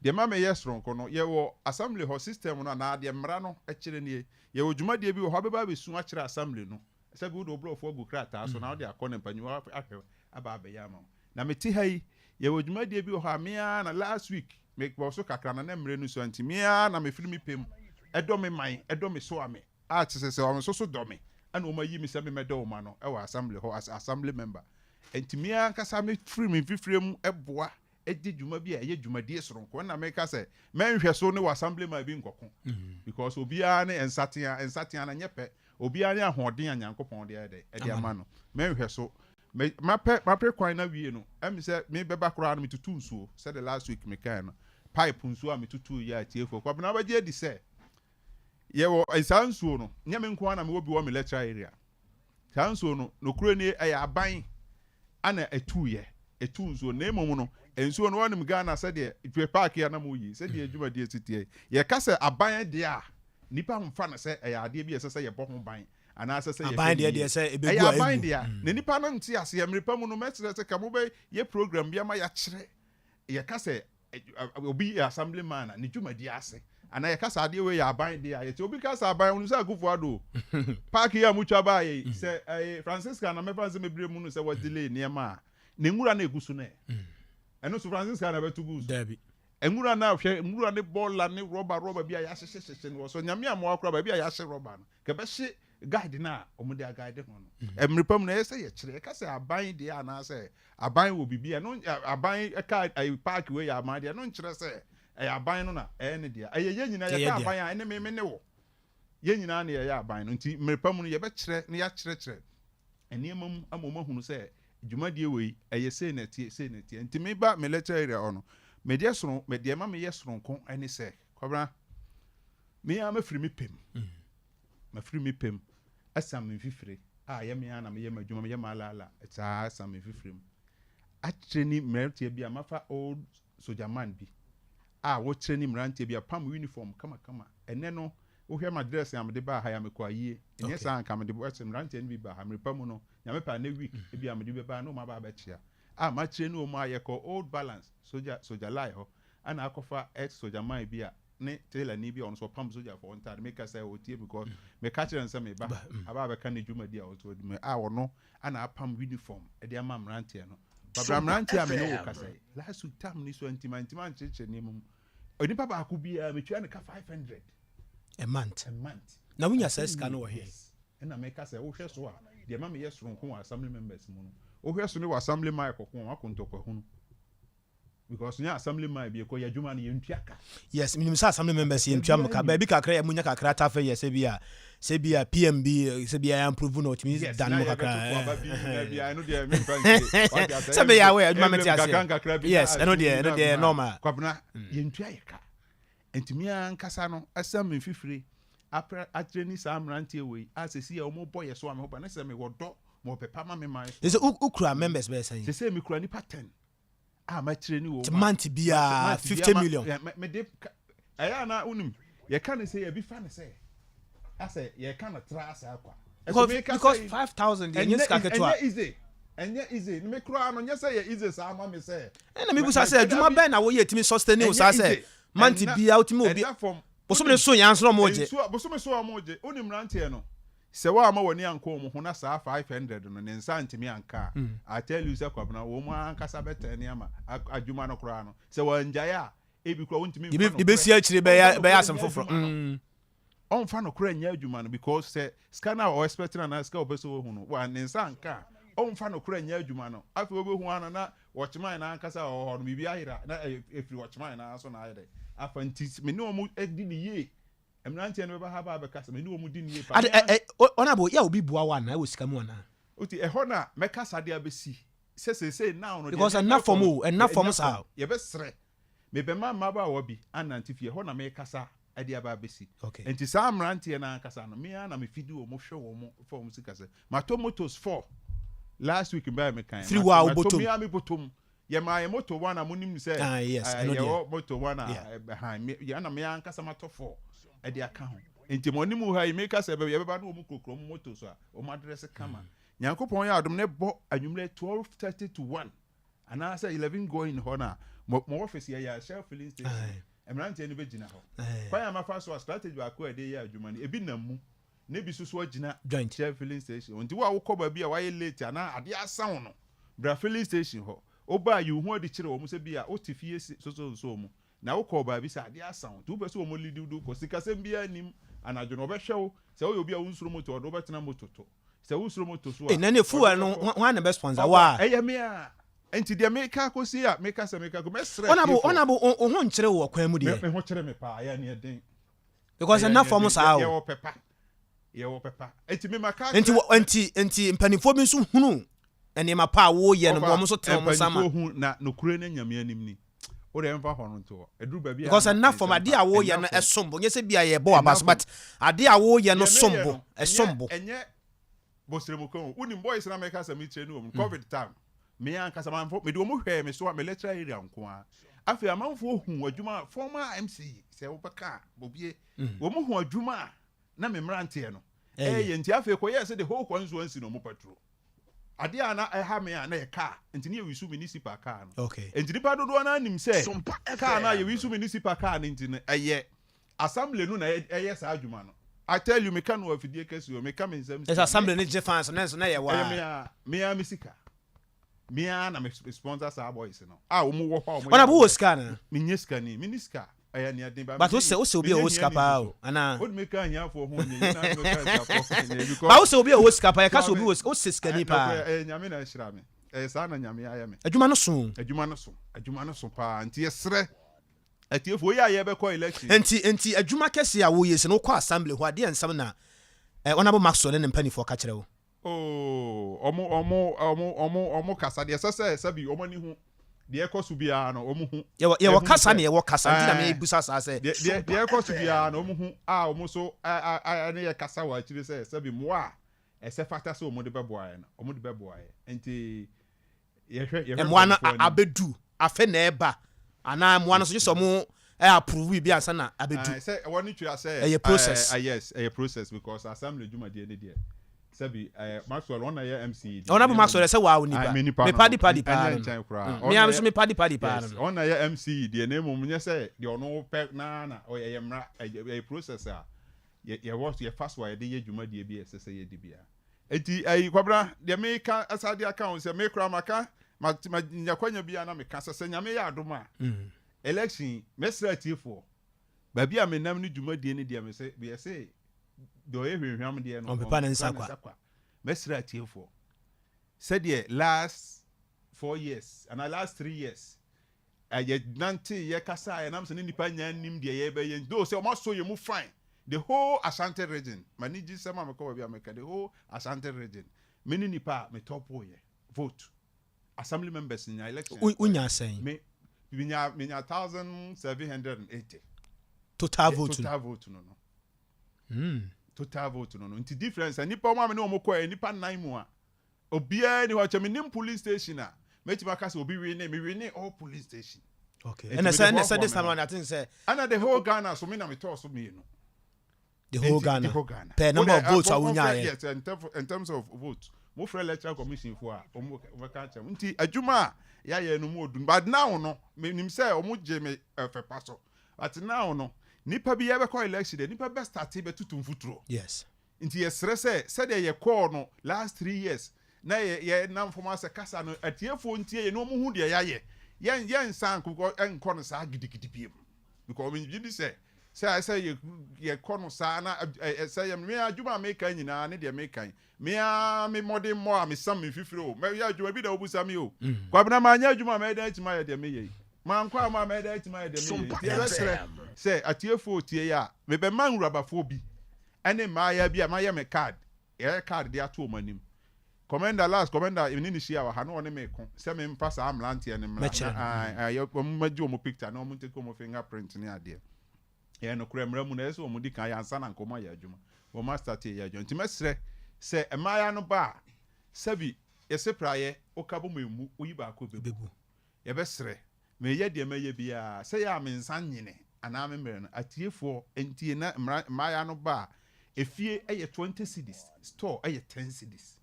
Deɛ ɛma meyɛ soronko no, yɛwɔ assembly hɔ system no anaa deɛ mmara no kyerɛ nie. Yɛwɔ dwumadie bi wɔ hɔ abɛba abɛsu akyerɛ assembly no sɛbi wode wo borɔfo agu krataa so na wode akɔ na mpanyinfoɔ ahwɛ aba abɛyɛ ama wo. Na mete ha yi, yɛwɔ dwumadie bi wɔ hɔ a me ara na last week mebɔɔ so kakra na na mmerɛ no sua nti me ara na mefiri me pɛ mu dɔ me man, dɔ me soa me a kyesɛ sɛ wɔn nso so dɔ me ɛna wɔn ayi me sɛ me mɛdɔ wɔn ano wɔ assembly hɔ as assembly member. Nti me ara ankasa mefiri me mfifire mu boa di dwuma bi a ɛyɛ dwumadie soronko ɛna meka sɛ mɛnhwɛ so ne wɔ assembly man bi nkɔko because obiara ne nsatea, nsatea no nyɛ pɛ, obiara ne ahoɔden a Nyankopɔn de ayɛ dɛ ɛde ama no, mɛnhwɛ so. Me mapɛ mapere kwan no awie no, ɛmi sɛ me bɛba koraa no metutu nsuo sɛdeɛ last week mekaeɛ no, pipe nsuo a metutu yɛ atiefoɔ Kwabena wobɛgye adi sɛ yɛwɔ saa nsuo no, nyɛ me nko ara na mewɔ bi wɔ me lecturer area. Saa nsuo no, nokorɛ nie, ɛyɛ aban ana ɛtuiɛ, ɛtu nsuo no, na mmom no, nsuo no, wonim Ghana sɛdeɛ, hwɛ park yi a na moyi, sɛdeɛ adwumadie si teɛ yi, yɛka sɛ aban deɛ a, nnipa mfa no sɛ ɛyɛ adeɛ bi a ɛsɛ sɛ yɛbɔ ho ban anaasɛ sɛ yɛhwɛ Aban no deɛ yie. deɛ sɛ ɛbɛgu Ɛyɛ a aban ɛngu. dea. Na nnipa no nte aseɛ. Mmere pa mu no, mɛsrɛ sɛ ka mobɛyɛ program bi ama yɛakyerɛ. Yɛka sɛ obi yɛ assembly man a, ne dwumadie ase. Anaa yɛka sɛ adeɛ wei yɛ aban dea a, yɛte obi ka sɛ aban, wonim sɛ Akufo Addo o. Park yi a motwa baeɛ yi, sɛ ɛyɛ Francisca na mɛfa no sɛ mɛbire mu no sɛ wadelay nneɛma a, ne nwura no a ɛgu so no ɛ? Ɛno nso Francisca na ɛbɛto gu so? Daabi. Nwura no a hwɛ nwura ne bɔɔla ne rɔba rɔba bi a yɛahyehyɛhyehyɛ no wɔ so. Nyame amoa koraa baabi a yɛahye rɔba no, nka ɛbɛhye guide no a wɔde aguide ho no. Mmere pa mu no, ɛyɛ sɛ yɛkyerɛ. Yɛka sɛ aban deɛ anaasɛ aban wɔ biribi a, ɛno aban ɛka ɛyi park wei yɛ aban deɛ, ɛno nkyerɛ sɛ ɛyɛ aban no na ɛyɛ ne dea. Ɛyɛ yɛn nyinaa Ɛyɛ yɛka dea. aban a, ɛne me me ne wo. Yɛn nyinaa na yɛyɛ aban no. Nti mmere pa mu no, yɛbɛkyerɛ na yɛakyerɛkyerɛ nneɛma mu ama wɔahunu sɛ dwumadie wei, ɛyɛ sei na ɛteɛ, sei na ɛteɛ. Nti me ba me lecture area hɔ no, me deɛ soron, me deɛ ɛma meyɛ soronko ne sɛ, Kwabena, me ara mafiri me pɛ mu, mafiri me pɛ mu asiane me mfifire a ɛyɛ me ara na meyɛ m'adwuma, meyɛ m'alaala saa asiane me mfifire mu akyerɛ ni mmeranteɛ bi a mafa old soldier man bi a wɔkyerɛ ni mmeranteɛ bi a pam uniform kamakama. Ɛnɛ no, Wohwɛ ma dress a mede baa ha yi a mekɔ ayie ɛnyɛ saa anka mede bɔ mmeranteɛ no bi baa ha mmerɛ pa mu no Nyame pɛ a nɛ week ebi a mede bi bɛba na wɔn aba abɛkyea a makyerɛ ne wɔn a yɛkɔ old balance soja soja line hɔ ɛna akɔfa ex soja man bi a ne tailor ni bi a ɔno nso ɔpam soja foɔ ntaade meka sɛ ɔtie because meka kyerɛ no sɛ meba aba abɛka ne dwumadi a ɔso ɔdi a ɔno ana apam uniform ɛde ama mmeranteɛ no babra mmeranteɛ a me ne wo kasa yi last week tam ni so antima antima ankyerɛkyerɛ nneɛma mu Onipa baako biara metua no ka 500. A month. A month. Na wonya saa sika no wɔ he? Yes. Ɛna meka sɛ wohwɛ so a, deɛ ɛma meyɛ soronko wɔ assembly members mu no, wohwɛ so ne wɔ assembly man kɔko a, wako ntɔkwa hunu. Because nyɛ assembly man bi ɛkɔ yɛ adwuma no yɛntua ka. Yes, menim sɛ assembly members yɛntua mo ka. Baabi kakra yɛ munya kakra tafe yɛ sɛ bi a sɛ bi a PM bi sɛ bi a improve no ɔtumi dan mo kakra. Sɛ bɛyɛ awɛ adwuma mete aseɛ. Yes, ɛno deɛ ɛno deɛ normal. Kwabena yɛntua yɛ ka. Nti me ankasa no ɛsɛ me mfifire apra akyerɛ ni saa mmeranteɛ wei a sɛsi a wɔn bɔ yɛ so a me ho ba ne sɛ mewɔ dɔ mewɔ pɛpa ma me man so. Sɛ wokura members bɛyɛ sɛn? Sɛsɛ mekura nipa 10. a makyerɛ ni wɔ mu. Month biara 50 million. Mede ɛyɛ ana wonim yɛka ne sɛ yɛbi fa ne sɛ asɛ yɛka no tra asɛ akwa. Because 5000 deɛ ɛnyɛ sika ketewa. Ɛnyɛ easy ɛnyɛ easy me koraa no nyɛ sɛ yɛ easy saa ma me sɛ. Ɛna mebusa sɛ adwuma bɛn na woyɛ tumi sustain wo saa sɛ month biara wotumi obi bosome so yɛn nso na ɔmo gye. Bosome so ɔmo gye wonim mmeranteɛ no. Sɛ woamma w'ani ankɔ wɔn ho na saa 500 no ne nsa antumi anka a, I tell you sɛ Kwabena, wɔn ara ankasa bɛtɛne ama adwuma no koraa no. Sɛ wɔangyae a, ebi koraa wontumi mfa nokorɛ. Bɛsi akyire bɛyɛ bɛyɛ asɛm foforɔ. Ɔmfa nokorɛ nyɛ adwuma no because sɛ sika no a ɔ expect no anaa sika a ɔpɛ sɛ ɔhu no, wa ne nsa anka a, ɔmfa nokorɛ nyɛ adwuma no. Afei wobɛhu ara no na wɔkyeman no ankasa a ɔwɔ hɔ no, biribi ayera na ɛfiri wɔkyeman no ara so na ayɛ dɛ afa. Nti me ne wɔn di no yie. Mmeranteɛ no bɛba ha aba abɛka sɛ me ne wɔn di no yie paa. Ade ɛ ɛ Honourable, yɛ a obi boa wo anaa ɛwɔ sika mu anaa? Oti ɛhɔ na mɛkasa de abɛsi sɛ seesei now no deɛ Because ɛnna ɛrekɔ fam no, o, ɛnna fam ɛnna saa fam. o. Yɛbɛsrɛ, mebɛma mmabaawa bi anante fie, ɛhɔ na merekasa de aba abɛsi. Okay. Nti saa mmeranteɛ no ankasa no, me ara na mefidi wɔn, hwɛ wɔn, fa wɔn sika sɛ, matɔ motos four last week mbaa mekae, Firi wo a matɔ wobɔtɔ me mu. ara me bɔtɔ mu. Yɛmaa yɛn moto one a monim sɛ Ah, yes, ɛno deɛ. yɛwɔ moto one a Yeah. ɛhan me yɛn na me ankasa matɔ four ɛde aka ho. Nti mo anim ha yi meka sɛ yɛbɛba ne wɔn kurakura wɔn moto so a wɔn adrɛse kama. Nyankopɔn yɛ adom ne bɔ anwummerɛ 12:30 to 1 anaasɛ 11 going hɔ no a, mo mo office yɛyɛ Shell filling station. Mmeranteɛ no bɛgyina hɔ. Kwan a mafa so a strategy baako a yɛde yɛ adwuma no ebi nam mu na ebi nso so agyina Shell filling station. Nti wo a wokɔ baabi a wayɛ late anaa adeɛ asa wo no, bra filling station hɔ. Woba a yi wo ho adi kyerɛ wɔn sɛ bi a wote fie so so so mu na wokɔɔ baabi sɛ adeɛ asa wo nti wopɛ sɛ wɔn lead wo de wokɔ. Sikasɛm biara nnim anadwo no wɔbɛhwɛ wo. Sɛ woyɛ obi a wonsuro moto a wɔde wo bɛtena moto to. Sɛ wosuro moto so a Ei na ne wɔde fuel wo no bɛkɔ. hwan na bɛ sponsor Ɔba wo a? ɛyɛ me a. Nti deɛ meka akɔsi a meka sɛ meka akɔ mɛsrɛ Honourable atiefoɔ. honourable wo wo ho nkyere wo wɔ kwan mu Me deɛ? me ho kyere me paa ɛyɛ neɛ den. Because Ɛyɛ ɛnna neɛ fam den. saa o. Yɛwɔ pɛ pa. Yɛwɔ pɛ pa. Nti me maka Nti akyerɛ. wɔ nti nti mpanimfoɔ bi nso hunu nneɛma pa a woyɛ no Ɔfa wɔn nso tene wɔn nsa ma. mpanimfoɔ hu na nokorɛ no Nyame anim ni. Wo deɛ mfa hɔ no nto hɔ. Ɛduru baabi a Because na ɛnna fam nsɛm adeɛ ba. a woyɛ Ɛnna no fam. ɛsom bo nyɛ sɛ bi a yɛbɔ w'aba Ɛnna so fam. but adeɛ a woyɛ no Deɛ som meyɛ bo no ɛsom ɛnyɛ bo. ɛnyɛ bɔsrɛmukɔ o. Wonim boys no a meka sɛ me train wɔn no covid time me ankasa manfo mede wɔn hwɛɛ me so a me lecturer area nko ara. Afei amanfoɔ hu adwuma a former MC sɛ wobɛka a bobie wɔn hu adwuma a na me mmeranteɛ no ɛyɛ nti afei kɔyɛɛ sɛ the whole constituency na wɔn patro. Adeɛ a na ɛha me a na yɛ car nti ne yɛwisu municipal car no. Okay. Nti nipa dodoɔ no ara nim sɛ car no a yɛwisu municipal car no nti no ɛyɛ assembly no na ɛyɛ saa adwuma no. I tell you meka no wɔ afidie kɛseɛ o meka me nsɛm Ɛsɛ sia me assembly no gye fans no nso na ɛyɛ ɛyɛ waa. me ara me ara me sika. Me ara na me sponsor saa boys no a wɔn wɔ hɔ a wɔn yɛ Honourable wowɔ adeɛ. sika anaa? Menyɛ sikani, menni sika. Ɛyɛ nea den ba But menyɛ wosɛ wosɛ obi a menyɛ ɔwɔ sika hiani paa nso o so. anaa? Wode me ka ahiafoɔ ho nyɛ yie na wode me ka akuafoɔ ho nyɛ yie Ba because wosɛ obi a ɔwɔ sika paa yɛka sɛ obi Kwame wɔ sika wosɛ sikani ɛ paa. nokorɛ ɛyɛ Nyame na ahyira me. Ɛyɛ saa na Nyame ayɛ me. Adwuma no so o. Adwuma no so adwuma no so paa nti yɛsrɛ atiefoɔ yi a yɛbɛkɔ election yi. Nti nti adwuma kɛseɛ a woyɛ yi sɛ no wokɔ assembly hɔ a deɛ nsɛm na eh, Honourable Maxwell ne ne mpanifoɔ ka kyerɛ wo? Oh, ɔmo, ɔmo, ɔmo, ɔmo, ɔmo kasa deɛ ɛsɛ sɛ sɛbi ɔmo ani hu deɛ ɛkɔ so biara no ɔmo hu. Yɛwɔ yɛwɔ Ɛhunu kasa sɛ, na yɛwɔ kasa nti na ɛɛ, mebusa saa sɛ. deɛ deɛ deɛ ɛkɔ so biara no ɔmo hu a ɔmo so ɛ ɛ ɛne yɛ kasa wɔ akyire sɛ sɛbi mmoa a ɛsɛ fata sɛ ɔmo de bɛboa yɛ no ɔmo de bɛboa yɛ nti. Yɛhwɛ yɛhwɛ Mmoa no mpanyinfoɔ anim. abɛdu afe na ɛba anaa mmoa no so gye sɛ ɔmo ɛ approve biribi ansa na abɛdu. Ae, sɛ ɛwɔ ne tua sɛ Ɛyɛ process. ɛɛ yes ɛyɛ process because assembly dwumadie ne deɛ sɛbi ɛɛ Maxwell ɔno na ɛyɛ MC deɛ Ɔno na abo mmom Maxwell ɛsɛ waa ae onipa. me nipa Me no padi no padi paa ɛnyɛ no no. nkyɛn koraa Mm, ɔno me na ara nso ɛyɛ me padi padi paa no yes no. ɔno na ɛyɛ MC deɛ na mmom nyɛ sɛ deɛ ɔno pɛ naa na ɔyɛ ɛyɛ mmara ɛyɛ ɛyɛ process a yɛ yɛwɔ yɛfa so a yɛde yɛ dwumadie bi a ɛsɛ sɛ yɛdi biara. Enti ɛyi Kwabena, deɛ meka asa de aka ho sɛ me koraa maka ma nya kwanya biara na meka sɛ sɛ Nyame yɛ adom a election yi mɛsrɛ atiefoɔ baabi a menam ne dwumadie no deɛ mese deɛ se deɛ ɔyɛ hwamhwam deɛ no Ɔmpepa ne nsa kwa. Mɛsrɛ atiefoɔ sɛdeɛ last 4 years anaa last 3 years Yɛ nantee, yɛ kasaa, yɛ nam sɛ ne nipa nyaa nnim deɛ yɛ bɛyɛ nti, though sɛ ɔmo asɔ yɛ mu fine, the whole Ashanti region, m'ani gye sɛm a mekɔ baabi a meka, the whole Ashanti region, me ne nipa a me tɔpoo yɛ vote, assembly members nyinaa election Wo yɛ kɔɛ, nyaa sɛn? Me, me nyaa, me nyaa 1,780. Total Yɛ vote no? Total vote no no. Total vote no no, nti difference a nipa ɔmo a me ne ɔmo kɔɛ, nipa nnan mu a, Obiara nni hɔ, kyɛ mennim police station a mɛtumi aka sɛ obi winee, me winee all police station. Okay. Enti Ɛna mede sɛ ɛna sɛ hoahoa this me time ho. round I think sɛ. Ɛna the whole Ghana so me na metɔɔ so mmienu. The whole Enti, Ghana. The whole Ghana. Per number Wo of deɛ, votes a mo- mo frɛ- wonyaeɛ. Yes, in terms of vote. Mo frɛ electoral commission fo a, wɔn bɛka akyerɛ mo. Nti adwuma a yɛayɛ no mu odun. But now no, menim sɛ wɔn gye me ɛfɛ pa so. But now no, nipa bi yɛbɛkɔ election deɛ, nipa bɛ start bɛtutu mfuturo. Yes. Nti yɛsrɛ sɛ sɛdeɛ yɛkɔɔ no last 3 years na yɛ yɛnam fam asɛ kasa no atiefoɔ ntie yɛn na wɔn hu deɛ yɛayɛ. Yɛn yɛnsan nkɔ nkɔ no saa gidigidi biem because me gye di sɛ sɛ ayɛ sɛ yɛ yɛkɔ no saa na ɛ ɛ sɛ yɛ me adwuma a meka nyinaa ne deɛ meka yi me ara me mmɔden mmɔ a mesam me mfifire o mɛyɛ adwuma bi da wobusa me o Kwabena manyɛ adwuma a mɛyɛ dɛn atumi ayɛ deɛ meyɛ yi mankɔ ama a mɛyɛ dɛn atumi ayɛ deɛ meyɛ yi nti yɛbɛsrɛ sɛ atiefoɔ tie yɛ a mebɛma nwurabafoɔ bi ɛne mmaayaa bi a mayɛ me card, yɛayɛ card de ato wɔn anim. Commander last commander me ne no hyia wɔ ha na ɔne me ko sɛ memfa saa mmeranteɛ no mmra Mɛkyerɛ na no. ae, ae, yɛ- wɔn mmɛgye wɔn picture na wɔn ntake wɔn finger print ne adeɛ. Ɛyɛ nokorɛ mmara mu no ɛyɛ sɛ wɔn di kan yɛ ansa na nka wɔn ayɛ adwuma. Wɔn astate yɛ adwuma. Nti mɛsrɛ sɛ mmaayaa no ba a sɛbi yɛse praeɛ woka bɔ mu emmu woyi baako ɛbɛbu. Ɛbɛbu. Yɛbɛsrɛ meyɛ deɛ mɛyɛ biara sɛ yɛ a me nsa nyene. anaa me mmerɛ no, atiefoɔ ntie na mmra, mmaayaa no ba a, efie yɛ 20 cedis, store yɛ 10 cedis.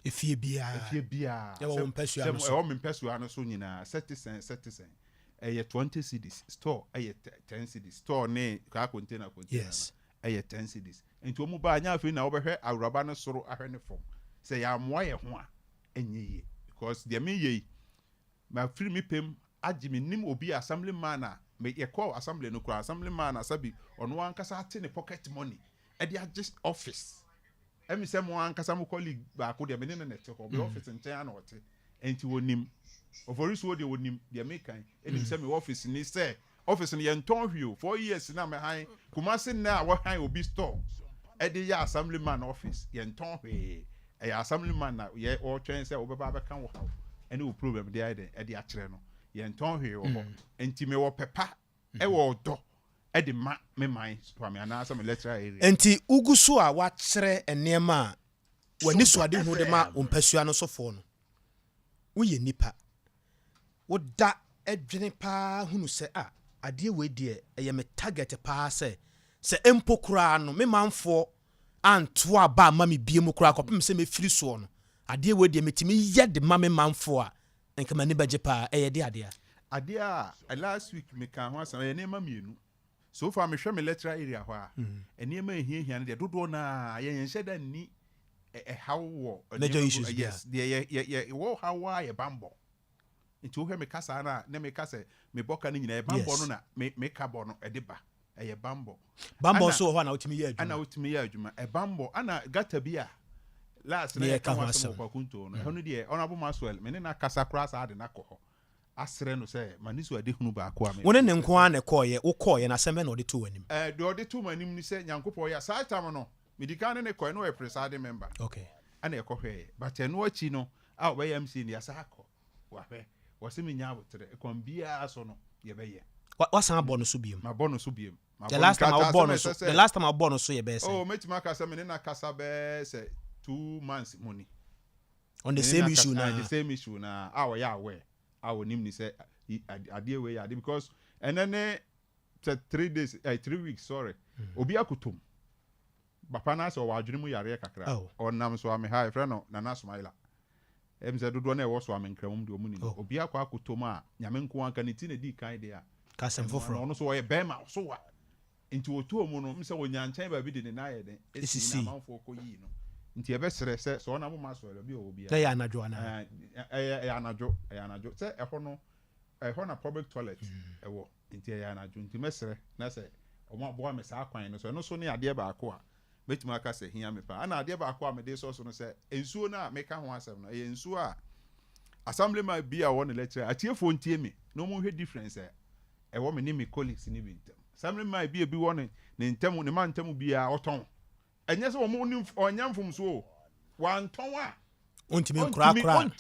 Efie biara. Efie biara. Ɛwɔ wo mpasua no so. Ɛwɔ me mpasua no so nyinaa, sɛ te sɛn, sɛ te sɛn. Ɛyɛ 20 cedis, store yɛ 10 cedis, store ne kaa container container yes. no ɛyɛ 10 cedis. Nti wɔn ba a, nyɛ afei na wɔbɛhwɛ awuraba no soro ahwɛ ne fam. Sɛ yɛamoa yɛn ho a, ɛnyɛ yie. Because deɛ meyɛ yi, Mafiri me pɛ mu agye mennim obi a assembly man a me yɛkɔɔ assembly no koraa assembly man a sɛbi ɔno ankasa ate ne pocket money ɛde agye office ɛmi sɛ mo ankasa mo colleague baako deɛ me ne no na ɛte hɔ me office nkyɛn ana ɔte ɛnti wɔnim Oforisuo deɛ wɔnim deɛ mekan ɛnim sɛ me office ni sɛ office no yɛntɔn hwee o 4 years na mɛhan Kumasi nnɛ a wɔhan obi store ɛde yɛ assembly man office, yɛntɔn hwee. Ɛyɛ assembly man na yɛ ɔretwɛn sɛ wobɛba abɛka wo haw ɛne wo problem de ayɛ dɛn ɛde akyerɛ no. Yɛntɔn hwee wɔ hɔ. Nti mewɔ pɛpa ɛwɔ ɔdɔ ɛde ma me man Suame anaasɛ me electoral area. Nti wogu so a woakyerɛ nneɛma a w'ani so ade hu de ma wo mpasua no sofoɔ no, woyɛ nipa, woda dwene paa hunu sɛ ah, adeɛ wei deɛ ɛyɛ me target paa sɛ sɛ mpo koraa no me manfoɔ anto aba ama me bie mu koraa kɔpem sɛ mɛfiri soɔ no, adeɛ wei deɛ metumi yɛ de ma me manfoɔ a, nka m'ani bɛgye paa, ɛyɛ de adeɛ a? Adeɛ a last week meka ho asɛm, ɛyɛ nneɛma mmienu. So far mehwɛ me electoral area hɔ a, nneɛma ehiahia no deɛ dodoɔ naa yɛn nhyɛ da nni ɛhaw wɔ major issues. Yes, deɛ yɛ yɛ yɛ wɔ haw a yɛ bambɔ. Nti wohwɛ me kasa na ne meka sɛ mebɔ ka no nyinaa yɛ bambɔ no na me me ka bɔ no ɛde ba ɛyɛ bambɔ. Bambɔ nso wɔ hɔ a na wotumi yɛ adwuma. Ana wotumi yɛ adwuma, ɛbambɔ ana gutter bi a last na yɛka ho asɛm wɔ Kwakunto no, ɛhɔ no deɛ Honourable Maxwell me ne na kasa koraa saa de na kɔ hɔ asrɛ no sɛ ma ne so ade hunu baako a me. Wo ne ne nko ara na ɛkɔɔyɛ, wokɔɔyɛ na asɛm bɛn na ɔde too w'anim? Deɛ ɔde too m'anim ni sɛ Nyankopɔn yɛ saa tam no medi kan ne ne kɔɛ na ɔyɛ presiding member. Ɛna ɛkɔhwɛɛ, but ɛno akyi no a ɔbɛyɛ MC no yɛasa akɔ wahwɛ wɔsɛ menya abotrɛ kwan biara so no yɛbɛyɛ. Wasan abɔ no so biom? Mabɔ no so biom. The last time a wobɔ no so, the last time a wobɔ no so yɛ bɛyɛ sɛ? Oh, mɛtumi aka sɛ me ne na kasa bɛyɛ sɛ 2 months mu ni. On the same issue na? The same issue na a ɔyɛ aware a onim ni sɛ adeɛ wei yɛ adeɛ because ɛnɛ ne sɛ 3 days, 3 weeks, sorry, obi akotom papa no asɛ ɔwɔ adwene mu yareɛ kakra. Ɔnam so ame ha, yɛfrɛ no Nana Sumaila, ɛm sɛ dodoɔ no ɛwɔ so ame Nkramom deɛ ɔmu nim. Obi akɔ akotom a Nyame nko anka ne ti na di kan deɛ a kasɛm foforɔ. Ɔno so ɔyɛ bɛrima ɔso wa nti wɔtɔɔ mu no m sɛ wɔnya nkyɛn baabi de ne nan ayɛ den ɛsii na amanfoɔ kɔ yii no. Nti ɛbɛserɛ sɛ sɛ ɔnam ma sɔrɔ bi ɔwɔ biara. Ɛyɛ anadwo anaa? Ɛyɛ anadwo, ɛyɛ anadwo sɛ ɛhɔ no, ɛhɔ na public toilet ɛwɔ, nti ɛyɛ anadwo. Nti mɛsrɛ na sɛ ɔmo aboa me saa kwan no so, ɛno so ne adeɛ baako a mɛtumi aka sɛ hia me paa. Ɛna adeɛ baako a mede sɔ so no sɛ nsuo no a meka ho asɛm no, ɛyɛ nsuo a assemblyman bi a ɔwɔ ne lecture, atiefoɔ ntie me na ɔmo nhwɛ difference a ɛwɔ me ne me colleagues ne bi ntam. Assemblyman bi a ebi wɔ ne ntam ne ma ntam biara ɔtɔn, ɛnyɛ sɛ wɔn ni ɔnyɛ mfomso o, wantɔn a ɔntumi nkorakora.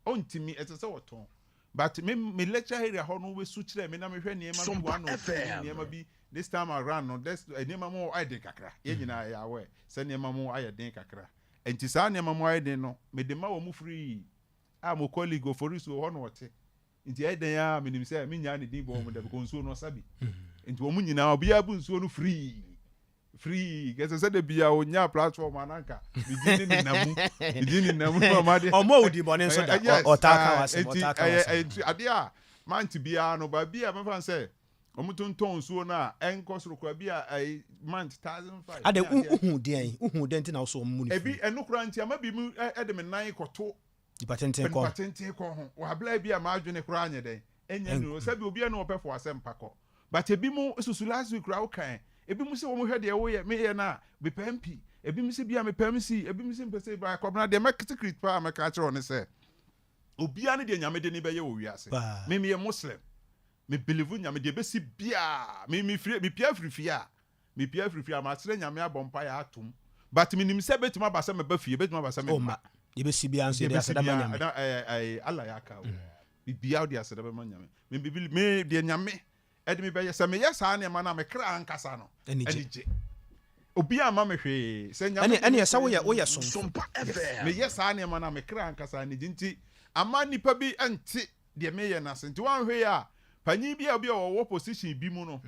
Ɔntumi, ɛsɛ sɛ ɔtɔn, but me lecture area hɔ no wesu kyerɛ me na mehwɛ nneɛma bi one or two nneɛma bi. This time around no, this nneɛma mu ayɛ den kakra. Yɛn nyinaa yɛ aware sɛ nneɛma mu ayɛ den kakra, nti saa nneɛma mu ayɛ den no mede ma wɔn free a mo colleague Oforisu hɔ na ɔte, nti ɛyɛ den a menim sɛ menya ne din bɔ wɔn da because nsuo no ɔsa bi, nti wɔn nyinaa obiara bu nsuo no free free kɛsɛ sɛ de bia onya platform ananka medi ne nenamu medi ne namu na ɔma de. Ɔmo a odi bɔne nso da ɔtaa ka w'asɛm, ɔtaa ka w'asɛm. Nti adeɛ a mante biara no baabi a mɛfa sɛ ɔmo tontɔn nsuo no a ɛnkɔ soro koraa bi a ɛyɛ month 1,500. Ade uhu deɛn, uhu deɛn nti na wosɔ ɔmo mu ne ebi ɛno koraa nti ama bi mu ɛde me nan kɔto nipa tenten kɔ nipa tenten kɔ ho wɔ abila bi a maa adwene koraa nyɛ dɛn ɛnyɛ nuro sɛbi obiara ne ɔpɛ fo asɛm pa kɔ, but ebi mu susu last week koraa wokan ebi mu sɛ wɔn hwɛ deɛ woyɛ meyɛ na mepɛ MP, ebi mu sɛ bi a mepɛ MC, ebi mu sɛ mpɛ sɛ ba kɔbena deɛ mɛ secret paa mɛka akyerɛ wɔn sɛ obiara ne deɛ Nyame de ne bɛyɛ wɔ wiase. Me meyɛ Muslim, me believe Nyame deɛ bɛsi biara. Me firi me pia firi fie a me pia firi fie a masrɛ Nyame abɔ mpa yɛ atom, but menim sɛ bɛtumi aba sɛ mɛba fie, bɛtumi aba sɛ mɛma yɛbɛsi biara nso yɛde aseda ma Nyame. Ɛɛ, Allah yɛ aka o, biribiara wode aseda bɛma Nyame. Me me deɛ Nyame ɛde me bɛyɛ sɛ meyɛ saa nneɛma no a mekra ankasa no ani gye. Obi ama me hwee sɛ Nyame ɛne ɛsɛ woyɛ somfo. Meyɛ saa nneɛma no a mekra ankasa ani gye, nti ama nipa bi nte deɛ meyɛ no ase, nti woanhwɛ yi a. Panyin bi a obi a ɔwɔ position bi mu no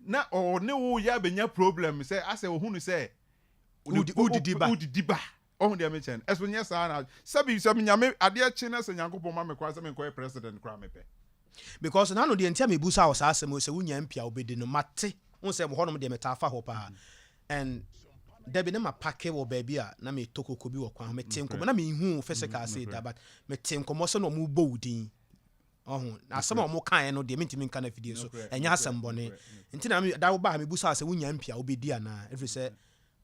na ɔne wo yɛ abɛnya problem sɛ asɛ ohunu sɛ wodidi ba. Wodidi ba. Ɔhu deɛ mekyɛ no. Ɛso nyɛ saa na sɛbi sɛ Nyame adeɛ kye na sɛ Nyankopɔn ma me kwan sɛ menkɔyɛ president koraa mepɛ. Because nano deɛ nti a mebusa wo saa asɛm yi sɛ wonya MP a wobɛdi no mate wohu sɛ hɔnom deɛ metaa fa hɔ paa and dabi na ma pake wɔ baabi a na metɔ koko bi wɔ kwan ho mete nkɔmmɔ na menhu wo physical sei da but mete nkɔmmɔ sɛ na ɔmo bɔ wo din ɔho na asɛm a ɔmo kaeɛ no deɛ mentumi nka no afidie so ɛnyɛ asɛm bɔne nti na da wobaa ha mebusa wo sɛ wonya MP a wobɛdi anaa ɛfiri sɛ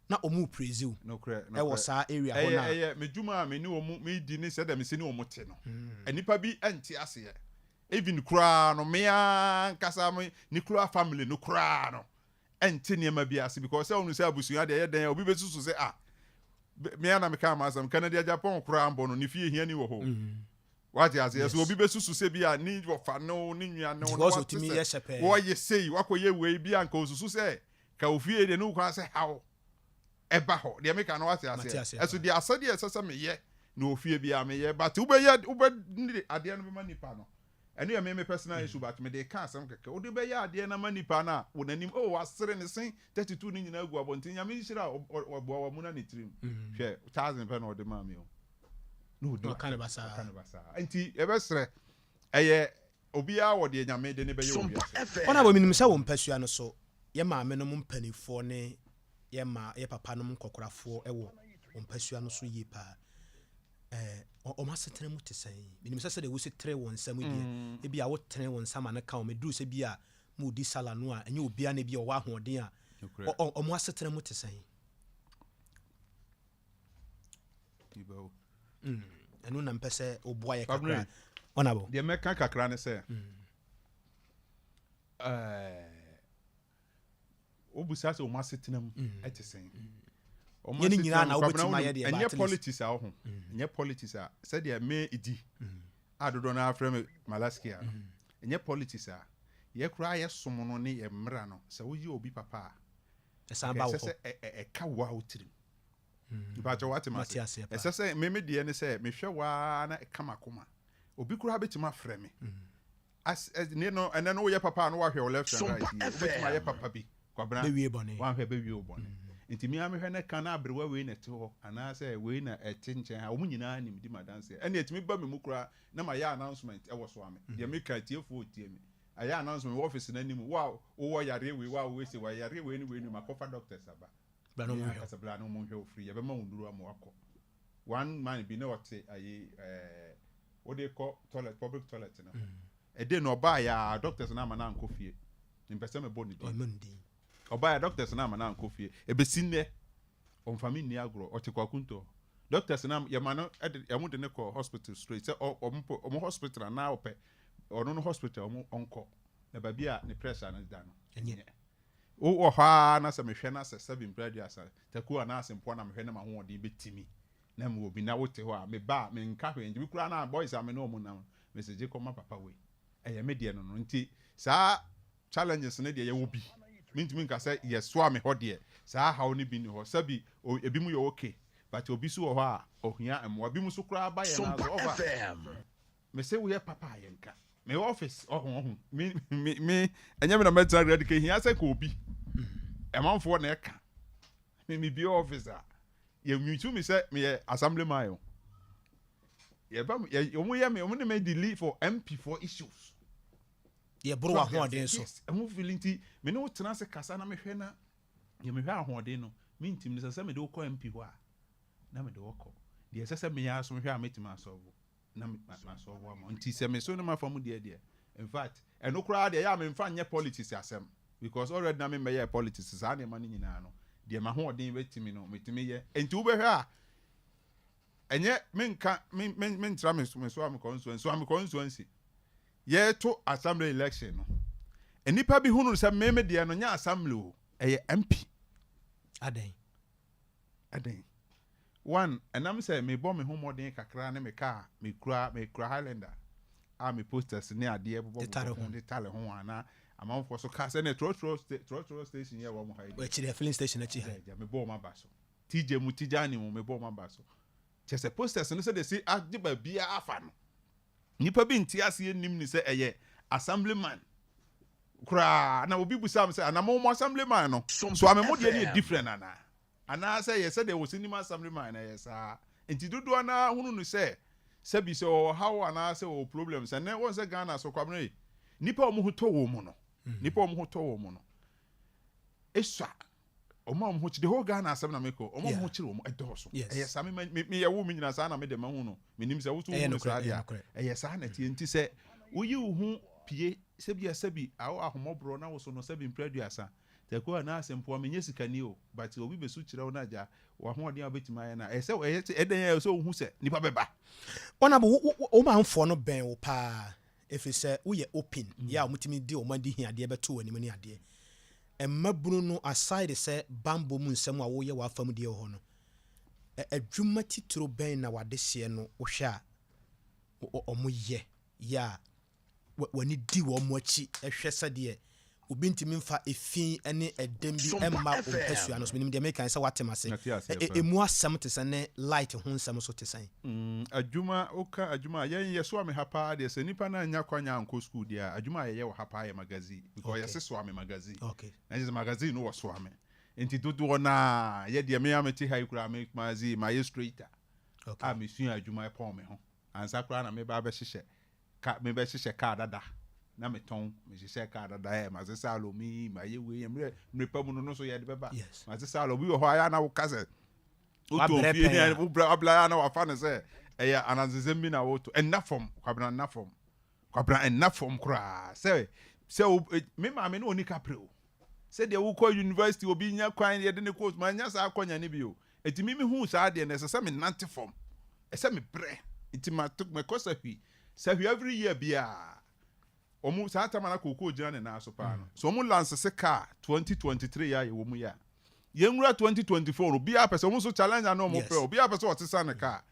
na ɔmo praise wo ɛwɔ saa area hɔ no a. Ɛyɛ me dwuma a me ne wɔn medi ne sɛdeɛ mese ne wɔn te no. Nnipa bi nte aseɛ. Even koraa no, me ara ankasa me nuclear family no koraa no nte nneɛma bi ase because sɛ wɔn sɛ abusua deɛ ɛyɛ dɛn a obi bɛsusu sɛ ah me ara na mekaa m'asɛm Kennedy Agyapong koraa mbɔ no ne fie hiani wɔ hɔ o. Wate aseɛ? So obi bɛsusu sɛ bi a ne wɔfa ne wo ne nua ne wo na wate sɛ wɔyɛ sei wakɔyɛ wei bi a nka osusu sɛ Ka wo fie deɛ ne wo kwan sɛ haw ɛba hɔ deɛ meka no wate aseɛ ɛso deɛ asɛdeɛ ɛsɛ sɛ meyɛ na wɔ fie biara meyɛ but wobɛyɛ wobɛ adeɛ no bɛma nipa no ɛno yɛ me me personal issue but mede ka asɛm kɛkɛ wode bɛyɛ adeɛ no ama nipa no a wɔ n'anim oh wasere ne se 32 no nyinaa gu abɔnten nyame nhyira ɔboa wamuna ne tirim hwɛ thousand pɛ na ɔde maa me o na ɔdi ɔka ne basaa nti yɛbɛsrɛ ɛyɛ obiara wɔ deɛ nyame de ne bɛyɛ wɔ wiase. Wɔn a wɔnim sɛ wo mpasua no so Yɛ maame nom mpaninfoɔ ne yɛ ma yɛ papa nom nkɔkorafoɔ wɔ wɔn mpasua no so yie paa. Ɛɛ wɔn asetena mu te sɛn? Menim sɛ sɛdeɛ wosi tere wɔn nsa mu deɛ, mm. ebi a wotene wɔn nsa ma no ka wɔn. Eduru sɛ bi a mo di sala no a, ɛnyɛ obiara na ebi a ɔwɔ ahoɔden a wɔn asetena mu te sɛn? Mm, ɛno na mpɛ sɛ woboa yɛ kakra. Ɔnabɔ. Deɛ mɛka kakra ne sɛ. Mm. Ɛɛ, wobisa sɛ wɔn asetena mu mm. ɛte sɛn? Wɔn asetena nyinaa na wobɛtumi ayɛ deɛ ɛnyɛ politics a ɔho mm. ɛnyɛ politics a sɛdeɛ me di mm. a dodoɔ no afrɛ me Malaskia no ɛnyɛ politics a yɛ koraa yɛ som no ne yɛ mmara no sɛ woyɛ obi papa a ɛsan ba wɔ hɔ ɛsɛ sɛ ɛka wo a wo tirim mpakyɛ wate ma ase ɛsɛ sɛ me me deɛ ne sɛ mehwɛ waa na ɛka makoma obi koraa bɛtumi afrɛ me As as ne no ɛnɛ no woyɛ papa a na wahwɛ wo left and right yie wobɛtumi ayɛ papa bi kwabena bɛwie bɔne wanhwɛ bɛwie wo bɔne nti me ara mehwɛ ne ka na aberewa wei na ɛte hɔ anaasɛ wei na ɛte nkyɛn ha wɔn nyinaa nim di m'adanseɛ ɛne ɛtumi ba me mu koraa na mayɛ announcement ɛwɔ so ame deɛ meka atiefoɔ tie me ayɛ announcement wɔ office no anim wo a wowɔ yareɛ wei wo a wowɔ sei wɔ yareɛ wei ne wei ne makɔfa doctors aba bra na wɔn nhwɛ wo bra na wɔn nhwɛ wo free yɛbɛma wo nnuro ama wakɔ one man bi na ɔte ayi ɛɛ wode kɔ toilet public toilet no ɛde no ɔbaa ya doctors no ama no ankɔ fie mpɛ sɛ mebɔ ne din ɔbaa ya doctors no ama no ankɔ fie ebesi nnɛ ɔmfa me nni agorɔ ɔte kwakuntɔ doctors no yɛma no ɛde ɛmo de ne kɔ hospital straight sɛ ɔmo ɔmo hospital anaa ɔpɛ ɔno no hospital ɔmo ɔnkɔ na baabi a ne pressure no da no ɛnyɛ Wowɔ hɔ ara na sɛ mehwɛ na sɛ sɛbe mprɛ aduasa, takuo anaa asempoa na mehwɛ na m'ahoɔden bɛtumi na mewɔ bi na wote hɔ a, meba a menka hwee nti me koraa na boys a me ne wɔn nam no mese gye kɔma papa wei ɛyɛ me deɛ no no nti saa challenges no deɛ yɛwɔ bi mentumi nka sɛ yɛsoa me hɔ deɛ saa haw no bi nni hɔ sɛbi ebinom yɛ okay but obi so wɔ hɔ a ohia mmoa binom so koraa ba yɛn nan so ɔfa Me se woyɛ papa a yɛnka. Me office ɔho ɔho me me me ɛnyɛ me na mɛtena ready ka ehia sɛ ka obi ɛmanfoɔ na ɛka me me bie office a yɛ nwisu mi sɛ meyɛ assembly man o yɛba yɛ wɔn yɛ me wɔn ne me di lead for MP for issues. Yɛ boro w'ahoɔden so. Yes ɛho fili nti me ne wo tena ase kasa na mehwɛ na yɛ mehwɛ ahoɔden no me ntim ne sɛ sɛ mede wo kɔ MP hɔ a na mede wo kɔ deɛ ɛsɛ sɛ meyɛ aso mehwɛ a mɛtumi asɔlvo. na masɔlvo ama wo nti sɛ me so ne mafa mu deɛ deɛ infact ɛno koraa deɛ ɛyɛ a memfa nyɛ politics asɛm because already na memmɛyɛɛ politics saa nneɛma no nyinaa no deɛ m'ahoɔden bɛtumi no metumi yɛ nti wobɛhwɛ a ɛnyɛ menka mentra me so a mekɔ nsuo nso a mekɔ nsuo nsi yɛto assembly election no nnipa bi hunu sɛ meme deɛ no nyɛ assembly o ɛyɛ MP adɛn Adɛn? One, ɛnam sɛ mebɔ me ho mmɔden kakra ne me car a mekura, mekura Highlander a me posters ne adeɛ bobɔ bobɔ ho de tare ho a na amanfoɔ so ka sɛ ne trɔtrɔ trɔtrɔ station yɛ wɔn ha yi. Akyiri filling station akyi ha. Gya mebɔ wɔn aba so. TJ mu Tijani mu mebɔ wɔn aba so. Kyɛ sɛ posters no sɛdeɛ si agye baabiara afa no. Nnipa bi nte aseɛ nnim ne sɛ ɛyɛ assemblyman koraa na obi busa me sɛ ana mo mo assemblyman no so ame mo deɛ no yɛ different anaa anaasɛ yɛ sɛdeɛ wɔsi nim assemblyman no ɛyɛ saa nti dodoɔ no ara hunu no sɛ sɛbi sɛ ɔwɔ haw anaasɛ ɔwɔ problem sɛ nɛ wɔn sɛ Ghana so kwabena yi nipa a wɔn ho tɔ wɔn mu no nipa a wɔn ho tɔ wɔn mu no esua wɔn a wɔn ho kyerɛ the whole Ghana asɛm na mekɔ wɔn a wɔn ho kyerɛ wɔn ɛdɔɔso ɛyɛ saa me me meyɛ wo me nyina saa na me de ma hu no menim sɛ woso hu no saa deɛ ɛyɛ saa na ɛteɛ nti sɛ woyi wo ho pie sɛbi sɛbi awo ahomɔborɔ na woso no sɛbi mpere aduasa tɛko a na asɛmpoa menyɛ sikani o but obi bɛsu kyerɛ wo no agya wahoɔden a wobɛtumi ayɛ no a ɛyɛ sɛ ɛyɛ sɛ ɛdɛn ɛyɛ sɛ wohu sɛ nipa bɛba. Honourable wo wo wo manfoɔ no bɛn wo paa ɛfiri sɛ woyɛ open yɛ a wɔtumi de wɔn adehiadeɛ bɛto w'anim ne adeɛ. Mmabunu no aside sɛ banbɔ mu nsɛm a woyɛ w'afa mu deɛ wɔ hɔ no, adwuma titiro bɛn na w'adehyeɛ no wohwɛ a wɔyɛ yɛ a w'ani di wɔn akyi hwɛ sɛdeɛ obi ntumi mfa efi ne ɛdɛm bi mma wo mpasua no so. Menim deɛ meka yi sɛ woate m'ase. Emu asɛm te sɛn ne light ho nsɛm nso te sɛn? Adwuma, woka adwuma a, yɛn yɛsoa me ha paa deɛ, sɛ nipa no annya kwan ankɔ sukuu deɛ a, adwuma a yɛyɛ wɔ ha paa yɛ magazine, because yɛse soa me magazine, na kyerɛ sɛ magazine no wɔ soa me, nti dodoɔ no ara, yɛ deɛ me a mete ha yi koraa me magazine, mayɛ straighter a mesua adwuma ɛpɔn me ho ansa koraa na meba abɛhyehyɛ ka mebɛhyehyɛ kaa dada na metɔn mehyehyɛ kaa dada ɛ masesa alomi mayɛ wei mmerɛ mmerɛ pa mu no no so yɛde bɛba masesa alomi wɔ hɔ ayɛ na woka sɛ wotɔn fie ne wobrɛ wabla ayɛ na wafa no sɛ ɛyɛ anansesɛm bi na woto ɛnna fam kwabena nna fam kwabena ɛnna fam koraa sɛ sɛ e, me maame ne ɔni kapre o sɛdeɛ wokɔ university obi nya kwan yɛde ne course manya saa akɔnya ne bi o ɛti me mehu saa deɛ no ɛsɛ sɛ menante fam ɛsɛ mebrɛ nti mɛkɔ sahwi sahwi every year biara wɔn saa tam na kookoo gyina ne nan so paa no so wɔn lansese car 2023 yɛ a yɛwɔ mu yɛ a yɛnwura 2024 no obiara pɛ sɛ wɔn nso challenge na wɔn pɛ obiara pɛ sɛ ɔsesa ne car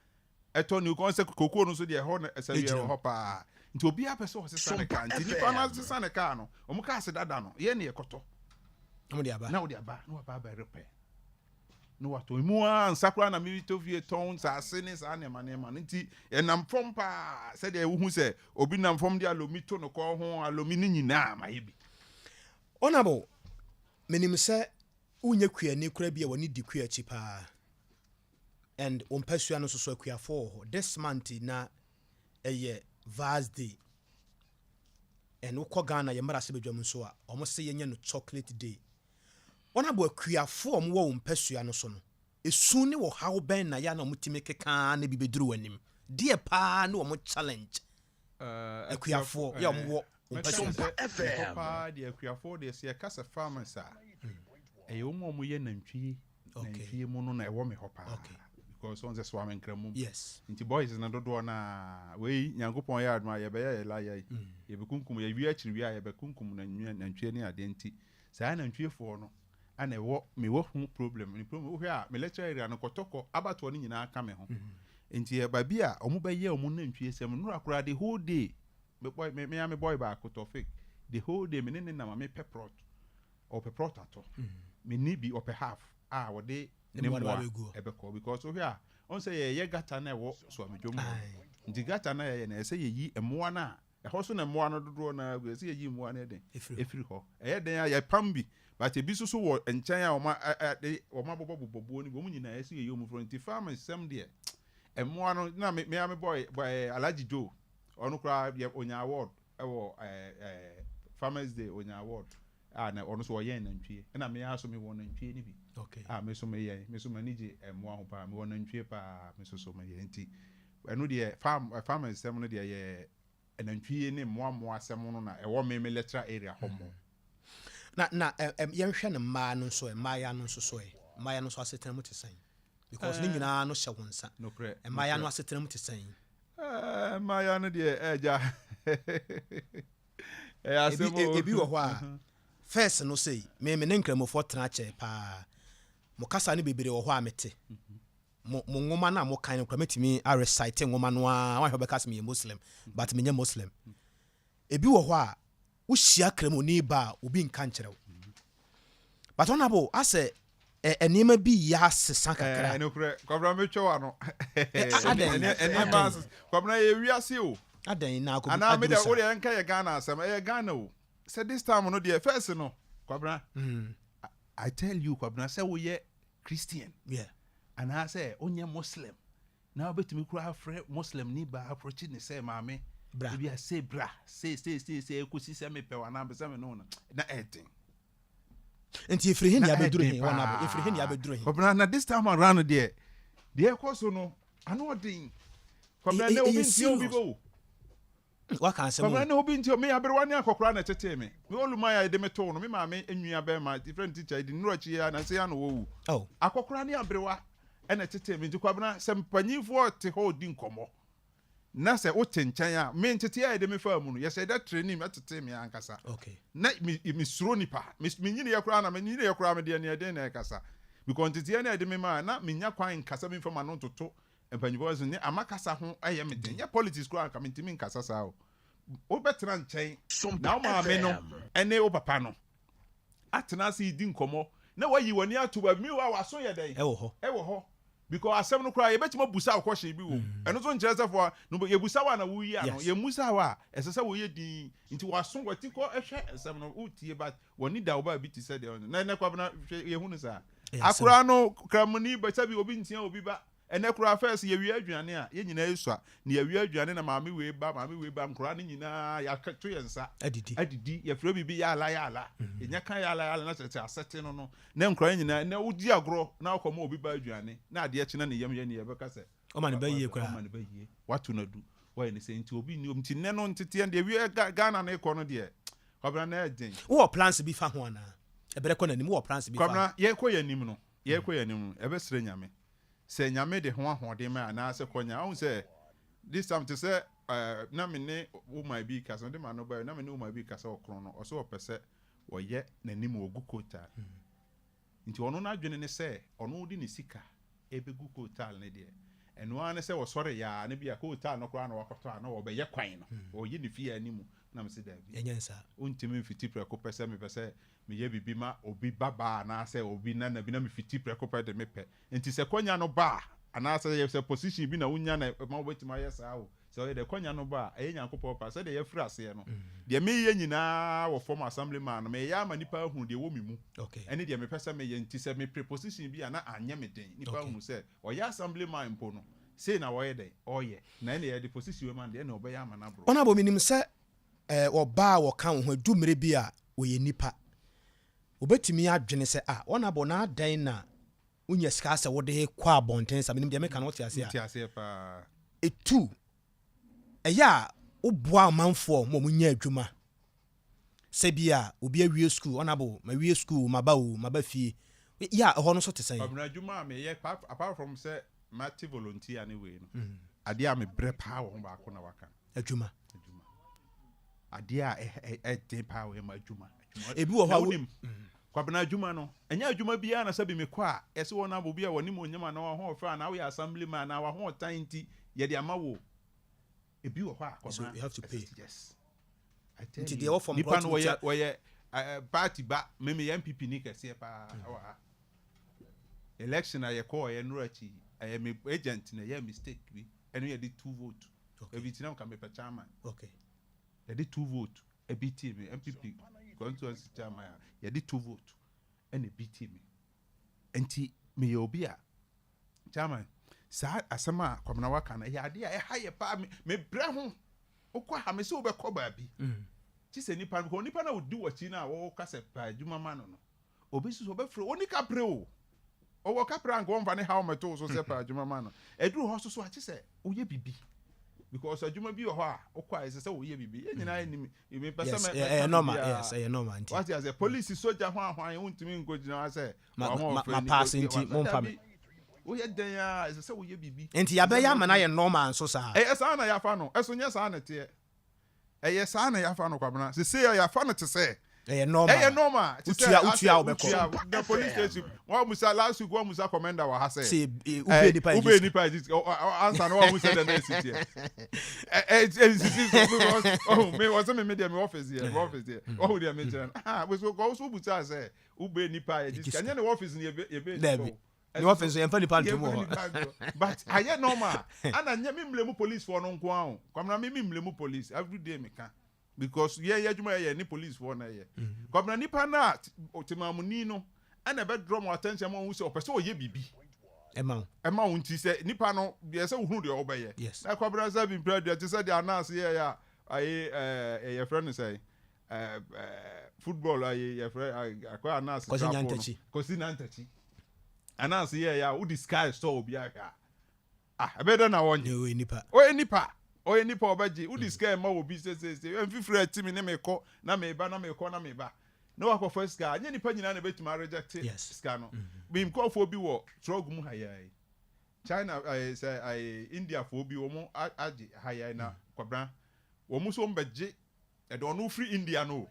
ɛtɔ ne kɔn sɛ kookoo no nso deɛ ɛhɔ na ɛsɛ yɛ wɔ hɔ paa nti obiara pɛ sɛ ɔsesa ne car nti nipa no asesa ne car no wɔn car se dada no yɛn ne yɛkɔtɔ na wɔde aba na wɔaba abɛ repair na watɔn emu ara nsa koraa na meretɔ fie tɔn nsaase ne saa nneɛma nneɛma no nti ɛnam fam paa sɛdeɛ wohu sɛ obi nam fam de alomi to no kɔn ho alomi no nyinaa mayɛ bi. Honourable, menim sɛ wonyɛ kuani koraa bi a w'ani di kua akyi paa and wo mpasua no nso so akuafoɔ wɔ hɔ. This month na ɛyɛ Vars Day and wokɔ Ghana yɛ mmarahyɛbadwam nso a wɔn se yɛnyɛ no chocolate day. Wɔn abɔ akuafo a wɔwɔ wo mpasua no so no, esu ne ɔhaw bɛn na ɛyɛ a na wɔtumi keka ara na ebi bɛduru w'anim? Deɛ paa ne wɔn challenge akuafoɔ yɛ a wɔwɔ wo mpasua so? Mɛka sɛ paa deɛ akuafoɔ deɛ sɛ yɛka sɛ farmers a, ɛyɛ wɔn a wɔyɛ nantwie nantwie mu no na ɛwɔ me hɔ paa because wɔn sɛ soa me nkramu yes nti boys no dodoɔ na wei Nyankopɔn yɛ adom a yɛbɛyɛ yɛ la yɛ yɛbɛkunkum yɛwie akyiri wie a yɛbɛkunkum nantwie ne adeɛ nti Saa nantwiefoɔ no na ɛwɔ me wɔ ho problem ne problem wohwɛ a me lecture area no kɔtɔkɔ abatoɔ no nyinaa ka me ho nti yɛ baabi a wɔn bɛyɛ wɔn nantwie sɛm nnora koraa the whole day me boy me me me boy baako Tofik the whole day me ne ne nam a mepɛ prot ɔpɛ prot atɔ me ni bi ɔpɛ half a wɔde ne mmoa ɛbɛkɔ because wohwɛ a ɔn sɛ yɛyɛ gata na ɛwɔ soamedwom hɔ nti gata na yɛyɛ na ɛsɛ yɛyi mmoa no a Ɛhɔ so na mmoa no dodoɔ no ara gu. Ɛsɛ sɛ yɛyi mmoa no yɛ dɛn? Ɛfiri hɔ. Ɛyɛ dɛn a yɛpam bi, but ebi nso so wɔ nkyɛn a wɔn de wɔn abobɔbobɔ buo no bi. Wɔn nyinaa ɛsɛ yɛyi wɔn firi hɔ. Nti farm nsɛm deɛ, mmoa no na me me ara me boy ɛɛ Alhaji Joe, ɔno koraa yɛ ɔnya award ɛwɔ ɛɛ ɛɛ Farmers Day ɔnya award a na ɔno nso ɔyɛn nantwie. Ɛna me ara nso mewɔ nantwie no bi a me nso meyɛn. Me nso m'ani gye mmoa ho paa. Mewɔ nantwie paa me nso so meyɛn nti Ɛno deɛ farm farm nsɛm no deɛ yɛ nantwie ne mmoa mmoa asɛm no na ɛwɔ me me lecturer area hɔ mmom. Na na ɛ ɛ yɛnhwɛ no mmaa no nso ɛ mmaayewa no nso so ɛ mmaayewa no nso asetena mu te sɛn because ne nyinaa no hyɛ wo nsa. Nokorɛ Mmaayewa no asetena mu te sɛn? Ɛɛ mmaayewa no deɛ ɛgya ɛyɛ asɛm o. Ebi wɔ hɔ a first no sei me me ne nkramofoɔ tena kyɛɛ paa mo kasa no bebree wɔ hɔ a mete. Mo mo nwoma no a mokan no koraa mɛtumi a recite nwoma no ara woanhwɛ wobɛka sɛ meyɛ Muslim but menyɛ Muslim. Ebi wɔ hɔ a wohyia kramoni ba a obi nka nkyerɛ wo. But honorable asɛ ɛ nneɛma bi yɛ asesa kakra. Ɛɛ nokorɛ Kwabena metwa w'ano. Adɛn? Nneɛma asesa Kwabena yɛ wiase o. Adɛn na akɔ Anaa me aduru deɛ saa? wo deɛ nka yɛ Ghana asɛm ɛyɛ Ghana o sɛ this time no deɛ first no Kwabena I tell you Kwabena sɛ woyɛ Christian Yeah. anaasɛ wonyɛ Muslim na wobɛtumi koraa afrɛ Muslim ni baa approach ne sɛ maame Bra. ebi a sei bra sei sei sei sei ɛkɔsi sɛ mepɛ wo anaa mepɛ sɛ me ne wo no na ɛden. Nti efiri he Na ne abɛduru ɛden he wɔn abo efiri he ne paa abɛduru he. Kwabena na this time around deɛ deɛ ɛkɔ so no ano ɔden Kwabena Ɛyɛ nɛ obi ɛyɛ ntie obi serious. bɛ o. Waka asɛm Kwabena o. ne obi nti me aberewa ne akɔkora na ɛtetee me. Me oluman a yɛde me too no, me maame nua bɛrima, yɛfrɛ no teacher, yɛde nnuru akyi yi ara, nansa yi ara na wawu. Oh. Akɔkora ne aberewa na ɛtetee me. Nti Kwabena, sɛ mpanyimfoɔ te hɔ redi nkɔmmɔ na sɛ wote nkyɛn a, me ntetee a yɛde me faa mu no, yɛhyɛ da training me tetee me ankasa. Okay. Na me mesuro nipa. Me menyiniiɛ koraa na menyiniiɛ koraa mede aniɛden na ɛkasa. Because nteteɛ no a yɛde me maa na menya kwan nkasa memfa m'ano ntoto Mpanyinfoɔ nso ne ama kasa ho yɛ me den. Nyɛ politics koraa anka mentumi nkasa saa o. Wobɛtena nkyɛn na wo maame no ne wo papa no atena ase redi nkɔmmɔ na wayi w'ani ato baabi. Meanwhile w'aso yɛ dɛn? Ɛwɔ hɔ. Ɛwɔ hɔ. Because asɛm no koraa yɛbɛtumi abusa wo question bi wɔ mu. Ɛno nso nkyerɛ sɛ foa no yɛbusa wo a na woyi ano. Yes. Yɛmmusa wo a ɛsɛ sɛ woyɛ dinn. Nti w'aso w'ati kɔ hwɛ nsɛm no wotie but w'ani da wo baabi te sɛ deɛ na ɛnɛ Kwabena hwɛ yɛhu no saa. Ɛyɛ asɛm. Akoraa no kramoni ba sɛbi obi ntia obi ba. Ɛnɛ koraa first yɛwia aduane a yɛn nyinaa esua na yɛwia aduane na maame wei ba maame wei ba nkoraa no nyinaa yɛato yɛn nsa Adidi. adidi yɛfrɛ biribi yaala yaala yɛnya ka yaala yaala na kyerɛ sɛ asɛte no no na nkoraa no nyinaa ɛnɛ wodi agorɔ na wokɔma obi ba aduane na adeɛ kye na ne yam yɛ ne yɛbɛka sɛ Ɔma ne ba yie koraa. ɔma ne ba yie wato no adu wayɛ ne sɛ nti obi nni nti nnɛ no nteteɛ deɛ wie Ghana no rekɔ no deɛ Kwabena na ɛyɛ den. Wowɔ plans bi fa ho anaa? Ɛberɛ kɔ n'anim wowɔ plans bi fa ho? Kwabena yɛrekɔ yɛn anim no yɛrekɔ yɛn anim no yɛbɛsrɛ Nyame sɛ Nyame de ho ahoɔden ma anaasɛ kɔnya wohu sɛ this time te sɛ eh, na me ne woman bi kasa ɔde m'ano bae na me ne woman bi kasa wɔ kron no ɔsɛ ɔpɛ sɛ ɔyɛ n'anim ɔgu kotal nti ɔno n'adwene ne sɛ ɔno de ne sika ɛbɛgu kotal ne deɛ ɛno ara ne sɛ ɔsɔre yɛ a ne bi a kotal no koraa na wakɔtɔ a na ɔbɛyɛ kwan no ɔyɛ ne fie anim na mese daabi Ɛnyɛ nsaa. wontumi mfiti prɛko pɛ sɛ mepɛ sɛ meyɛ biribi ma obi babaa anaasɛ obi nana bi na mefiti prɛko pɛ de mepɛ. Nti sɛ kwanya no ba a, anaasɛ yɛ sɛ position bi na wonya na ɛma wobɛtumi ayɛ saa o, sɛ ɔyɛ dɛ kwanya no ba a, ɛyɛ Nyankopɔn pɛ a, sɛdeɛ yɛafiri aseɛ no, deɛ meyɛ nyinaa wɔ fam assembly man no, meyɛ ama nnipa ahunu deɛ ɛwɔ me mu ɛne deɛ mepɛ sɛ meyɛ. Nti sɛ mepere position bi a na anyɛ me den, nnipa ahunu sɛ ɔyɛ assembly man mpo no, sei na ɔyɛ dɛn, ɔyɛ, na ɛnna yɛde position wei ma no deɛ, ɛnna ɔbɛyɛ ama no aboro. Honourable, menim sɛ eh, ɔbaa a wɔka wo ho adu mmere bi a ɔyɛ nipa. Obetumi adwene sɛ, ah, Honourable, na adɛn na wonya sika sɛ wode kɔ abɔnten sa? Menim deɛ meka no, wote aseɛ a? Mete aseɛ paa. Etu, ɛyɛ a woboa ɔmanfoɔ ma wɔnya adwuma. Sɛ bi a obi awie sukuu, Honourable, mawie sukuu, maba o, maba fie. Yɛ a ɛhɔ no nso te sɛn? Kwabena, adwuma a meyɛ, apart from sɛ mate volunteer ne wei no, adeɛ a mebrɛ paa wɔ ho baako na waka. Adwuma. Adwuma. Adeɛ a ɛden paa wɔ ma adwuma. Ebi wɔ hɔ a wonim. Kwabena adwuma no, ɛnyɛ adwuma biara na sɛbi mekɔ a ɛsɛ wɔn abɔ bi a wɔnim onyam anaa wɔn ahoɔfɛ anaa woyɛ assembly man anaa wɔahoɔtan nti yɛde ama wo. Ebi wɔ hɔ a kwabena. So you have to pay. Yes. Nti deɛ ɛwɔ fam nipa no wɔyɛ wɔyɛ party ba meme yɛ NPP ni kɛseɛ paa mm. wɔ ha. Election a yɛkɔɔ yɛ nora akyi ɛyɛ me agent na ɛyɛ mistake bi ɛno yɛde two vote. Okay. Ebi ti na nka mepɛ chairman. Okay. Yɛde two vote ebi tie me NPP constituency chairman a yɛde two vote ɛna ebi tie me. Nti meyɛ obi a chairman saa asɛm a Kwamina waka no ɛyɛ adeɛ a ɛha yɛ paa me mebrɛ ho wokɔ ha me sɛ wobɛkɔ baabi. Mm. Kyi sɛ nipa no nipa na odi w'akyi no a wɔka sɛ pɛ adwuma ma no no Obi nso so ɔbɛfrɛ wo, ɔnni kaprɛ o. Ɔwɔ kaprɛ a anka ɔmfa ne haw mmɛto wo so sɛ pɛ adwuma ma no. Ɛduru hɔ nso so a, kye sɛ woyɛ biribi. Because adwuma bi wɔ hɔ a, wokɔ a ɛsɛ sɛ woyɛ biribi. Yɛn nyinaa nim, mepɛ sɛ mɛka ɛyɛ normal, biribiara. yes, ɛyɛ normal nti. Wate aseɛ, polisi, sogya, hwan hwan, wontumi nkɔgyina hɔ sɛ Ma, wɔn ma, ɔfɛ ma ni, paase obi nti, wasa. momfa me. Dabi, woyɛ dɛn ara ɛsɛ sɛ woyɛ biribi. Nti Ɛsɛ sɛ yɛabɛyɛ ama no wotumi. ayɛ normal nso saa. Ɛyɛ saa na yɛafa no, ɛso nyɛ saa na ɛteɛ. Ɛyɛ saa na yɛafa no Kwabena. Sesei a yɛafa no te sɛ. Ɛyɛ normal. Ɛyɛ normal. Te sɛ Wotua wotua asɛ wobɛkɔ. wotua the police station. Wɔn musa last week wɔn musa commander wɔ ha sɛ. Sɛ eh, wobɛ nipa Wobɛ gye sika. nipa gye sika. Ansa na wɔn sɛ dɛ na esi teɛ. Ɛ ɛ nsisi so because ɔhun mi wɔsɛ mi mi deɛ mi office yɛ mi office yɛ ɔhun deɛ mi kyerɛ no. Ah woso kɔ woso busa sɛ wobɛ nipa yɛ gye sika. Nyɛ ne office ni yɛ bɛ yɛ bɛ nipa o. Ne wɔfɛ nso yɛmfa nipa ntom wɔ hɔ. But ayɛ normal. Ana nyɛ me mle mu police foɔ no nko ara o. Kwamina me me mle mu police every day me ka because yɛ yɛ adwuma yɛ yɛ ne police foɔ na yɛ. Kwamina nipa na temamuni no ɛna ɛbɛ draw mo attention ma ohun sɛ ɔpɛ sɛ ɔyɛ biribi. Ɛma wo. Ɛma wo nti sɛ nipa no deɛ sɛ ohun deɛ ɔbɛyɛ. Yes. Na Kwamina sɛ bi mpira deɛ te sɛ deɛ anaase yɛ yɛ a ayi ɛɛ yɛfrɛ no sɛ ɛɛ football ayi yɛfrɛ akɔ anaase. Kwasi Nyantakyi. Kwasi Nyantakyi. Anaase yɛ yɛ a wode sika ɛsɔ obi ahwɛ a ah ɛbɛyɛ dɛ na wɔnye. Ɔyɛ nipa. Ɔyɛ nipa. Ɔyɛ nipa ɔbɛgye. Wode sika ɛma obi sesese mfifiri ɛti mi ne mekɔ na meba na mekɔ na meba na wakɔfa sika anyɛ nipa nyinaa na ebɛtumi areject sika no. Mi nkurɔfoɔ bi wɔ trɔg mu ha yɛ China ɛɛ sɛ ɛɛ Indiafoɔ bi wɔn agye ha yɛ na kwabena wɔn nso wɔn bɛgye. Ɛde ɔno firi India no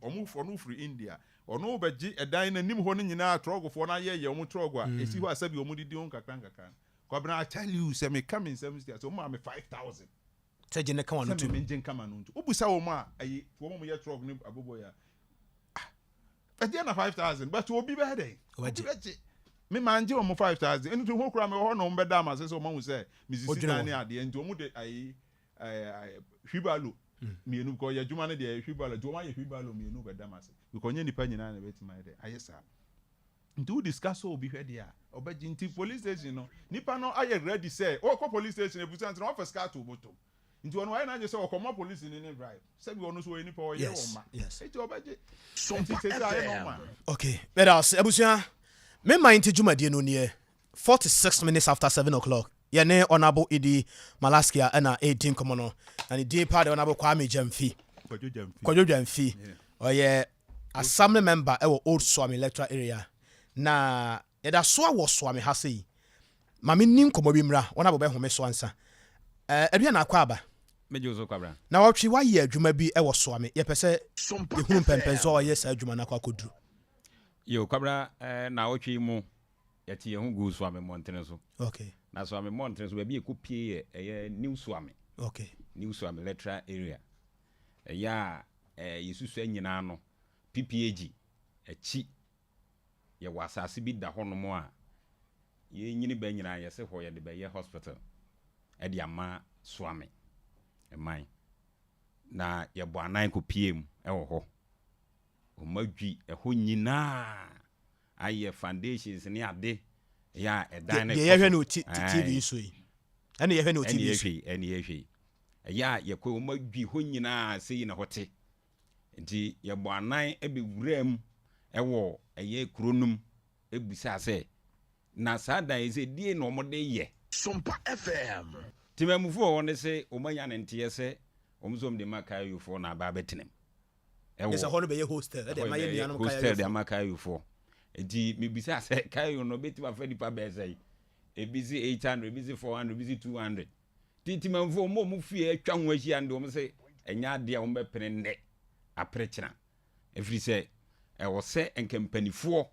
o. Ɔmo ɔno firi India. Ɔno bɛgye ɛdan no anim hɔ no nyinaa trɔgofoɔ no ayɛ yɛ ɔmo trɔgo a ɛsi hɔ a sɛbi ɔmo didi ho nkakra nkakra no. Kwabena I tell you sɛ meka me nsɛm si a sɛ ɔmo maa me 5000. Sɛ gye ne ka w'ano tom. Sɛ me mengye nka m'ano ntom. Wobusa wɔn a ɛyi wɔn a wɔyɛ trɔg ne abobo yi a ah ɛdeɛ na 5000 but obi bɛyɛ dɛn? Obi bɛgye. Me mangye wɔn 5000 ɛno nti ho koraa mewɔ hɔ na wɔn bɛda m'ase sɛ wɔn ahu sɛ mesisi dan ne adeɛ nti wɔn de ayi Wheelbarrow mmienu because yɛ adwuma no deɛ wheelbarrow nti wɔn ayɛ wheelbarrow mmienu bɛda mu ase because nyɛ nipa nyinaa na ɛbɛtumi ayɛ dɛ ayɛ saa nti wo discuss obi hwɛ deɛ a ɔbɛgye nti police station no nipa no ayɛ ready sɛ ɔkɔ police station ebusa nti na wafa sika ato bɔtɔm nti ɔno ayɛ n'adwene sɛ ɔkɔma police ni ne bribe sɛbi ɔno nso ɔyɛ nipa ɔyɛ wɔn ma nti ɔbɛgye nti sɛ sɛ ayɛ normal. Okay, mɛda ase abusua. Me man nti dwumadie no nie. 46 minutes after 7 o'clock. Yɛne Honourable Idi Malaskia na ɛredi nkɔmmɔ no. Na ne din paa de Honourable Kwame Gyamfi. Kwadwo Gyamfi. Ɔyɛ Assembly member ɛwɔ Old Suame Electoral Area. Na yɛda so wɔ Suame ha sei. Ma me ni nkɔmmɔ bi mmra. Honourable bɛhome so ansa. Ɛdua na akɔ aba. Megye wo so Kwabra. Na wɔtwe wayɛ adwuma bi ɛwɔ Suame. Yɛpɛ sɛ yɛhunu mpɛmpɛnso a ɔyɛ saa adwuma no akɔ akɔduru. Yo, Kwabra, na awɔtwe yi mu Yɛte yɛn ho guu Suame mmɔntene so. Okay. Na Suame mmɔntene so, baabi a yɛkɔpie yɛ ɛyɛ New Suame. Okay. New Suame Electoral Area. Ɛyɛ a ɛɛ yɛsusua nyinaa no, PPAG akyi yɛwɔ asase bi da hɔnom a yɛnyini bɛ nyinaa yɛse hɔ yɛde bɛyɛ hospital ɛde ama Suame man. Na yɛbɔ anan kɔpie mu ɛwɔ hɔ. Wɔadwi ɛhɔ nyinaa ayɛ foundations ne ade yɛ a ɛdan no Deɛ yɛhwɛ no TV yi so yi. Ɛne yɛhwɛ no TV so. Ɛne yɛhwɛ yi. Ɛyɛ a yɛkɔ wɔn adwi hɔ nyinaa sɛ yi na hɔ te. Nti yɛbɔ anan ɛbɛwura mu ɛwɔ ɛyɛ kuro no mu ɛbisaa sɛ na saa dan yi sɛ die na wɔn de yɛ. Sompa FM. Temamufoɔ wɔ hɔ no se wɔn anya ne nteɛ sɛ wɔn nso wɔn de ma Kayofoɔ na aba abɛtena mu. Ɛwɔ sɛ hɔ no bɛyɛ hostel ɛde ama yɛ nuanom hostel de ama Kayofoɔ. Nti mebisa sɛ Kayo no bɛtumi afa nipa bɛyɛ sɛ ebi se 800, ebi se 400, ebi se 200. Nti Temamufoɔ wɔn a wɔn fie atwa ho ahyia no de wɔn se ɛnyɛ adeɛ a wɔn bɛpene nnɛ apere kyena. Ɛfiri sɛ ɛwɔ sɛ nka mpanifoɔ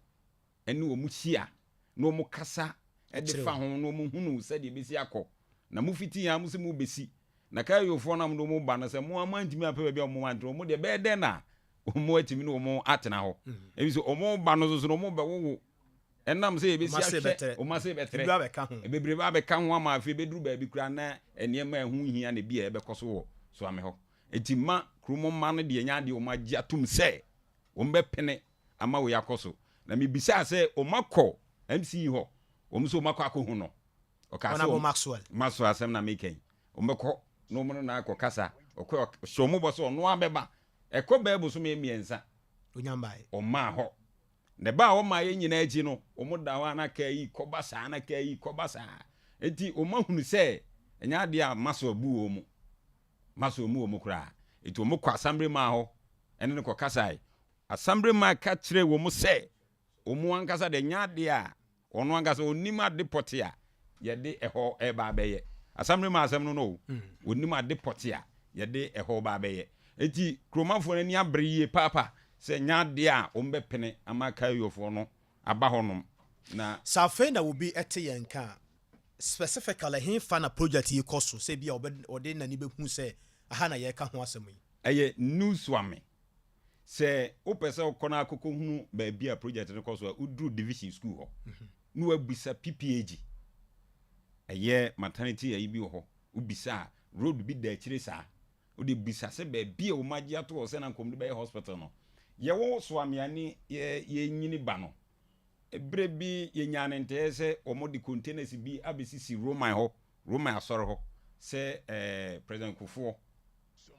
ne wɔn hyia na wɔn kasa de fa ho na wɔn hunu sɛdeɛ ɛbɛsi akɔ. Na mo fiti ha mo sɛ mo bɛsi. Na Kaiofoɔ no a mo de wɔn ba no sɛ mo a moantumi ampɛ baabi a wɔn antena wɔn deɛ ɛbɛyɛ dɛn na wɔn atumi ne wɔn atena hɔ. Ɛfiri sɛ wɔn ba no nso so no wɔn bɛwowo ɛnam sɛ yɛbɛsi ahwɛ wɔn ase bɛtrɛ bebree ba abɛka ho ama afei bɛduru baabi koraa na nneɛma a ɛho hia na ebi a ɛbɛkɔ so wɔ Soame hɔ. Enti mma kurom mma no deɛ nyɛ adeɛ wɔn agye atom sɛ wɔn bɛpene ama wei akɔ so. Na mebisaa sɛ wɔakɔ MC hɔ? Wɔn nso wɔakɔ akɔhu no. Ɔkaa sɛ Honourable Maxwell. Maxwell asɛm na meka yi. Wɔbɛkɔ na wɔn ne no akɔkasa. Ɔkɔ ɔhyɛ wɔn bɔ sɛ ɔno ara bɛba. Ɛkɔ bɛyɛ bosome mmiɛnsa. Ɔnya mmaeɛ. Ɔmmaa hɔ. Na ɛba a wɔmmaeɛ nyinaa akyi no, wɔda hɔ a na kaa yi kɔba saa na kaa yi kɔba saa. Enti wɔahunu sɛ ɛnyɛ adeɛ a Maxwell bu wɔn. Maxwell mmu wɔn koraa. Enti wɔkɔ Assembly man hɔ ne no kɔkasae. Assemblyman ka kyerɛɛ wɔn sɛ wɔn ankasa de, ɛnyɛ ade a ɔno ankasa ɔnim ade pɔte a yɛde ɛhɔ reba abɛyɛ. Assemblyman asɛm no no o, ɔnim ade pɔte a yɛde ɛhɔ reba abɛyɛ. Enti kuromanfoɔ no ani abere yie paapa sɛ ɛnyɛ ade a wɔbɛpene ama Kayofoɔ no aba hɔnom na. Sɛ afei na obi te yɛn nka a, specifically ɛhefa na project yi kɔ so sɛ ebia ɔde n'ani bɛhu sɛ aha na yɛreka ho asɛm yi? Ɛyɛ Nusuame Sɛ wopɛ sɛ wokɔ na akɔkɔhunu baabi a project no kɔ so a, woduru division school hɔ. na wabisa PPAG. Ɛyɛ maternity ayi bi wɔ hɔ, wobisa a, road bi da akyire saa. Wode bisa sɛ baabi a wɔn agye ato hɔ sɛ na nka wɔn de bɛyɛ hospital no. Yɛwɔ Soamea ne yɛ yɛnyini ba no, berɛ bi yɛnyaa ne ntɛɛ sɛ wɔde containers bi abɛsisi Roman hɔ, Roman asɔre hɔ sɛ eh, President Kufuor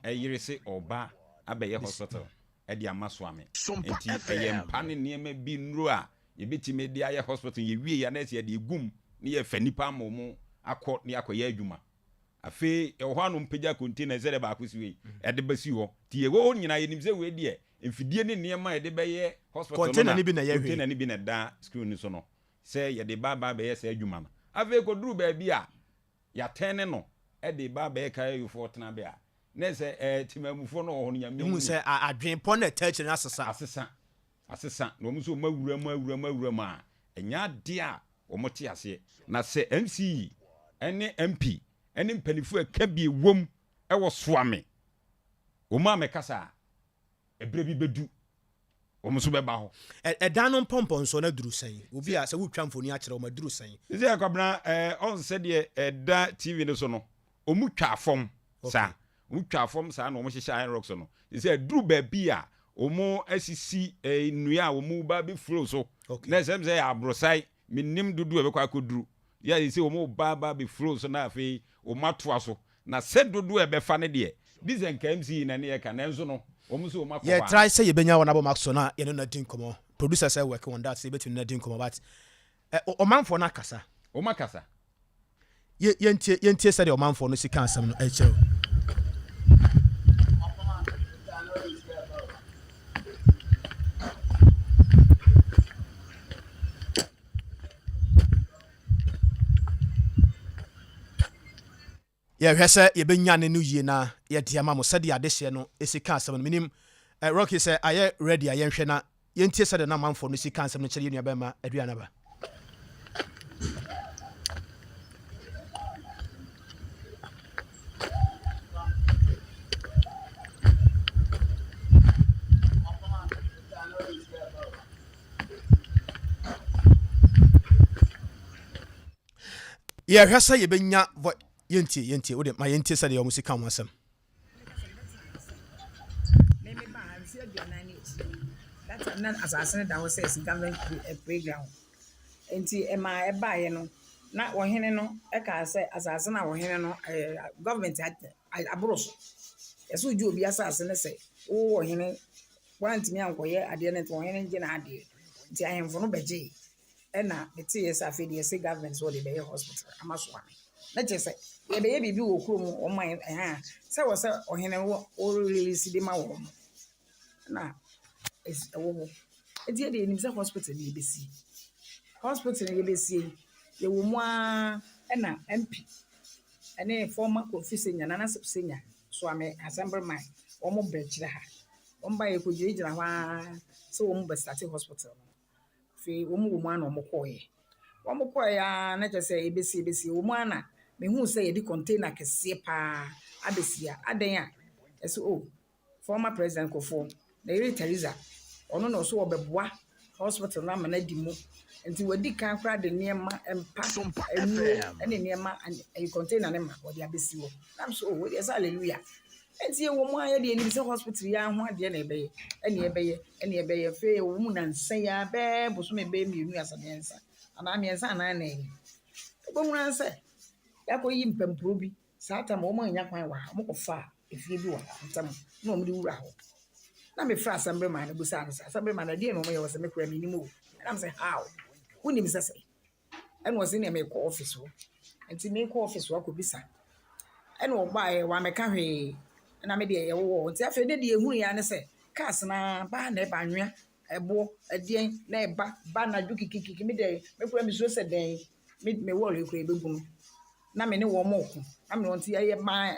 yere se ɔreba abɛyɛ hospital de ama Soame. Nti ɛyɛ mpa ne nneɛma bi nnuro a yɛbɛtumi de ayɛ hospital. Yɛwie a na ɛsɛ yɛde egu mu na yɛfa nnipa ama wɔn akɔ na yɛakɔyɛ adwuma. Afei ɛwɔ hɔ a na wɔpagya container sɛdeɛ baako si wei ɛde ba si hɔ. Nti yɛwɔ hɔ nyinaa yɛnim sɛ wei deɛ mfidie ne nneɛma a yɛde bɛyɛ hospital no Container na no bi na ɛyɛ hwee. container no bi na ɛda screen no so no sɛ yɛde ba aba abɛyɛ saa adwuma no. Afei kɔduru baabi a yɛatɛne no de ba abɛyɛ Kayayofoɔ tenabea a, na ɛsɛ ɛɛ temanmufoɔ no wɔ hɔ no Nyame Wohu anim. sɛ adwenpɔ no a ɛtaa akyire no asesa. Asesa. Asesa. Na wɔn nso wɔn awura mu awura mu awura mu a, ɛnyɛ adeɛ a wɔte aseɛ. Na sɛ MC ne MP ne mpanimfoɔ a ɛka bi wom wɔ Soame, wɔn a mɛkasa a, ɛberɛ bi bɛdu, wɔn nso bɛba hɔ. Ɛdan no mpɔmpɔnsoɔ no aduru sɛn? Obi a sɛ woretwa mfoni akyerɛ wɔn, aduru sɛn? Sɛ Kwabena, ɛɛ, ɔn sɛdeɛ ɛda TV no so no, wɔn twaa fam saa, wɔn twaa fam saa na wɔn hyehyɛ iron rocks no. Sɛ aduru baabi a wɔn asisi ɛɛ nnua a wɔn ba bɛ flow so, na ɛsɛ sɛ yɛ aborosan, menim dodoɔ a ɛbɛkɔ akɔduru. Yɛ a sɛ wɔn ba ba bɛ flow so na afei wɔn atoa so. Na sɛ dodoɔ a ɛbɛfa no deɛ, gye sɛ nka MC yi na ne yɛka, nanso no, wɔn nso wɔn akɔ hɔ Yɛ a. try sɛ yɛbɛnya wɔn abɔ Maxwell na yɛne no adi nkɔmmɔ. Producer sɛ working on that sɛ yɛbɛtumi ne no adi nkɔmmɔ but eh, ɔmanfoɔ no akasa. Wɔn akasa. Yɛ, yɛntie, yɛntie sɛdeɛ ɔmanfoɔ no si ka asɛm no kyerɛ wo. Yɛhwɛ sɛ yɛbɛnya ne no yie na yɛde ama mo sɛdeɛ adehyeɛ no si ka asɛm no. Menim eh, Rocky sɛ ayɛ ready a yɛnhwɛ na yɛntie sɛdeɛ na amanfoɔ no si ka asɛm no kyerɛ yɛn nua bɛrima Aduanaba. Yɛhwɛ sɛ yɛbɛnya vo yɛntie yɛntie wode ma yɛntie sɛdeɛ wɔn si ka wɔn asɛm. Me me baa ha mfe aduanan ne akyiri. That time na asase no da hɔ sɛ ɛsi government eh, playground. Nti ɛmaa ɛbaeɛ no na ɔhene no ɛkaa sɛ asase no a ɔhene no eh, government aboro so. Yɛsɛ wogye obi asase no sɛ wo ɔhene woantumi ankɔyɛ adeɛ no nti ɔhene ngye n'adeɛ. Nti ahemfo no bɛgyee. Ɛna meteeɛ sɛ afei deɛ yɛse government sɛ wɔde bɛyɛ hospital ama soa me. Na kyerɛ sɛ yɛbɛyɛ biribi wɔ kurom wɔn man ɛha sɛ wɔ sɛ ɔhene wɔ release de ma wɔn na ɛwɔ hɔ. Nti yɛde yɛnim sɛ hospital no yɛbɛsi. Hospital no yɛbɛsie yɛwɔ mu ara ɛna MP ɛne former Kofi Senya, Nana Senya, Soame Assemblyman wɔn bɛkyerɛ ha. Wɔn ba yɛkɔgyinagyina hɔ ara sɛ wɔn bɛstarte hospital no. Afei wɔn wɔ mu ara na wɔkɔeɛ. Wɔkɔeɛ ara na kyerɛ sɛ ɛbɛsi ɛbɛsi ɛwɔ mu ara na mehuu sɛ yɛde container kɛseɛ pa ara abɛsi ha. Adɛn a? Yɛse oh, former President Kufuor, ne yere Theresa, ɔno na ɔse ɔbɛboa hospital no ama no adi mu. Nti wadi kan koraa de nneɛma, mpa, nnuro ne nneɛma, ɛyi container no ma wɔde abɛsi hɔ. Na me so oh, wei deɛ sɛ hallelujah. Enti ɛwɔ mu ara yɛde yɛnim sɛ hospital yi ara ho adeɛ na yɛbɛyɛ, ɛne yɛbɛyɛ, ɛne yɛbɛyɛ. Afei ɛwɔ mu nansa yi ara bɛyɛ bosome bɛyɛ mmienu asa mmiɛnsa anaa mmiɛnsa anaa nnan yi. Wobɛhunu ara sɛ yɛakɔyi mpampuro bi. Saa tam wɔn annya kwan wɔ ha, wɔkɔfaa efie bi wɔ ha ntam na wɔde wura hɔ. Na mefrɛ asɛmbrɛman no bisaa no sɛ, asɛmbrɛman no ɛdeɛn na wɔyɛ? Ɔse me koraa mennim o. Ɛna mesɛ how? Wonim sɛ sɛn? Ɛna ɔse nea mekɔ office hɔ. Nti mekɔ office hɔ akɔbisa. Ɛna ɔbaeɛ wammɛka hwee. Ɛna me deɛ yɛwowɔ hɔ. Nti afei de deɛ ɛhunuiɛ ara ne sɛ cars no ara ba na ɛba anwea, ɛboɔ, ɛdeɛn na ɛba ba anadwo kikikiki. Me deɛ me koraa mesuro sɛ dɛn me me wall yi koraa ɛbɛbu no. Na me ne wɔn reko. Na me ne wɔn nti yɛyɛ maa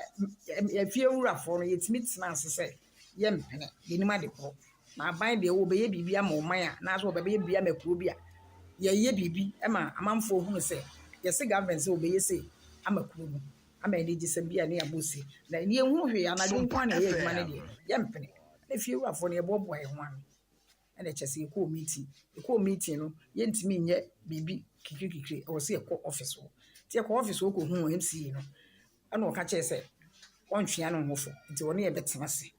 efie wurafoɔ no yɛtumi tena ase sɛ yɛmpene, yɛnim ade korɔ. Na aban deɛ wɔbɛyɛ biribi ama ɔman a, anaasɛ wɔbɛyɛ biribi ama kuro bi a, yɛyɛ biribi ma amanfoɔ hunu sɛ, yɛse government sɛ wɔbɛyɛ sei ama kuro no, ama anigyesɛm bi a ne yɛabɔ se. Na yɛnhunu hwee, anadwo nko ara na yɛyɛ adwuma no deɛ, yɛmpene. Na fiewurafoɔ no yɛboaboa yɛn ho ano. Ɛna kyerɛ sɛ yɛkɔɔ meeting. Yɛkɔɔ meeting no, yɛntumi nyɛ biribi. kikirikikiri ɛwɔ sɛ yɛkɔ office hɔ. Nti yɛkɔ office hɔ kɔhuu MCE no ɛna ɔka kyerɛɛ sɛ ɔntwea ne ho fo nti ɔne yɛn bɛtena ase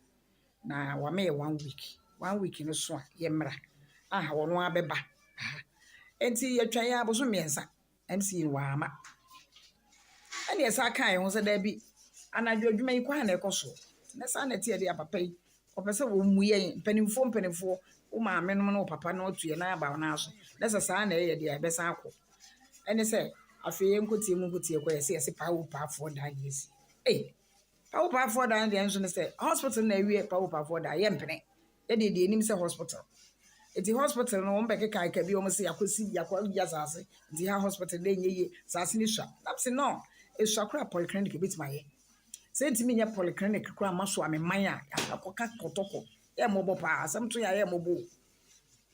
na wama yɛ one week. One week no so a yɛmmra aha ɔno ara bɛba aha. Nti yɛtwɛn yɛ abosom mmiɛnsa MCE no wamma. Ɛna yɛsan kaa yɛn ho sɛ daabi anadwo adwuma yi kwan na ɛkɔ soɔ. Na saa na ɛteɛ deɛ a papa yi ɔpɛ sɛ wɔmmu yɛn mpanimfoɔ mpanimfoɔ wo maame nom ne wo papa no atu yɛn nan aba wo nan so na sɛ saa na ɛyɛ deɛ a yɛbɛsan akɔ. Ɛne sɛ afei yɛnkɔtie mu nkɔtie kɔ yɛsɛ yɛse paa wo paafoɔ dan deɛ si. Ei paa wo paafoɔ dan deɛ nso ne sɛ hospital na awie paa wo paafoɔ dan yɛmpene. Yɛdeɛ deɛ yɛnim sɛ hospital. Nti hospital no wɔn bɛkeka ka bi wɔn se yɛakɔsi yɛakɔgye asase nti ha hospital deɛ ɛnyɛ yie asase no sua. Na mese no esua koraa polyclinic ebɛtumi ayɛ. Sɛ ɛntumi nyɛ polyclinic koraa ma so a me man a akɔka kɔtɔkɔ yɛ mmɔbɔ paa asɛm to yɛ a yɛ mmɔbɔ o.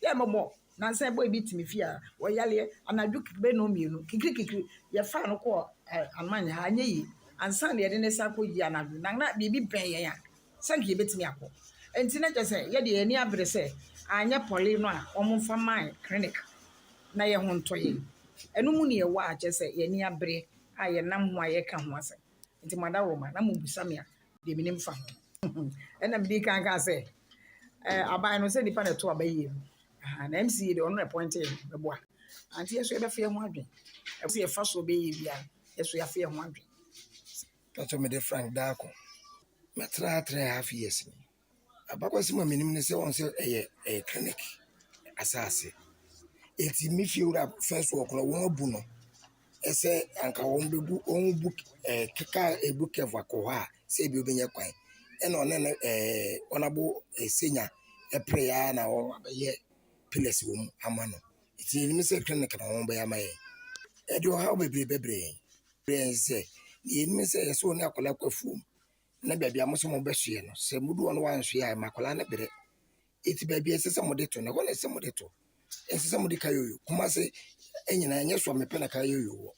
Yɛ mmɔbɔ nansa boy bi te me fie a ɔyareɛ anadwo bɛyɛ nnɔnmienu kikirikikiri yɛfaa no kɔɔ Aman ha anyɛ yie ansa na yɛde no san kɔ yie anadwo na na biribi bɛn yɛn a sɛ anka yɛbɛtumi akɔ. Enti na kyerɛ sɛ yɛdeɛ yɛn ani abere sɛ anyɛ pɔle no a wɔmfa mmae clinic na yɛn ho ntɔ yɛn. Ɛno mu na yɛwɔ a kyerɛ sɛ yɛn ani abere a yɛnam ho a yɛreka ho asɛm. Enti mo adaworoma na mobisa me a, deɛ menim fa ho. Ɛna medii kan kaa sɛ eh, aban no sɛ nipa na ɛto aba yie no. Aha, na MCE deɛ ɔno na ɛpɔintee no, bɛboa. Ante yɛ so yɛbɛfa yɛn ho adwen. Ɛwɔ sɛ yɛfa soɔ bɛyɛ biara, yɛ so yɛafa yɛn ho adwen. Pacho mede Frank Darko. Matena ha 3½ years ni. Abakɔsɛm a menim ne sɛ wɔn sɛ ɛyɛ ɛyɛ clinic asase. Eti me fie wura first wɔ korɔ wɔn abu no ɛsɛ anka wɔn bɛbu wɔn bu ɛɛ kaa ebu kɛf akɔ hɔ a sɛ ebi obɛnya kwan. Ɛna ɔne no ɛɛ wɔn abo ɛsenya ɛpere ya na wɔn abɛyɛ pillars wɔ mu ama no. Eti yɛnim sɛ clinic na wɔn bɛyɛ ama yɛn. Ɛde ɔhaw bebree bɛbrɛ yɛn. Brɛ yɛn sɛ deɛ yɛnim sɛ yɛsɛ wɔn ne akwadaa kɔ afuom na baabi a mo sɛ mobɛsoɛ no, sɛ modu hɔ no wansoɛ a, ɛma akwadaa no brɛ. Eti baabi a ɛsɛ sɛ mode to no, ɛhɔ na ɛsɛ sɛ mode to. Ɛnsɛ sɛ mode kayoyo. Kumase nyinaa ɛnyɛ so a mepɛ na kayoyo wɔ.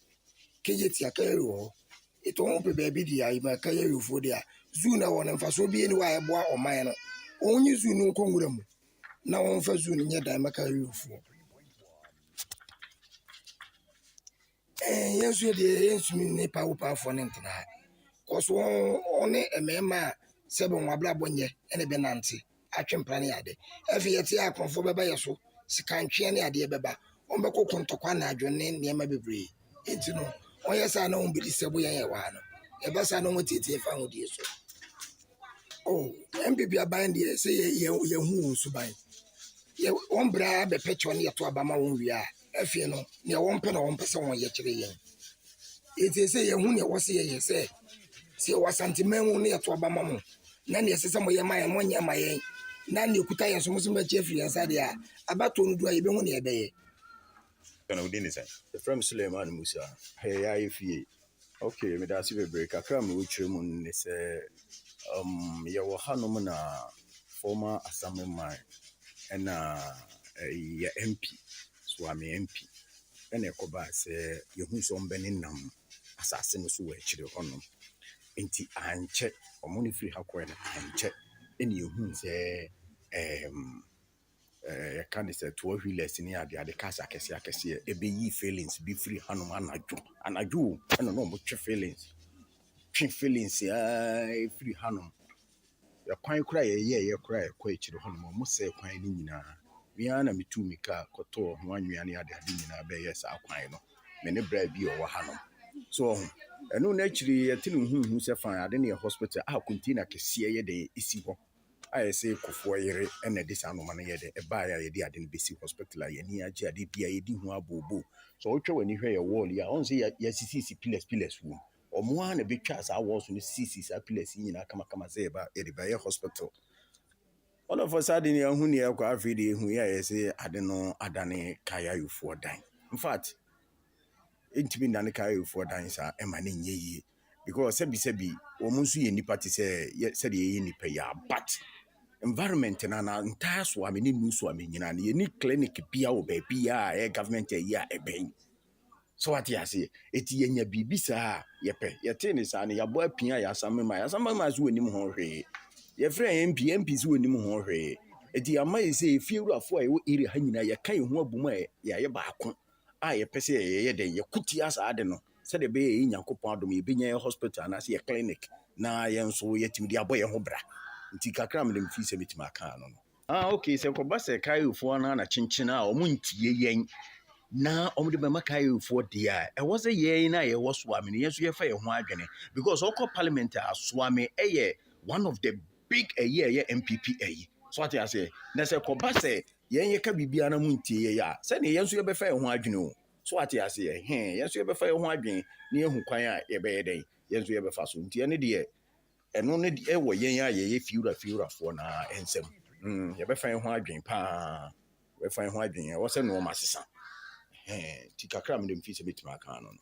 Kejetia a kayoyo wɔ hɔ. Eti wɔn pɛ baabi de ayi ma kayoyofoɔ de a, zoo na ɛwɔ no mfasoɔ bi ni hɔ a ɛboa ɔman no. Wɔn nyi zoo no nkɔ nwura mu na wɔmfa zoo no nyɛ dan ma kayoyofoɔ. Ɛɛ yɛn nso deɛ yɛntumi ne pawopaafoɔ no ntena ha. Kɔso wɔn wɔne mmarima a sɛbe wɔn abrabɔ nyɛ na ɛbɛnante atwe mpena ne ade. Afei yɛte a akorɔmfoɔ bɛba yɛ so, sikantweɛ ne adeɛ bɛba. Wɔbɛkɔ ko ntɔkwa anadwo ne nneɛma bebree. Enti no, wɔyɛ saa na wɔbɛdi sɛbo yɛn yɛwɔ ha no. Ɛba saa na wɔtiatia yɛn fahodie so. Oh, NPP aban deɛ sɛ yɛ yɛ yɛhu wɔn suban. Yɛ wɔn brɛ ara bɛpɛ kyɛw ne yɛto aba ma wɔn wie a, afei no nea wɔn pɛ na wɔn pɛ sɛ wɔn yɛ kyerɛ yɛn. Eti sɛ yɛhu nea wɔsi yɛyɛ sɛ sɛ yɛwɔ Asanteman mu ne yɛto aba ma mo na nea ɛsɛ sɛ moyɛ ma yɛn monyɛ ma yɛn na nea ekuta yɛn so mo so mobɛkye afiri yɛn nsa deɛ a abatoɔ no du a yɛbɛhu nea yɛbɛyɛ. Na wo din de sɛn? Yɛfrɛ me Suleiman Musa. Ɛyɛ ayɛ fie. Ok, meda ase bebree. Kakra a mewɔ kyerɛ mu ne sɛ, um, yɛwɔ hanom na former Assemblyman ɛna yɛ MP, Suame MP, ɛna ɛkɔbaa sɛ yɛhu sɛ wɔbɛnenam asase no so wɔ akyire hɔnom. Nti ankyɛ, wɔn no firi ha kɔɛ no ankyɛ ɛna yɛhuu sɛ um, yɛka no sɛ toa wheelers ne ade ade cars akɛseɛ akɛseɛ ɛbɛyi feelings bi firi hanom anadwo anadwo o ɛna na wɔtwe feelings twe feelings aa firi hanom ɛkwan koraa yɛyɛɛyɛ koraa ɛkɔ akyire hɔnom wɔn sɛɛ kwan no nyinaa me ara na metuu me kaa kɔtɔɔ ho anwea ne ade ade nyinaa bɛyɛ saa kwan no me ne bra bi ɔwɔ hanom so ɔho ɛno no akyiri yɛte ne huhu sɛ fan ade ne yɛ hospital a container kɛseɛ yɛ dɛn ɛsi hɔ Ayɛ sɛ Kofoɔ yere na ɛde saa nnoɔma no yɛ dɛ ɛbaeɛ a yɛde ade no bɛsi hospital a yɛn ani agye adeɛ biara yɛdi ho abooboo. Sɛ wotwa w'ani hwɛ yɛn wall yi a wohu sɛ yɛasisisi pillars pillars wɔ mu. Wɔn ara na ɛbɛtwaa saa walls no sisisii saa pillars yi nyinaa kamakama sɛ yɛba yɛde bɛyɛ hospital. All of a sudden yɛahu nea ɛrekɔ afei deɛ yɛhu yɛ a yɛse ade no adane kayayofoɔ dan. In fact, ɛntumi nnane kayayofoɔ dan saa ɛma no nyɛ yie. Because sɛbi sɛbi wɔn nso yɛ nnipa te sɛ yɛ sɛdeɛ yɛyɛ nnipa yi a but environment no anaa ntaa so a me ne nu so a me nyinaa no yɛni clinic bia wɔ baabi a ɛyɛ government ayi a ɛbɛn so wate aseɛ eti yɛnya biribi saa a yɛpɛ yɛtee ne saa no yɛabɔ apia a yɛasan mema yɛasan mema so wɔnim ho hwee yɛfrɛ MP MP so wɔnim ho hwee eti ama yɛ sɛ efiewurafoɔ a yɛwɔ area ha nyinaa yɛka yɛn ho abom a yɛayɛ baako. a yɛpɛ sɛ yɛyɛ dɛn yɛko tia saa ade no sɛdeɛ ɛbɛyɛ yɛyɛ Nyankopɔn adom yɛbɛnya yɛn hospital anaasɛ yɛ clinic na yɛn nso yɛatumi de abɔ yɛn ho bra. Nti kakra a mede mefii sɛ mɛtumi aka ano no. Ah ok sɛ ɛkɔba sɛ Cairofoɔ no ara na kyenkyen a wɔn ntie yɛn na wɔn de bɛma Cairofoɔ deɛ a ɛwɔ sɛ yɛn a yɛwɔ Soame no yɛn nso yɛfa yɛn ho adwene because ɔkɔ parliament a Soame ɛyɛ one of the big ɛyi a ɛyɛ NPP ɛyi so ate aseɛ na sɛ ɛkɔba sɛ yɛn yɛka biribiara na mo ntie yɛn a sɛdeɛ yɛn nso yɛbɛfa yɛn ho adwene o so ate aseɛ hɛn yɛn nso yɛbɛfa yɛn ho adwene na yɛahu kwan a yɛbɛyɛ dɛn yɛn nso yɛbɛfa so nti ɛne deɛ Ɛno no deɛ wɔ yɛn a yɛyɛ fiewura fiewurafoɔ no ara nsam. Mm, yɛbɛfa yɛn ho adwen paa. Yɛbɛfa yɛn ho adwen. Ɛwɔ sɛ nnoɔma sesa. Ɛhɛn, nti kakra a mede mfii sɛ mɛtumi aka ano no.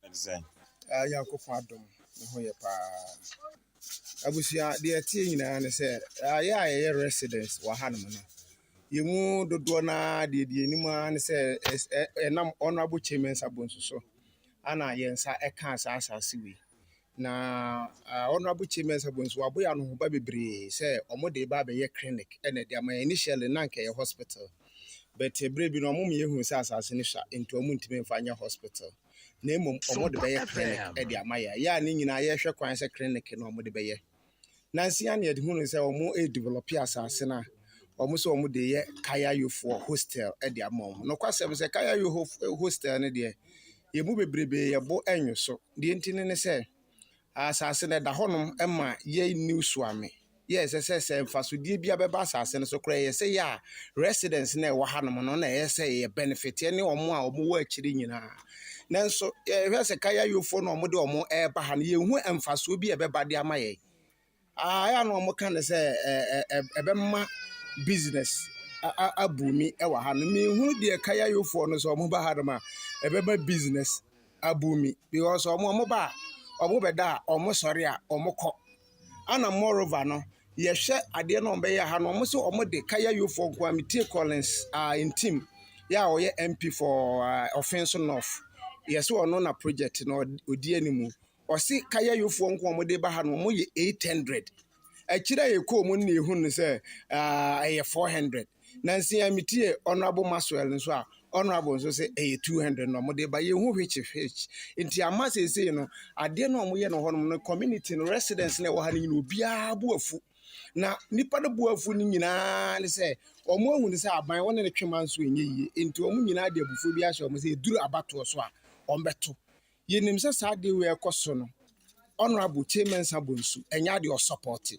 Ɛte sɛn? Ah, Nyankopɔn adom, me ho yɛ paa. Abusua, deɛ ɛteɛ nyinaa ne sɛ, ah, yɛ a yɛyɛ residents wɔ hanom no, yɛn mu dodoɔ no ara deɛ deɛ anim ara ne sɛ ɛnam Honourable Chairman Sabonsu so ana yɛn nsa ɛkaa saa asase wei. Na Honourable Kyei Mensah Bonsu wabɔ yɛn anohoba bebree sɛ wɔn de reba abɛyɛ clinic na ɛde ama yɛn. Initially na anka ɛyɛ hospital but berɛ bi no wɔn ma yɛhuu sɛ asase no sua nti wɔn ntumi mfa nyɛ hospital na mmom wɔn de bɛyɛ clinic de ama yɛn. Yɛ a ne nyinaa yɛhwɛ kwan sɛ clinic na wɔn de bɛyɛ. Nansa yi na yɛhunu sɛ wɔn redevelop asase no a wɔn sɛ wɔn de yɛ Kayayofoɔ hostel de ama wɔn. Nokwasɛm sɛ Kayayo hostel no deɛ yɛn mu bebrebe yɛn bo nnwo so. Deɛ nti no ne sɛ, asase no ɛda hɔnom ma yɛn New Suame. Yɛ ɛsɛ sɛ sɛ mfasodeɛ bi abɛba asase no so koraa ɛyɛ sɛ yɛ a residents na ɛwɔ hanom no na ɛyɛ sɛ yɛ benefit ne wɔn a wɔwɔ akyire nyinaa. Nanso yɛhwɛ sɛ Kayayofoɔ na wɔde wɔn ɛreba ha no yɛnhu mfasoɔ bi a ɛbɛba de ama yɛn. Ah, ɛyɛ a na wɔka no sɛ ɛbɛma business abuumi wɔ ha no. Menhunu deɛ kayayofoɔ no sɛ wɔba ha nom a ɛbɛma business abuumi because wɔn wɔn ba a wɔbɛda a wɔsɔre a wɔkɔ. Ana moreover no yɛhwɛ adeɛ no a wɔbɛyɛ ha no wɔn sɛ wɔde kayayofoɔ nko ara metie Collins uh, Ntim yɛ a ɔyɛ MP for uh, Offinso North yɛsɛ ɔno na project no ɔdi animu. Ɔse kayayofoɔ nko a wɔde ba ha no wɔn yɛ 800. Akyire a yɛkɔɔ mu no na yɛhunu no sɛ ɛyɛ 400. Nansa yi a metie Honourable Maxwell nso a, Honourable nso sɛ ɛyɛ 200 na wɔde ba. Yɛnhu which which. Nti ama seesei no, adeɛ no a wɔyɛ no hɔnom no, community no, residents no a ɛwɔ ha no nyinaa, obiara bo afu. Na nnipa no bo afu no nyinaa ne sɛ wɔn ahu no sɛ aban wɔne no twe ma nso ɛnyɛ yie. Nti wɔn nyinaa de abufuo bi ahyɛ wɔn sɛ ɛduru abatoɔ so a, wɔbɛto. Yɛnim sɛ saa adeɛ wei ɛkɔ so no, Honourable Kyei Mensah Bonsu, ɛnyɛ adeɛ ɔsɔpɔte.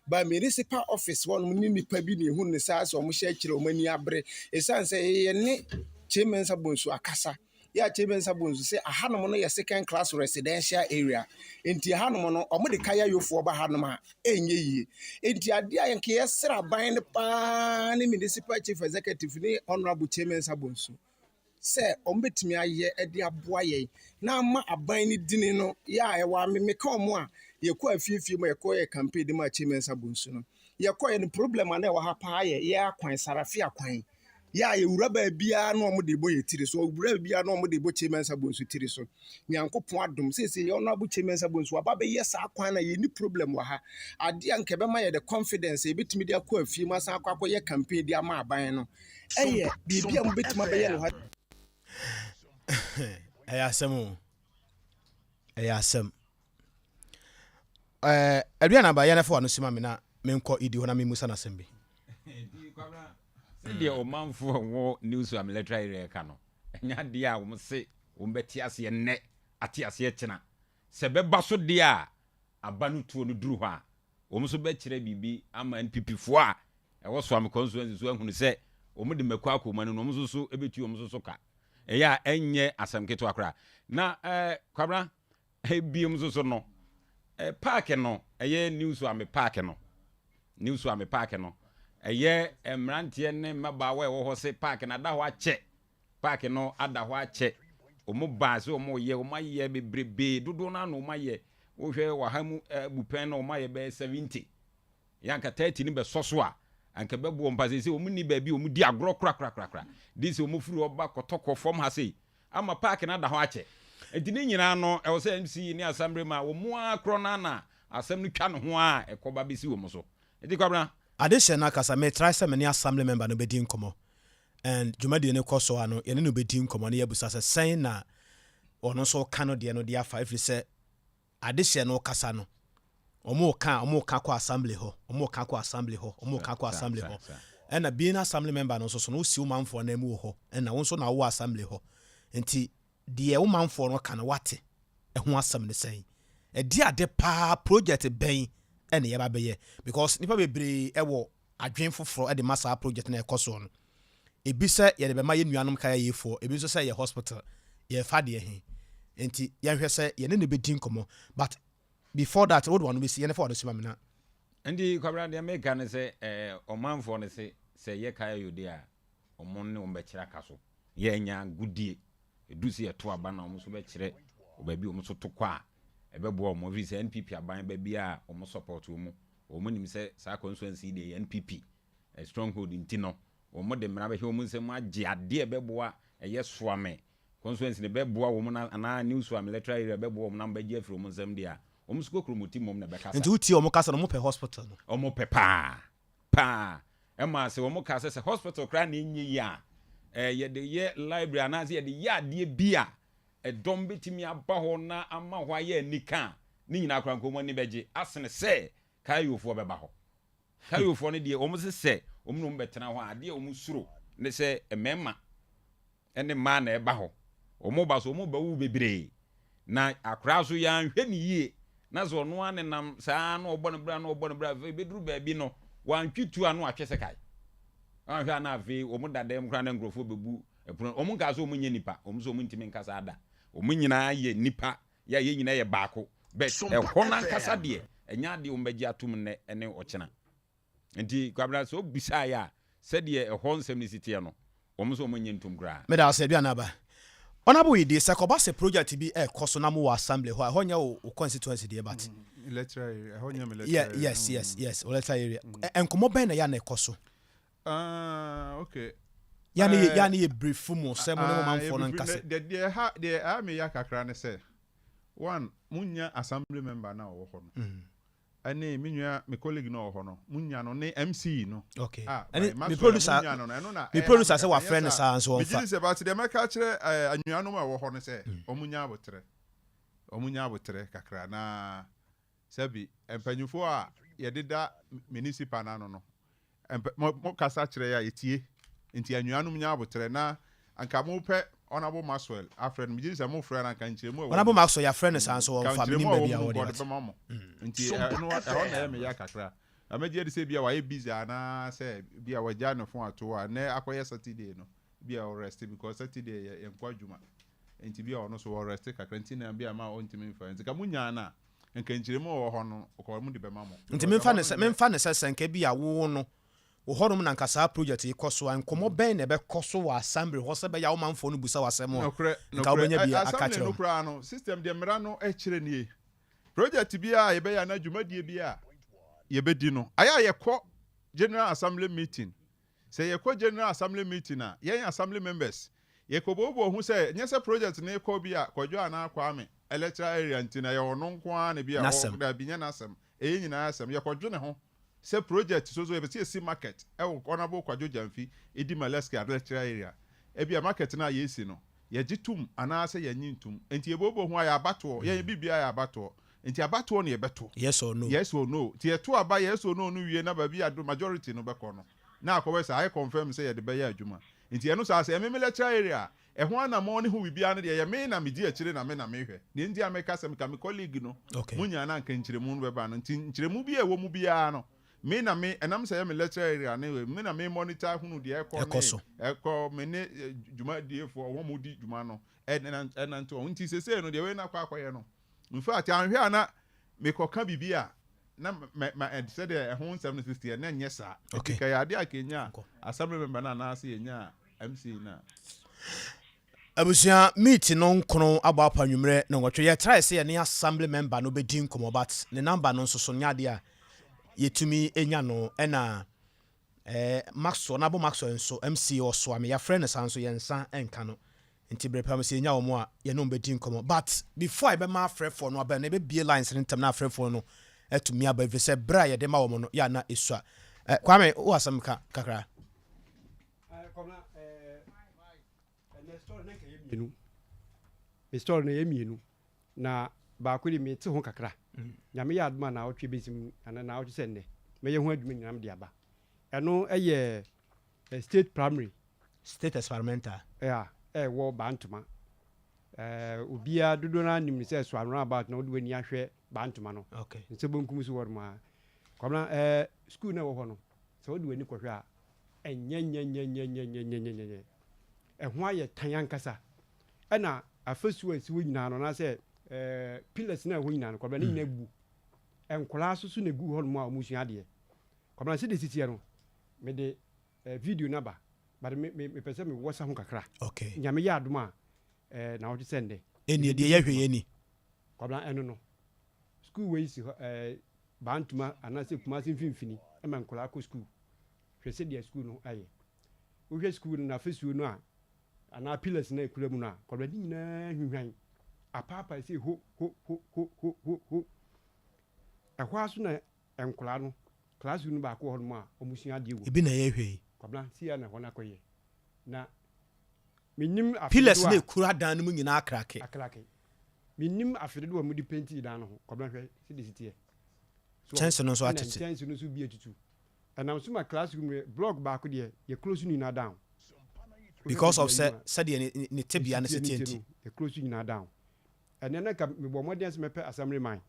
But municipal office hɔnom ne nnipa bi na ɛhu no saa sɛ wɔhyɛ akyire wɔn ani abere. Ɛsiane sɛ yɛne Kyei Mensah Bonsu akasa. Yɛ a Kyei Mensah Bonsu sɛ ahanom no yɛ second class residential area. Nti ahanom no, wɔde kayayofoɔ ba hanom a, ɛnyɛ yie. Nti adeɛ a nka yɛsrɛ aban no paa ne municipal chief executive ne Honourable Kyei Mensah Bonsu sɛ wɔbɛtumi ayɛ de aboa yɛn na ama aban no dini no yɛ a ɛwɔ a meka wɔn a yɛkɔ afiefie mu a yɛkɔ yɛ campaign de ma Akyem Mensah Bonsu no yɛkɔɛ no problem a na ɛwɔ ha paa yɛ yɛ akwan Sarafi akwan yɛ a yɛwura baabiara na wɔn de bɔ yɛ tiri so wɔwura baabiara na wɔn de bɔ Kyem Mensah Bonsu tiri so Nyankopɔn adom seesei yɛ Honorable Kyem Mensah Bonsu aba bɛyɛ saa kwan na yɛnni problem wɔ ha adeɛ a nka ɛbɛma yɛ the confidence a yɛbɛtumi de akɔ afie mu asan akɔ akɔyɛ campaign de ama aban no ɛyɛ biribi a mobɛtumi abɛyɛ no ha. Ɛyɛ asɛm o. Ɛyɛ asɛm. Ɛɛ aduane aba yɛn afɔ ano sima me na menkɔ idi hɔ na memusa no asɛm bi. Sɛdeɛ ɔmanfoɔ a wɔwɔ New Suam Electoral Area ka no, ɛnyɛ adeɛ a wɔn se wɔn bɛte aseɛ nnɛ, ate aseɛ kyena. Sɛ ɛbɛba so deɛ a, aba no tuo no duru hɔ a, wɔn nso bɛkyerɛ biribi ama NPP foɔ a ɛwɔ Suame constituency so ahunu sɛ wɔn de mako akɔ wɔn anim no, wɔn nso so bɛtu wɔn nso so ka. Ɛyɛ a ɛnyɛ asɛm ketewa koraa. Na eh, Kwabena, biom nso so no, eh, park no, ɛyɛ New Suame park no, New Suame park no, ɛyɛ mmeranteɛ ne mmabaawa a ɛwɔ hɔ se park no ada hɔ akyɛ. Park no ada hɔ akyɛ. Wɔn baa sɛ wɔn reyɛ, wɔn ayɛ bebrebee, dodoɔ no ara na wɔn ayɛ. Wohwɛ wɔ ha mu abupɛn no wɔn ayɛ bɛyɛ 70. Yɛ anka 30 no bɛsɔ so a, anka ɛbɛboa wɔn pa. Seesei wɔn nni baabi a wɔn di agorɔ korakorakorakora. De sɛ wɔn firi hɔ ba kɔtɔkɔ fam ha sei, ama park no ada hɔ akyɛ. Nti ne nyinaa no, ɛwɔ sɛ MC ne Assembly ma wɔn ara korɔ no ara na asɛm no twa ne ho ara a ɛkɔ ba bɛsi wɔn so. Nti Kwabena. Adehyɛ no akasa, me try sɛ me ne assembly member no bɛdi nkɔmmɔ. And dwumadie no kɔ so a no, yɛne no bɛdi nkɔmmɔ na yɛabusa sɛ sɛn na ɔno nso ka no deɛ no de afa ɛfiri sɛ adehyeɛ no kasa no, wɔn ka a wɔn ka kɔ assembly hɔ, wɔn ka kɔ assembly hɔ, wɔn ka kɔ assembly hɔ. Ɛna being assembly member no nso so no, wosi wo manfoɔ nan mu wɔ hɔ, ɛna wo nso na wowɔ assembly hɔ. Nti deɛ wo manfoɔ no ka no wate ɛho asɛm ne sɛn? Ɛde ade paa project bɛn ɛna yɛba bɛyɛ? Because nipa bebree ɛwɔ adwen foforɔ ɛde ma saa project na ɛkɔ soɔ no. Ebi sɛ yɛde bɛma yɛn nuanom kayayefoɔ, ebi nso sɛ yɛ hospital, yɛfa deɛ he. Nti yɛnhwɛ sɛ yɛne ne bɛdi nkɔmmɔ. But before that, wode wano bɛsi, yɛne fa wano si ma me na. Nti Kwabena, deɛ meka ne sɛ ɔmanfoɔ no se sɛ yɛ kayayo deɛ a, ɔmo ne wɔn bɛkyerɛ aka so. Yɛnya agodie. Ɛduru sɛ yɛto aba no a, wɔn nso bɛkyerɛ wɔ baabi a wɔn nso to kɔ a ɛbɛboa wɔn. Ɛfiri sɛ NPP aban ba biara a, wɔn support wɔn. Wɔn nim sɛ saa constituency yi deɛ ɛyɛ NPP stronghold nti no, wɔn de mmara bɛhyɛ wɔn nsam agye adeɛ a ɛbɛboa ɛyɛ Suame constituency no bɛboa wɔn na anaa New Suame electoral area bɛboa wɔn na wɔbɛgye afiri wɔn nsam deɛ a, wɔn nso kokuromoti mmom na ɛbɛkasa. Nti wotie wɔn kasa no, wɔn pɛ hospital no? Wɔn pɛ paa. Paa. Ɛma sɛ wɔn kaa sɛ sɛ hospital koraa na ɛnyɛ yie a, eh, yɛde yɛ library anaasɛ yɛde yɛ adeɛ bi a ɛdɔm bɛtumi aba hɔ na ama hɔ ayɛ anika a, ne nyinaa koraa nka wɔn ani bɛgye asene sɛ Kayofoɔ bɛba hɔ. Kayofoɔ no deɛ wɔn se sɛ wɔn ne wɔn bɛtena hɔ a, adeɛ a wɔn suro ne sɛ mmarima ne mmaa na ɛba hɔ. Wɔn ba so, wɔn ba wu bebree. Na akwadaa nso yɛanhwɛ no yie na sɛ ɔno ara nenam saa na ɔbɔ ne bra na ɔbɔ ne bra, afei bɛduru baabi no wantwe tuo a na watwe sekan. Wanhwɛ a na afei wɔn da dɛm koraa na nkurɔfoɔ bɛbu ɛpono. Wɔn nkaa sɛ wɔn nyɛ nipa, wɔn nso wɔn ntumi nka saa da. Wɔn nyinaa yɛ nipa, yɛ a yɛn nyinaa yɛ baako. But ɛhɔ no ankasa deɛ, ɛnyɛ adeɛ wɔn bɛgye atom nnɛ ne ɔkyena. Nti Kwabena sɛ wobisaeɛ a, sɛdeɛ ɛhɔ nsɛm no si teɛ no, wɔn nso wɔn nnye ntom koraa. Meda ase Aduane Aba. Honourable Yedie, sɛ kɔba sɛ project bi ɛkɔ so na mo wɔ assembly hɔ a, ɛhɔ nyɛ wo constituency deɛ but. Electoral area, ɛhɔ nyɛ me electoral Yeah, area. yes, yes, yes, wo electoral area. Nkɔmmɔ bɛn na ɛyɛ a na ɛkɔ so? Ah, okay. Yɛ a na yɛ, yɛ a na yɛ brief mo sɛ mo ne mo Ah, manfoɔ no yɛ brief, nkasa. Deɛ, deɛ ɛha, deɛ ɛha me ya kakra ne sɛ, one, monnya assembly member no a ɔwɔ hɔ no. Ɛne me nua me colleague no a ɔwɔ hɔ no mo nya no ne MC no okay ah ɛne by me Maxwell producer mo nya no no ɛno na me ɛha me producer sɛ kakra wafrɛ nyɛ no saa saa nso megye ɔmfa di sɛ but deɛ mɛka akyerɛ eh, anuanom a ɛwɔ hɔ no sɛ wɔn nya aboterɛ wɔn nya aboterɛ kakra na sɛbi mpanyinfoɔ a yɛdeda municipal no ano no Mpɛ mo mo kasa kyerɛ yɛ a yɛtie nti anuanom nya aboterɛ na anka mo pɛ Honourable Maxwell afrɛ no megye di sɛ mo frɛ no anka nkyerɛmu a ɛwɔ Honourable mu Maxwell yɛafrɛ no saa nso nka ɔmfa nkyerɛmu menim a ɛwɔ baabi a mu no ɔwɔ nka deɛ ɔde but bɛma mo nti ɛno ɛhɔ na ɛyɛ me ya kakra na mɛgye adi sɛ ebia wayɛ busy anaa sɛ ebia wagya ne phone ato hɔ a nnɛ akɔyɛ Saturday no ebia ɔrest because Saturday yɛ yɛnkɔ adwuma nti ebia ɔno nso ɔrest kakra nti na ebia ma ɔntumi mfa nti ka mo nyaa no a Nka nkyerɛmu a ɔwɔ hɔ no, ɔkɔ wɔn de bɛma mo. Nti Because memfa ɛhɔ no no sɛ nyɛ. memfa no sɛ sɛ nka ebia wo no wo hɔnom na nka saa project yi kɔ so a, nkɔmmɔ bɛn na ɛbɛkɔ so wɔ assembly hɔ sɛ ɛbɛyɛ a wo manfoɔ no bisa wo asɛm a, Nokorɛ, nka nokorɛ. wobɛnya Ɛ, bi aka assembly akyerɛ no wɔn? koraa no, system deɛ mmara no kyerɛ nie. Project biara a yɛbɛyɛ anaa dwumadie biara a yɛbɛdi no, ayɛ a yɛkɔ General Assembly meeting. Sɛ yɛkɔ General Assembly meeting a, yɛn Assembly members, Yɛkɔbooboo ho sɛ nyɛ sɛ project no rekɔ bi a Kwadwo anaa Kwame electoral area nti na ɛyɛ ɔno nko ara na bi a ɔ, N'asɛm. daabi nyɛ n'asɛm, ɛyɛ yɛn nyinaa asɛm. Yɛkɔdwene ho sɛ project so so yɛpɛ sɛ yɛsi market wɔ Honourable Kwadwo Gyamfi Idi Maleski electoral area. Ebia market no a yɛresi no, yɛgye tom anaa sɛ yɛnnye ntom. Nti yɛbooboo ho a ɛyɛ abatoɔ, yɛn biribiara yɛ abatoɔ. Nti abatoɔ na yɛbɛto. Yes or no. Yes or no. Nti yɛto aba yes or no no wie na baabi a majority no bɛkɔ no, na akɔbɛ sɛ ayɛ confirm sɛ yɛde bɛyɛ adwuma. Nti ɛno saa sɛ ɛme me lecturer area a, ɛho anamɔn ne ho biribiara no deɛ ɛyɛ me na medi akyire na me na mehwɛ. Deɛ nti a meka sɛ meka me colleague no Okay. mo nyaa no anka nkyerɛmu no bɛba no nti nkyerɛmu bi a ɛwɔ mu biara no me na me ɛnam sɛ ɛyɛ me lecturer area ne wei me na me monitor hunu deɛ ɛkɔ Ɛkɔ ne so. ɛkɔ me ne eh, dwumadiefoɔ wɔn a wɔdi dwuma no ɛnante ɛnante wɔn nti sesei no deɛ wei no akɔ akɔyɛ no In fact, anhwɛ a na mekɔka biribi a na ma ma sɛdeɛ ɛho nsɛm no sisi teɛ na ɛnyɛ saa. Okay. Nti kɛyɛ adeɛ a kɛnya assembly member no anaasɛ yɛnya MC no a. Abusua meet no nkono abɔ apa anwummerɛ nnɔnwɔtwe. Yɛ try sɛ yɛne assembly member no bɛdi nkɔmmɔ but ne number no nso so nyɛ adeɛ a yɛtumi nya no ɛna eh, Maxwell, Nabo Maxwell nso MC ɔsoa me yɛafrɛ no saa nso yɛn nsa nka no Nti bere pa mu sɛ yɛnya wɔn a, yɛne wɔn bɛdi nkɔmmɔ. But before a yɛbɛma afrɛfoɔ no aba no, yɛbɛbue lines no ntɛm na afrɛfoɔ no atumi aba ɛfiri sɛ berɛ a yɛde ma wɔn no, yɛ a na ɛsua. Eh, Kwame, wowɔ asɛm ka kakra? Kwabena, eh, Mmienu. Me story no ɛyɛ mmienu. Na baako de mete ho kakra. Nyame yɛ adom a naawɔtwe bɛsi mu anaa naawɔtwe sɛ nnɛ mɛyɛ ho adwuma nyinaa mede aba. Ɛno yɛ state primary. State experimental. Yeah, ɛwɔ Bantoma. Eh, obiara dodoɔ no ara nim no sɛ Soa roundabout na wode w'ani ahwɛ Bantoma no. Okay. Nsa bonkum so hɔ nom a. Kwabena, eh, school no a ɛwɔ hɔ no, sɛ wode w'ani kɔhwɛ a, ɛnyɛnyɛnyɛnyɛnyɛnyɛnyɛnyɛ. Ɛho ayɛ tan ankasa. Ɛna afasuo a ɛsi hɔ nyinaa no, anaasɛ eh, pillars no a ɛwɔ hɔ nyinaa no, Kwabena, ne nyinaa abubu. Nkwadaa nso so na ɛgu hɔ nom a wɔresua adeɛ. Kwabena, sɛdeɛ ɛsi teɛ no, mede eh, video no aba, but me, me, mepɛ sɛ mewɔ sa ho kakra. Okay. Nyame yɛ adom a, eh, na wɔte sɛ nnɛ. Ɛnneɛ deɛ yɛhwɛ yɛ ni. Kwabena, ɛno no, sukuu wei si hɔ, eh, Bantoma anaasɛ Kumasi mfimfini ma nkwadaa kɔ sukuu. Hwɛ sɛdeɛ sukuu no ayɛ. Wohwɛ sukuu no n'afasuo no a, anaa pillars no a ɛkura mu no a, Kwabena, ne nyinaa hwinhwan, apaapae sei ho, ho, ho, ho, ho, ho, ho. Ɛhɔ ara so na nkwadaa no, classroom no baako wɔ hɔnom a wɔsua adeɛ wɔ mu. Ebi na yɛhwɛ yi. Kwabena, sei ara na ɛhɔ no akɔyɛ. Na mennim afe Pillars dodoɔ no a. ɛkura dan no mu nyinaa akrake. Akrake. Mennim afe dodoɔ a wɔde pentii dan no ho. Kwabena hwɛ sɛdeɛ ɛsi teɛ. So Kyɛnse no nso ɛna atete. nkyɛnse no nso bi atutu. Ɛnam so ma classroom no, block baako deɛ, yɛ close no nyinaa down. Wohwɛ Because baabi of a sɛ ayi mu a, sɛdeɛ ne ne ne tebea ɛsi no teɛ si no teɛ nti nti. no, yɛ close nyinaa down. Ɛnnɛ na nka mebɔ mmɔden sɛ mɛpɛ assembly man,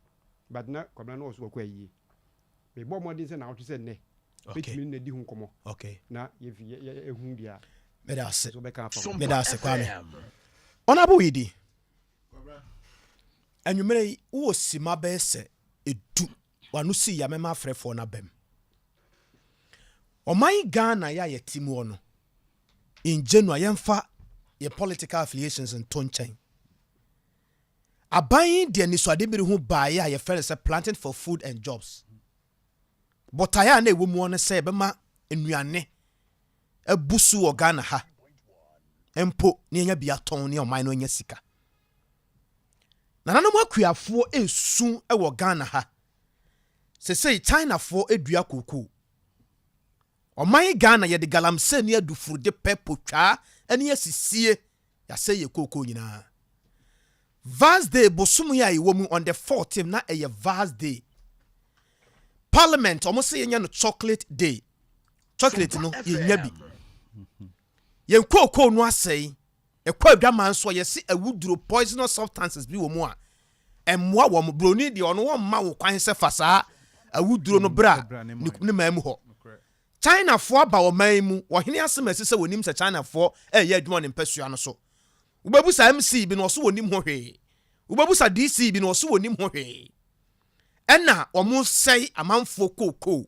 but na Kwabena no wɔ so ɔkɔ ayie. Mebɔ mmɔden sɛ naawɔtwe sɛ nnɛ, Okay. mɛtumi ne no adi ho nkɔmmɔ Okay. na yɛfi yɛ yɛ yɛhu deɛ Meda ase. nso bɛka afa ho. Meda ase Kwame. Honourable Yidi, anwummerɛ yi wowɔ sima bɛyɛ sɛ edu w'ano sii ya mɛma afrɛfoɔ no abam. Ɔman Ghana yɛ a yɛte muɔ no, in general yɛmfa yɛ political affiliations nto nkyɛn. Aban yi de anisoadebere ho baeɛ a yɛfrɛ no sɛ planting for food and jobs. Botaeɛ a na ɛwɔ muɔ no sɛ yɛbɛma nnuane abu so wɔ Ghana ha mpo na yɛanya bi atɔn ne ɔman no anya sika. Nananom akuafoɔ resu wɔ Ghana ha. Sesei Chinafoɔ dua kookoo. Ɔman Ghana yɛde galamsey ne adufrude pɛ potwaa ne asisie yɛasɛe yɛ kookoo nyinaa. Vars Day bosom yi a yɛwɔ mu on the 14 na ɛyɛ Vars Day. Parliament wɔn sɛ yɛnyɛ no chocolate day. Chocolate no yɛnya bi. Yɛn kookoo no asɛe. Ɛkɔ adwaman nso a yɛse awuduro poisonous substances bi wɔ mu a ɛmmoa wɔn. Buroni deɛ ɔno wɔmma wo kwan sɛ fa saa awuduro no bra ne man mu hɔ. Chinafoɔ aba ɔman yi mu, ɔhene asɛm asi sɛ wɔnim sɛ Chinafoɔ reyɛ adwuma wɔ ne mpasua no so. Wobɛbusa MC bi no ɔso wɔnim ho hwee. Wobɛbusa DC bi no ɔso wɔnim ho hwee. Ɛna wɔsɛe amanfoɔ kookoo.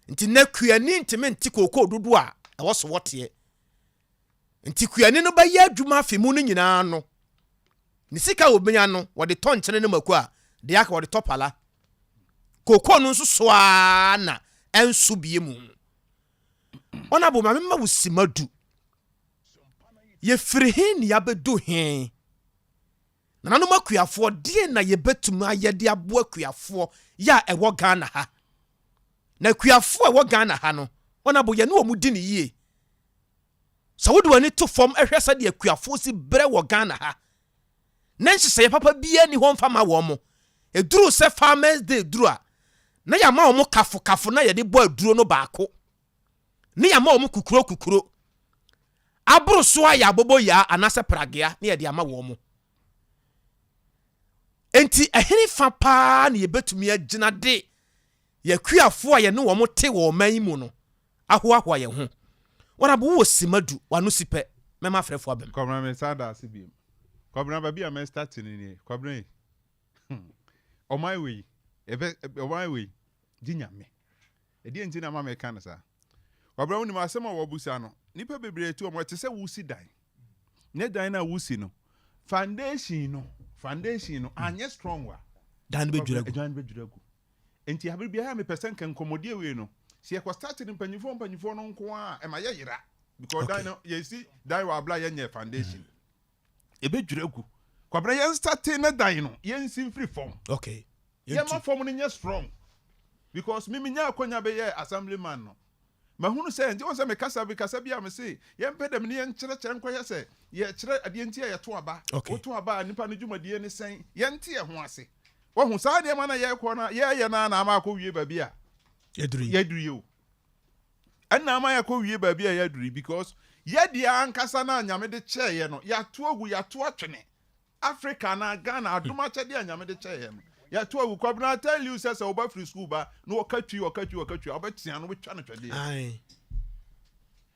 Nti nɛ kuani ntumi nte kookoo dodoɔ a ɛwɔ so wɔteɛ. Nti kuani no bɛyɛ adwuma afe mu no nyinaa no, ne sika a obenya no, wɔde tɔ nkyene ne mako a, deɛ aka wɔde tɔ pala. Kookoo no nso so ara na ɛnso bie mu. Ɔnabo ma mema wo sima du. Yɛfiri he ne yɛabɛdu he? Nananom akuafoɔ, deɛn na yɛbɛtumi ayɛ de aboa akuafoɔ yɛ a ɛwɔ Ghana ha? Na akuafoɔ a ɛwɔ Ghana ha no, wɔn abo yɛne wɔn di no yie. Sɛ wode w'ani to fam hwɛ sɛdeɛ akuafoɔ si brɛ wɔ Ghana ha, na nhyehyɛeɛ papa biara nni hɔ mfa ma wɔn. Ɛduru sɛ Farmers Day duru a, na yɛama wɔn kafokafo na yɛde bɔ aduro no baako, ne yɛama wɔn kukuro kukuro. Aboro so a yɛ aboboyaa anaasɛ pragea na yɛde ama wɔn. Enti ɛhene fa paa na yɛbɛtumi agyina de yɛn akuafoɔ a yɛne wɔn te wɔ ɔman yi mu no ahoahoa yɛn ho? Wɔn abo wowɔ sima du, w'ano si pɛ, mɛma afrɛfoɔ aba mu. Kwabena me san da ase biom. Kwabena baabi a mɛ start no nie. Kwabena yi hmm ɔman wei ɛbɛ ɔman wei gye nyame. Ɛdeɛn nti na ama meka no saa? Kwabena wonim asɛm a wɔbusa no, nnipa bebree te wɔn ɛte sɛ wosi dan. Ne dan no a wosi no, foundation no, foundation no anyɛ strong a, Dan no bɛdwiri agu. Dan no bɛdwiri agu. Nti abere biara mepɛ sɛ nka nkɔmmɔdie wei no, sɛ yɛkɔ start no mpanyinfoɔ mpanyinfoɔ no nko a, ɛma yɛyera. Because dan no, yɛsi dan wɔ abla yɛnyɛ foundation. Ɛbɛdwiri agu. Kwabena yɛn starte ne dan no, yɛnsi mfiri fam. Okay. Yɛma fam no nyɛ strong. Because me menya akwanya bɛyɛ assemblyman no. Mahunu sɛ, nti wohu sɛ mekasa bi kasa bi a mese yɛmpɛ dɛm ne yɛnkyerɛkyerɛ nkɔyɛ sɛ yɛkyerɛ adeɛ nti a yɛto aba. Okay. Woto aba a nipa no dwumadie ne sɛn? Yɛnte yɛn ho ase. Wahu saa nneɛma no a yɛrekɔ no yɛreyɛ no ara na ama akɔwie baabi a Yɛaduru yi. yɛaduru yi o. Ɛna ama yɛakɔwie baabi a yɛaduru yi because yɛdeɛ ankasa no a Nyame de kyɛɛ yɛ no yɛato agu, yɛato atwene. Africa anaa Ghana adom akyɛdeɛ a Nyame de kyɛɛ yɛn no, yɛto agu. Kwabena, I tell you sɛ sɛ wo ba firi school ba na ɔka twi, ɔka twi, ɔka twi a, wobɛtea no, wobɛtwa no twɛdeɛ. Ae.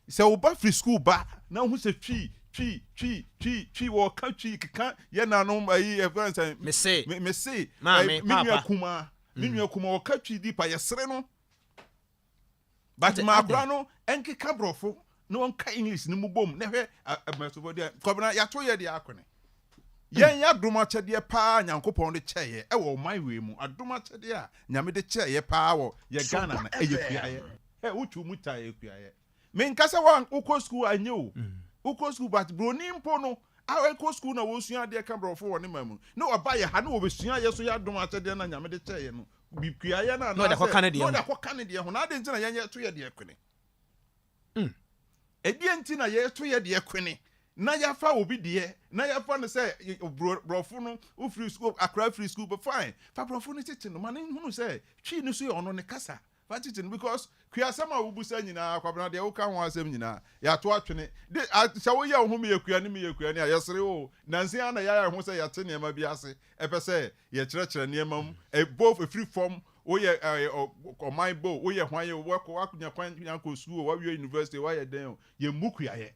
Sɛ wo ba firi school ba na wohu sɛ twi, twi, twi, twi, twi, wɔka twi keka yɛ nanom ayi yɛfrɛ no sɛ Mese. me, mese, Maame, me nua paapa. kumaa, me nua kumaa ɔka twi di pa, yɛsere no. But Ade- ma akora ade. no nkeka borɔfo na ɔnka English no mu bom na hwɛ abɛsofo deɛ Kwabena yɛato yɛ deɛ akone. Yɛn yɛ adom akyɛdeɛ paa Nyankopɔn de kyɛɛyɛ ɛwɔ ɔman wei mu adom akyɛdeɛ a Nyame de kyɛɛyɛ paa wɔ yɛ Ghana no ɛyɛ kuayɛ. Hɛ wotwi mu taa ɛyɛ kuayɛ. Menka sɛ wa wokɔ school a ɛnyɛ o. Wokɔ school but broni mpo no a ɛkɔ school na wɔsua adeɛ ka borɔfo wɔ ne man mu na waba yɛ ha na wɔbɛsua yɛ so yɛ adom akyɛdeɛ na Nyame de kyɛɛyɛ no bi kuayɛ no Na ɔde akɔka ne anaasɛ deɛ na ɔde ho. akɔka ne deɛ ho na adɛn nti na yɛn yɛto yɛ deɛ kwene ɛdeɛ nti na yɛto yɛ deɛ kwene na yɛafa obi deɛ na yɛafa no sɛ borɔfo no wofiri sukuu akora firi sukuu but fine fa borɔfo no tete no ma no nhunu sɛ twi no so yɛ ɔno ne kasa fa tete no because kuasɛm a wobusa nyinaa Kwabena deɛ woka ho asɛm nyinaa yɛato atwene de sɛ woyɛ wo ho meyɛ kuani meyɛ kuani a yɛsere o nanse ara na yɛayɛ ho sɛ yɛate nneɛma bi ase ɛpɛ sɛ yɛkyerɛkyerɛ nneɛma mu ɛ both ɛfiri fam woyɛ ɛ ɔman bo woyɛ hwan o wakɔ wakunya kwan akɔ sukuu o wawie university woayɛ dɛn o yɛmmu kuayɛ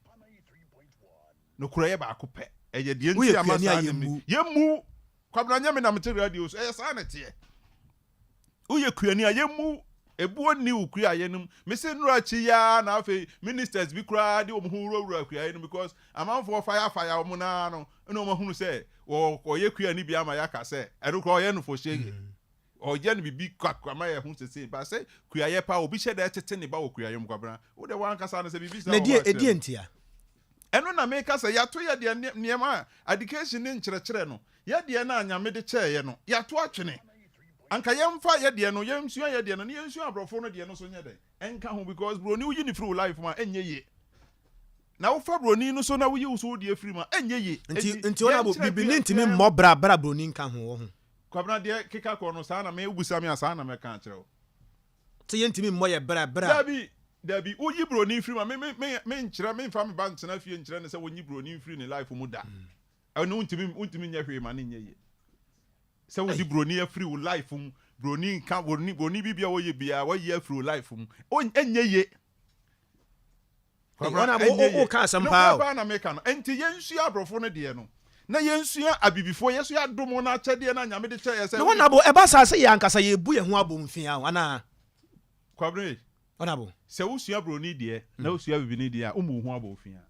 nokorɛ yɛ baako pɛ ɛyɛ deɛ nti Woyɛ ama kuani a saa ne yɛmmu. yɛmmu Kwabena nyɛ me na mete radio so ɛyɛ saa na ɛteɛ Woyɛ kuani a, yɛmmu ebuo nni wo kuayɛ no mu. Mese nnora akyi yi ara na afei ministers bi koraa de wɔn ho wurawura kuayɛ no mu because amanfoɔ fire fire wɔn no ara no na wɔn ahunu sɛ wɔyɛ kuani bi ama yɛaka sɛ ɛno koraa ɔyɛ no for shege. Ɔyɛ no biribi kwa ama yɛho sese ba sɛ kuayɛ paa obi hyɛ da tete ne ba wɔ kuayɛ mu Kwabena. Wo deɛ w'ankasa no sɛ biribi saa Na wɔ hɔ ɛdeɛ a kyerɛ ɛdeɛ me. ntia? Ɛno na meka sɛ yɛato yɛ deɛ nneɛma a education ne nkyerɛkyerɛ no yɛ deɛ no a Nyame de kyɛɛyɛ no yɛato atwene. Anka yɛmfa yɛ deɛ no yɛnsua yɛ deɛ no na yɛnsua aborɔfo no deɛ no nso nyɛ dɛn ɛnka ho because broni woyi no firi wo life mu a ɛnyɛ yie. Na wofa broni no so na woyi wo so wo deɛ firi mu a ɛnyɛ yie. Nti Enti nti honourable yɛnkyerɛ bibini kua ntumi yɛn mmɔ bra bra broni nka ho wɔ ho. Kwabena deɛ keka kɔ no saa na me wobisa me a saa na mɛka akyerɛ wo. Sɛ yɛntumi mmɔ yɛ bra bra. Dabi dabi woyi broni firi mu a me me me menkyerɛ memfa me ba ntena fie nkyerɛ no sɛ wɔnyi broni mfiri ne life mu da. Ɛno wontumi wontumi nyɛ hwee ma no nyɛ yie. Sɛ wode broni afiri wo life mu, broni nka broni broni biribi a wɔyɛ biara wɔayi afiri wo life mu, ɛnyɛ ye. Kwabena, ɛnyɛ ye. Woka asɛm paa o. Nokorɛ paa na meka no. Ɛnti yɛnsua aborɔfo no deɛ no, na yɛnsua abibifoɔ, yɛso yɛadom wɔn akyɛdeɛ no a Nyame de kyɛɛ yɛ sɛ. Na Honourable, ɛba saa sɛ yɛn ankasa yɛbu yɛn ho abomfiaa o, anaa? Kwabena ei, Honourable. Sɛ wosua broni deɛ na wosua bibini deɛ a, wommu wo ho abomfiaa.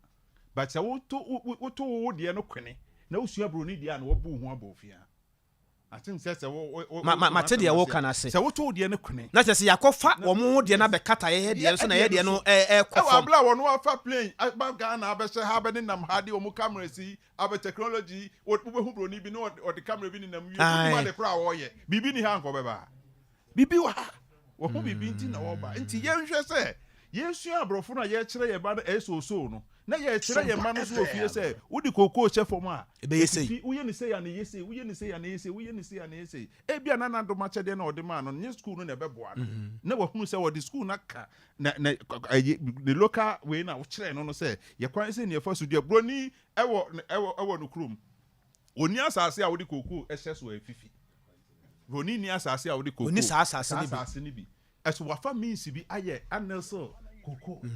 But sɛ woto woto wo deɛ no kwene na wosua broni deɛ a na wabu wo ho abɔfia. I think sɛ sɛ wo wo Ma ma mate deɛ woka no ase. Sɛ woto wo deɛ no kwene. Na kyerɛ sɛ yɛakɔfa wɔn deɛ no abɛkata yɛn deɛ no so na yɛn deɛ no ɛrekɔ Ɛwɔ fam. abere a wɔn afa plane aba Ghana abɛhyɛ ha abɛnenam ha de wɔn cameras yi abɛ technology yi wobɛhu broni bi na ɔde camera bi nenam wiem wonim ade koraa a ɔreyɛ biribi ni ha anka ɔbɛba ha. Biribi wɔ ha. Wɔho biribi nti na wɔba. Nti yɛnhwɛ sɛ yɛsua aborɔfo no a yɛkyerɛ yɛn ba no ɛsoosoo no, na yɛkyerɛ yɛn mma no nso wɔ fie sɛ wode kookoo hyɛ fam a, Ɛbɛyɛ sei. ɛfifi, woyɛ no sei a na ɛyɛ sei, woyɛ no sei a na ɛyɛ sei, woyɛ no sei a na ɛyɛ sei. Ebia na n'adom akyɛdeɛ no a ɔde maa no no, nyɛ sukuu no na ɛbɛboa no. Na wahunu sɛ wɔde sukuu no aka na, na, ɛyɛ, ne local wei no a wokyerɛɛ no no sɛ yɛ kwan sɛ nea ɛfa so dua. Buroni ɛwɔ, ɛwɔ, ɛwɔ no kurom. Ɔnni asase a wode kookoo hyɛ so a ɛfifi. Broni nni asase a wode kookoo. Ɔnni saa asase no bi. Saa asase no bi. Ɛso wafa means bi ayɛ anɛsel kookoo.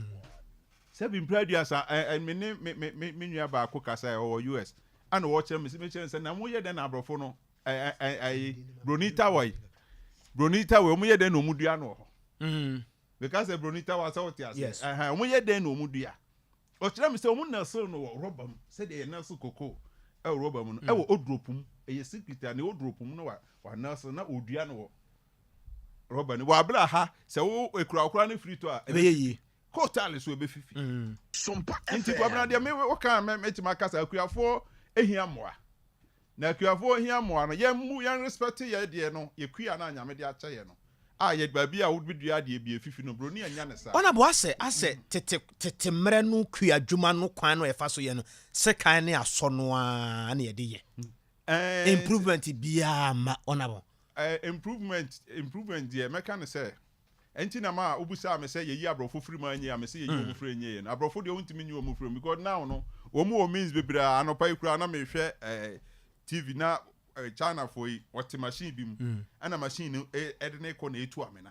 Sɛbi mpere aduasa ɛ ɛ me ne me me me me nua baako kasa ɛ ɔwɔ US ɛna ɔkyerɛ me me kyerɛ sɛ na mo yɛ dɛn na aborɔfo no ɛ ɛ ɛ broni tawa yi broni tawa yi wɔn yɛ dɛn na wɔn dua no wɔ hɔ. Meka sɛ broni tawa sɛ wote aseɛ. Yes. Ɛhɛn wɔn yɛ dɛn na wɔn dua. Ɔkyerɛ me sɛ wɔn nɛɛsew no wɔ rɔba mu sɛdeɛ yɛ nɛɛse koko wɔ rɔba mu no ɛwɔ odrop mu. Ɛyɛ secret a nea odrop mu no wa wa nɛɛse na odua no wɔ rɔba no wɔ abere a ha sɛ wo ekura wo koraa ne firi tɔ a ɛbɛyɛ yie. Kootaale so ɛbɛfifi. Nti Kwabena deɛ me wo kan mɛ mɛtumi aka sɛ akuafoɔ ehia mmoa. Na akuafoɔ hia mmoa no yɛn mu yɛn respect yɛ deɛ no yɛ kua no a Nyame de akyɛ yɛ no. A yɛ baabi a wobɛdua adeɛ bi afifi no, broni annya no saa. Ɔna boa sɛ asɛ tete tete mmerɛ no kuadwuma no kwan no a yɛfa so yɛ no sekan ne asɔ no ara na yɛde yɛ. Ɛɛ Improvement biara mma ɔna bo. Ɛɛ improvement improvement deɛ mɛka no sɛ ɛnti na ma wobusaa me sɛ yɛyi aborɔfo firi mu anyɛ a mese yɛyi wɔn firi anyɛ yɛ no aborɔfo deɛ wontumi nyi wɔn firi mu because now no wɔn wɔ means bebree a anɔpa yi koraa na mehwɛ ɛɛ TV na China foɔ yi ɔte machine bi mu ɛna machine no ɛde ne kɔ na etu amena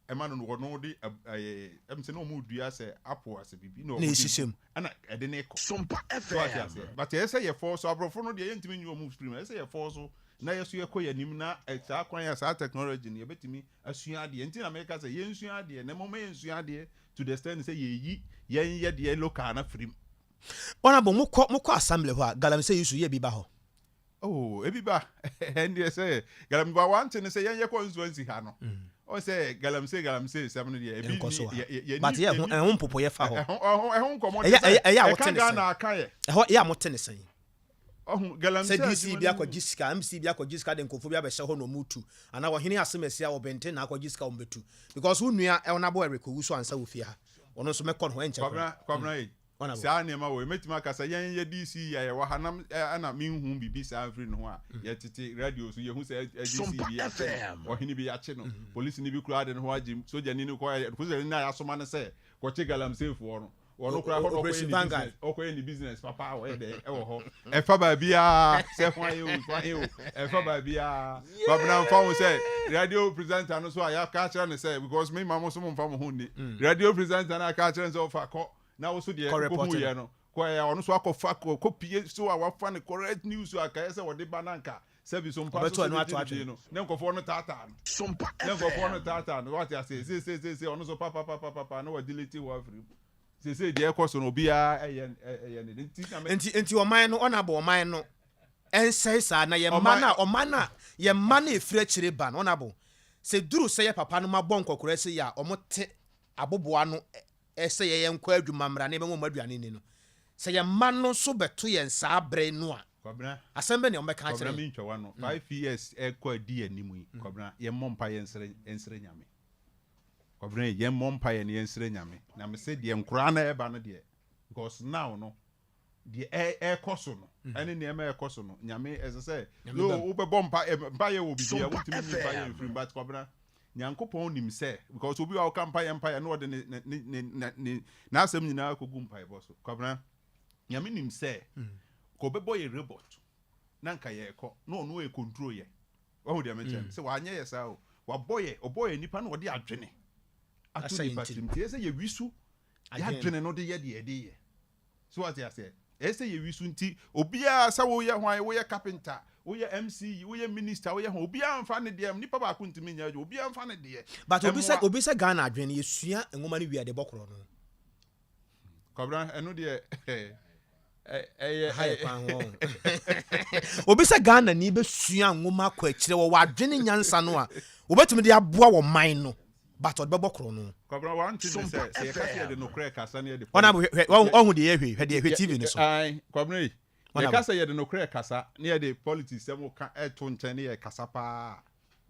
ɛma no ɔno de ɛɛ ɛm sɛ na wɔn dua sɛ apple asɛ bibi na wɔn de mu ɛna ɛde ne kɔ so ate aseɛ but ɛyɛ sɛ yɛ fɔɔ so aborɔfo no deɛ yɛntumi nyi wɔn firi mu ɛyɛ sɛ yɛ fɔɔ so na yɛ so yɛkɔ yɛn anim na saa kwan a saa technology no yɛbɛtumi asua adeɛ nti na mɛka sɛ yɛnsua adeɛ na mmom yɛnsua adeɛ to the extent sɛ yɛyi yɛn yɛ deɛ local na firi mu. Honourable mokɔ mokɔ assembly hɔ a galamsey yi so yɛ bi ba hɔ. Oh ebi ba ɛndeɛ sɛ galamsey ba wante ne sɛ yɛn yɛ constituency ha no ɔn sɛ galamsey galamsey sɛm no deɛ ebi Nkɔ so ni ha. yɛ yɛ yɛ But ni yɛ ɛho yɛ ɛho mpopoyɛ fa hɔ. ɛho ɛho ɛho nkɔmɔ Ɛyɛ te sɛ ɛyɛ ɛyɛ a wote ɛka ne sɛn? Ghana aka yɛ. Ɛhɔ yɛ a mote ne sɛn? Ɔho Sɛ galamsey DC adwuma bi no akɔgye sika, MC bi akɔgye sika de nkurɔfoɔ bi abɛhyɛ hɔ na wɔretu anaa ɔhene Asemasi a ɔbɛnten na akɔgye sika a wɔbɛtu because wo nua Honourable Eric Owusu ansa wɔ fie ha ɔno nso mɛkɔ ne hɔ ɛnkyɛ koraa. Kwabena Kwabena ei Honourable. Saa nneɛma wei, mɛtumi aka sɛ yɛn yɛ DC yi a yɛwɔ ha nam ɛna menhu biribi saa mfiri ne ho a, yɛtete radio so yɛhu sɛ DC bi yɛakye no, ɔhene bi yɛakye no, polisini bi koraa de ne ho agye mu, sogyani no kɔ, sogyani no a yɛasoma no sɛ kɔkye galamseyfoɔ no, ɔno koraa hɔ na ɔkɔyɛ ne business, ɔkɔyɛ ne business papa a ɔyɛ dɛ ɛwɔ hɔ, ɛfa baabiara sɛ hwan o, hwan o, ɛfa baabiara. Kwabena mfa ho sɛ radio presenter no so a yɛaka akyerɛ no sɛ because me ma mo so mo mfa mo ho nni, radio presenter no aka akyerɛ no sɛ ɔfa kɔ Na wo so deɛ Kɔ report wokɔhu no. yɛ no kɔ ɛ ɔno so akɔfa kɔ kɔpie so a wafa ne correct news a kaeɛ sɛ wɔde ba no anka sɛbi so mpa Ɔbɛto so ɛno sɛ ato bɛgye ne atwene. die no ne nkɔfoɔ no taataa no Sompa ne nkɔfoɔ no FM. taataa no wate aseɛ seeseeseesei ɔno so papapapapa na wadelete hɔ afiri mu seesei deɛ ɛkɔ so no obiara ɛyɛ ɛyɛ ne de nti na me Nti nti ɔman no ɔnabɔ ɔman no ɛnsɛe saa na yɛn mma ɔman no a ɔman no a yɛn mma no a ɛfiri akyire ba no ɔnabɔ sɛ duru sɛ yɛ papa no ma bɔ nkɔkorɔ sei a wɔn te aboboa no sɛ yɛn nkɔ adwuma mmra na yɛbɛma wɔn aduane nni no, sɛ yɛn mma no nso bɛto yɛn saa bere no a, Kwabena, asɛm bɛn na wɔbɛka akyerɛ Kwabena yɛn? mentwa w'ano, 5 years ɛkɔ adi anim yi, Kwabena yɛmmɔ mpaeɛ nsrɛ nsrɛ Nyame. Kwabena yi, yɛmmɔ mpaeɛ na yɛnsrɛ Nyame. Na mese deɛ nkoraa no ɛreba no deɛ, because now no, deɛ ɛ ɛrekɔ so no, ɛne nneɛma ɛrekɔ so no, Nyame ɛsɛ sɛ, Nyame though bam. wobɛbɔ mpa ɛ mpaeɛ wɔ biribiara, Sompa wontumi nyi mpaeɛ FM. mfiri mu, but Kwabena, Nyankopɔn nim sɛ, because obi wɔ hɔ a ɔka mpaeɛ mpaeɛ na ɔde ne ne ne ne ne n'asɛm nyinaa kɔgu mpaebɔ so. Kwabena, Nyame nim sɛ, ka ɔbɛbɔ yɛ robot na nka yɛrekɔ na ɔno ɛ control yɛ. Wahu deɛ mekyerɛ no? Sɛ wanyɛ yɛ saa o, wabɔ yɛ, ɔbɔɔ yɛ nipa na ɔde adwene ato Ahyɛ yɛn nipa tirim. tirim. Nti ɛyɛ sɛ yɛwi so Adwene no. yɛadwene no de yɛ deɛ yɛde yɛ. So wate aseɛ? Ɛyɛ sɛ yɛwi so nti obiara sɛ woyɛ hwan, woyɛ carpenter, woyɛ MC, woyɛ minister, woyɛ hwan, obiara mfa ne deɛ, nipa baako ntumi nyɛ adwuma, obiara mfa ne deɛ But obi sɛ mmoa. obi sɛ Ghana adwene no yɛsua nwoma no wie a de bɔ korɔ no. Kwabena, ɛno deɛ ɛyɛ Aha yɛ kwan ho ɔho. Obi sɛ Ghana ni bɛsua nwoma akɔ akyire wɔwɔ adwene nyansa no a wɔbɛtumi de aboa wɔ man no but ɔde bɛbɔ korɔ no. Kwabena, one thing ne sɛ, sɛ yɛka sɛ yɛde nokorɛ kasa ne yɛde Ɔna hwɛ ɔhu deɛ yɛhwɛ hwɛ deɛ hwɛ TV no so. Ae, Kwabena yi, yɛka sɛ yɛde nokorɛ kasa ne yɛde politics sɛm ka ɛto nkyɛn ne yɛ kasa paa.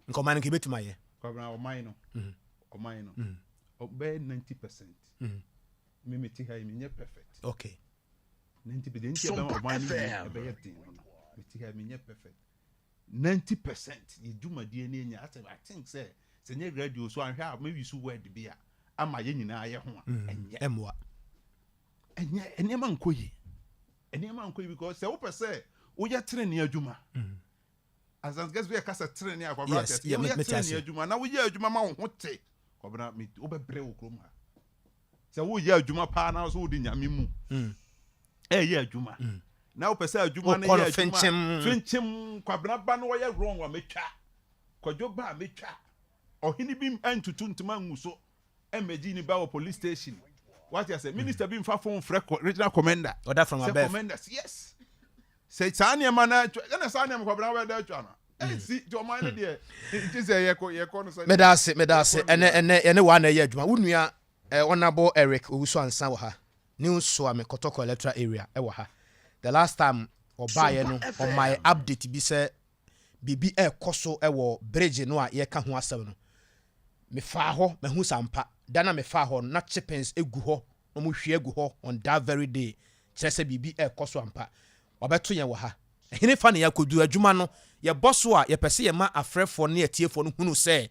Nka ɔman no nka ebɛtumi ayɛ. Kwabena, ɔman no, ɔman no, ɔbɛyɛ 90%. Me me te ha yi, menyɛ perfect. Okay. 90% nti ɛbɛma ɔman no yie ɛbɛyɛ den no no. Me te ha yi, menyɛ perfect. 90% yɛ dwumadie no anya asɛ I think sɛ sɛ nyɛ radio so anhwɛ a maybe so word bi a ama yɛn nyinaa yɛ ho a ɛnyɛ. Ɛmmoa. Ɛnyɛ nneɛma nkɔ yie. Nneɛma nkɔ yie because sɛ wopɛ sɛ woyɛ tenenee adwuma. Asante kɛse bi yɛ kasa tenenee a kwabena Yes, te yeah, ase. Woyɛ mete tenenee ase. adwuma na woyɛ adwuma ma wo ho te. Kwabena me wobɛbrɛ wɔ kurom ha. Sɛ woyɛ adwuma paa na so wode nyame mu. Ɛyɛ adwuma. Na wopɛ sɛ adwuma no Wokɔ no yɛ adwuma. fenkyem. Fenkyem kwabena ba no ɔyɛ wrong a metwa. Kwadwo ba a metwa. Ɔhene bi ntutu ntoma ngu so mmɛgye ne ba wɔ police station. Wate ase minister bi mfa phone frɛ regional commander. Order from Sɛ above. commander yes. Sɛ saa nneɛma no atwa ɛna saa nneɛma kwabena wobɛda atwa no. Ɛnsi nti ɔman no deɛ nti sɛ yɛkɔ yɛkɔ no sɛ. Meda ase meda ase ɛnɛ ɛnɛ yɛne waa na ɛyɛ adwuma wo nua eh, Honourable Eric Owusu Ansah wɔ ha New Suame Kotoko Electoral Area ɛwɔ ha the last time ɔbaeɛ no ɔmae update bi sɛ biribi ɛrekɔ so ɛwɔ bridge no a yɛka ho asɛm no. Mefaa hɔ, mahu sɛ ampa, da no a mefaa hɔ no, na chippings gu hɔ, na wɔhwie agu hɔ on that very day, kyerɛ sɛ biribi rekɔ so ampa. Wɔabɛto yɛn wɔ ha. Ɛhenefa na yɛakɔduru? Adwuma no, yɛbɔ so a, yɛpɛ sɛ yɛma afrɛfoɔ no ne atiefoɔ no hunu sɛ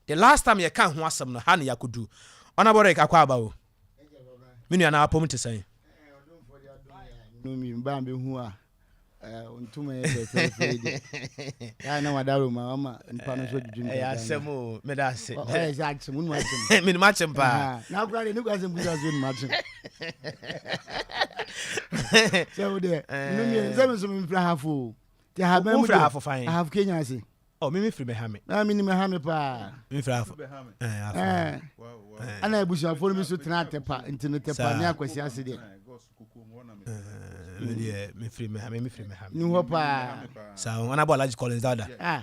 the last time yɛkaa ho asɛm no, ha na yɛakɔduru. Honourable Rick Akwaaba o, me nua na apɔm te sɛn? No mi ba bɛhu a ntoma yɛ fɛfɛɛfɛ yi deɛ yɛa na wada roma wama nipa no so dwudwu ɛyɛ asɛm o meda ase ɔyɛ sɛ akyem wonim akyem menim akyem paa na akora deɛ ne kura sɛ mkusa so wonim akyem sɛ wo deɛ sɛ me so memfira hafo o nti ahaban mu deɛ ahafo kenya ase Oh, me me firi Mehame. Na me ni Mehame paa. Me firi afo. Eh, afo. Eh. Ana abusuafo no bi so tena Atepa, nti no Tepa ne Akwasi ase deɛ. Eh, me deɛ me firi Mehame, me firi Mehame. Ni hɔ paa. Saa, ana bɔ Alhaji Collins Dauda. Ah.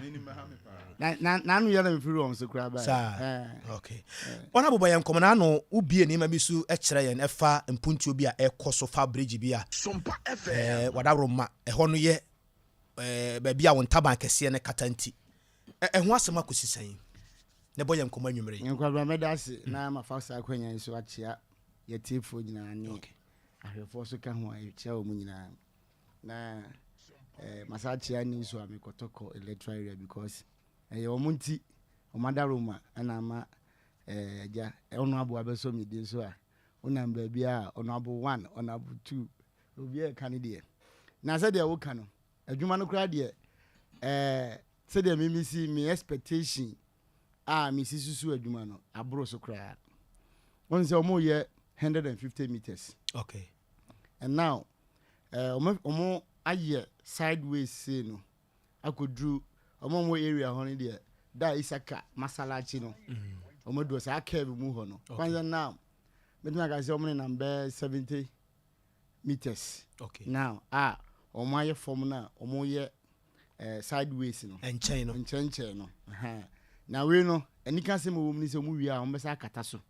Na na na ano yɛ na me firi wɔn so koraa ba. Saa. Eh. Okay. Wɔn abobɔ yɛn nkɔmɔ na ano wobie nneɛma bi so kyerɛ yɛn ɛfa mpuntuo bi a ɛkɔ so fa bridge bi a. Sompa FM. Eh, wadaworo ma ɛhɔ no yɛ baabi a wo ntaban kɛseɛ no kata nti, ɛho asɛm akɔsi sɛn? Na ɛbɔ yɛn nkɔmmɔ anwummerɛ yi. Nkwabra mɛda ase na mafa saa akwanya yi so akyea yɛtiefoɔ nyinaa ne ahwɛfoɔ so ka ho a yɛkyea wɔn nyinaa na eh, masa akyea ne nso a mekɔtɔkɔ electoral area because ɛyɛ wɔn nti wɔn adaroma ɛna ama eh, agya ɔno aboa bɛsɔ me din so a wonam baabi a ɔno abo one ɔno abo two Obiara reka ne deɛ. Na sɛdeɛ woka no, adwuma no koraa deɛ, ɛɛ sɛdeɛ me mesi me expectation a mesi susu adwuma no, aboro so koraa. Wɔn sɛ wɔn yɛ 150 meters. Okay. And now, ɛɛ wɔn wɔn ayɛ sideways sei no akɔduru wɔn a wɔn area hɔ no deɛ da Isaka Masalachi no, wɔn aduru saa curve mu hɔ no. Kwan sɛ now, mɛtumi aka sɛ wɔn nenam bɛyɛ 70. meters okay. now a wɔn ayɛ fam no a wɔn yɛ eh, sideways no nkyɛn no nkyɛnkyɛn no na wei no anika sɛm wɔ mu ne sɛ wɔn wie a wɔn bɛsa akata so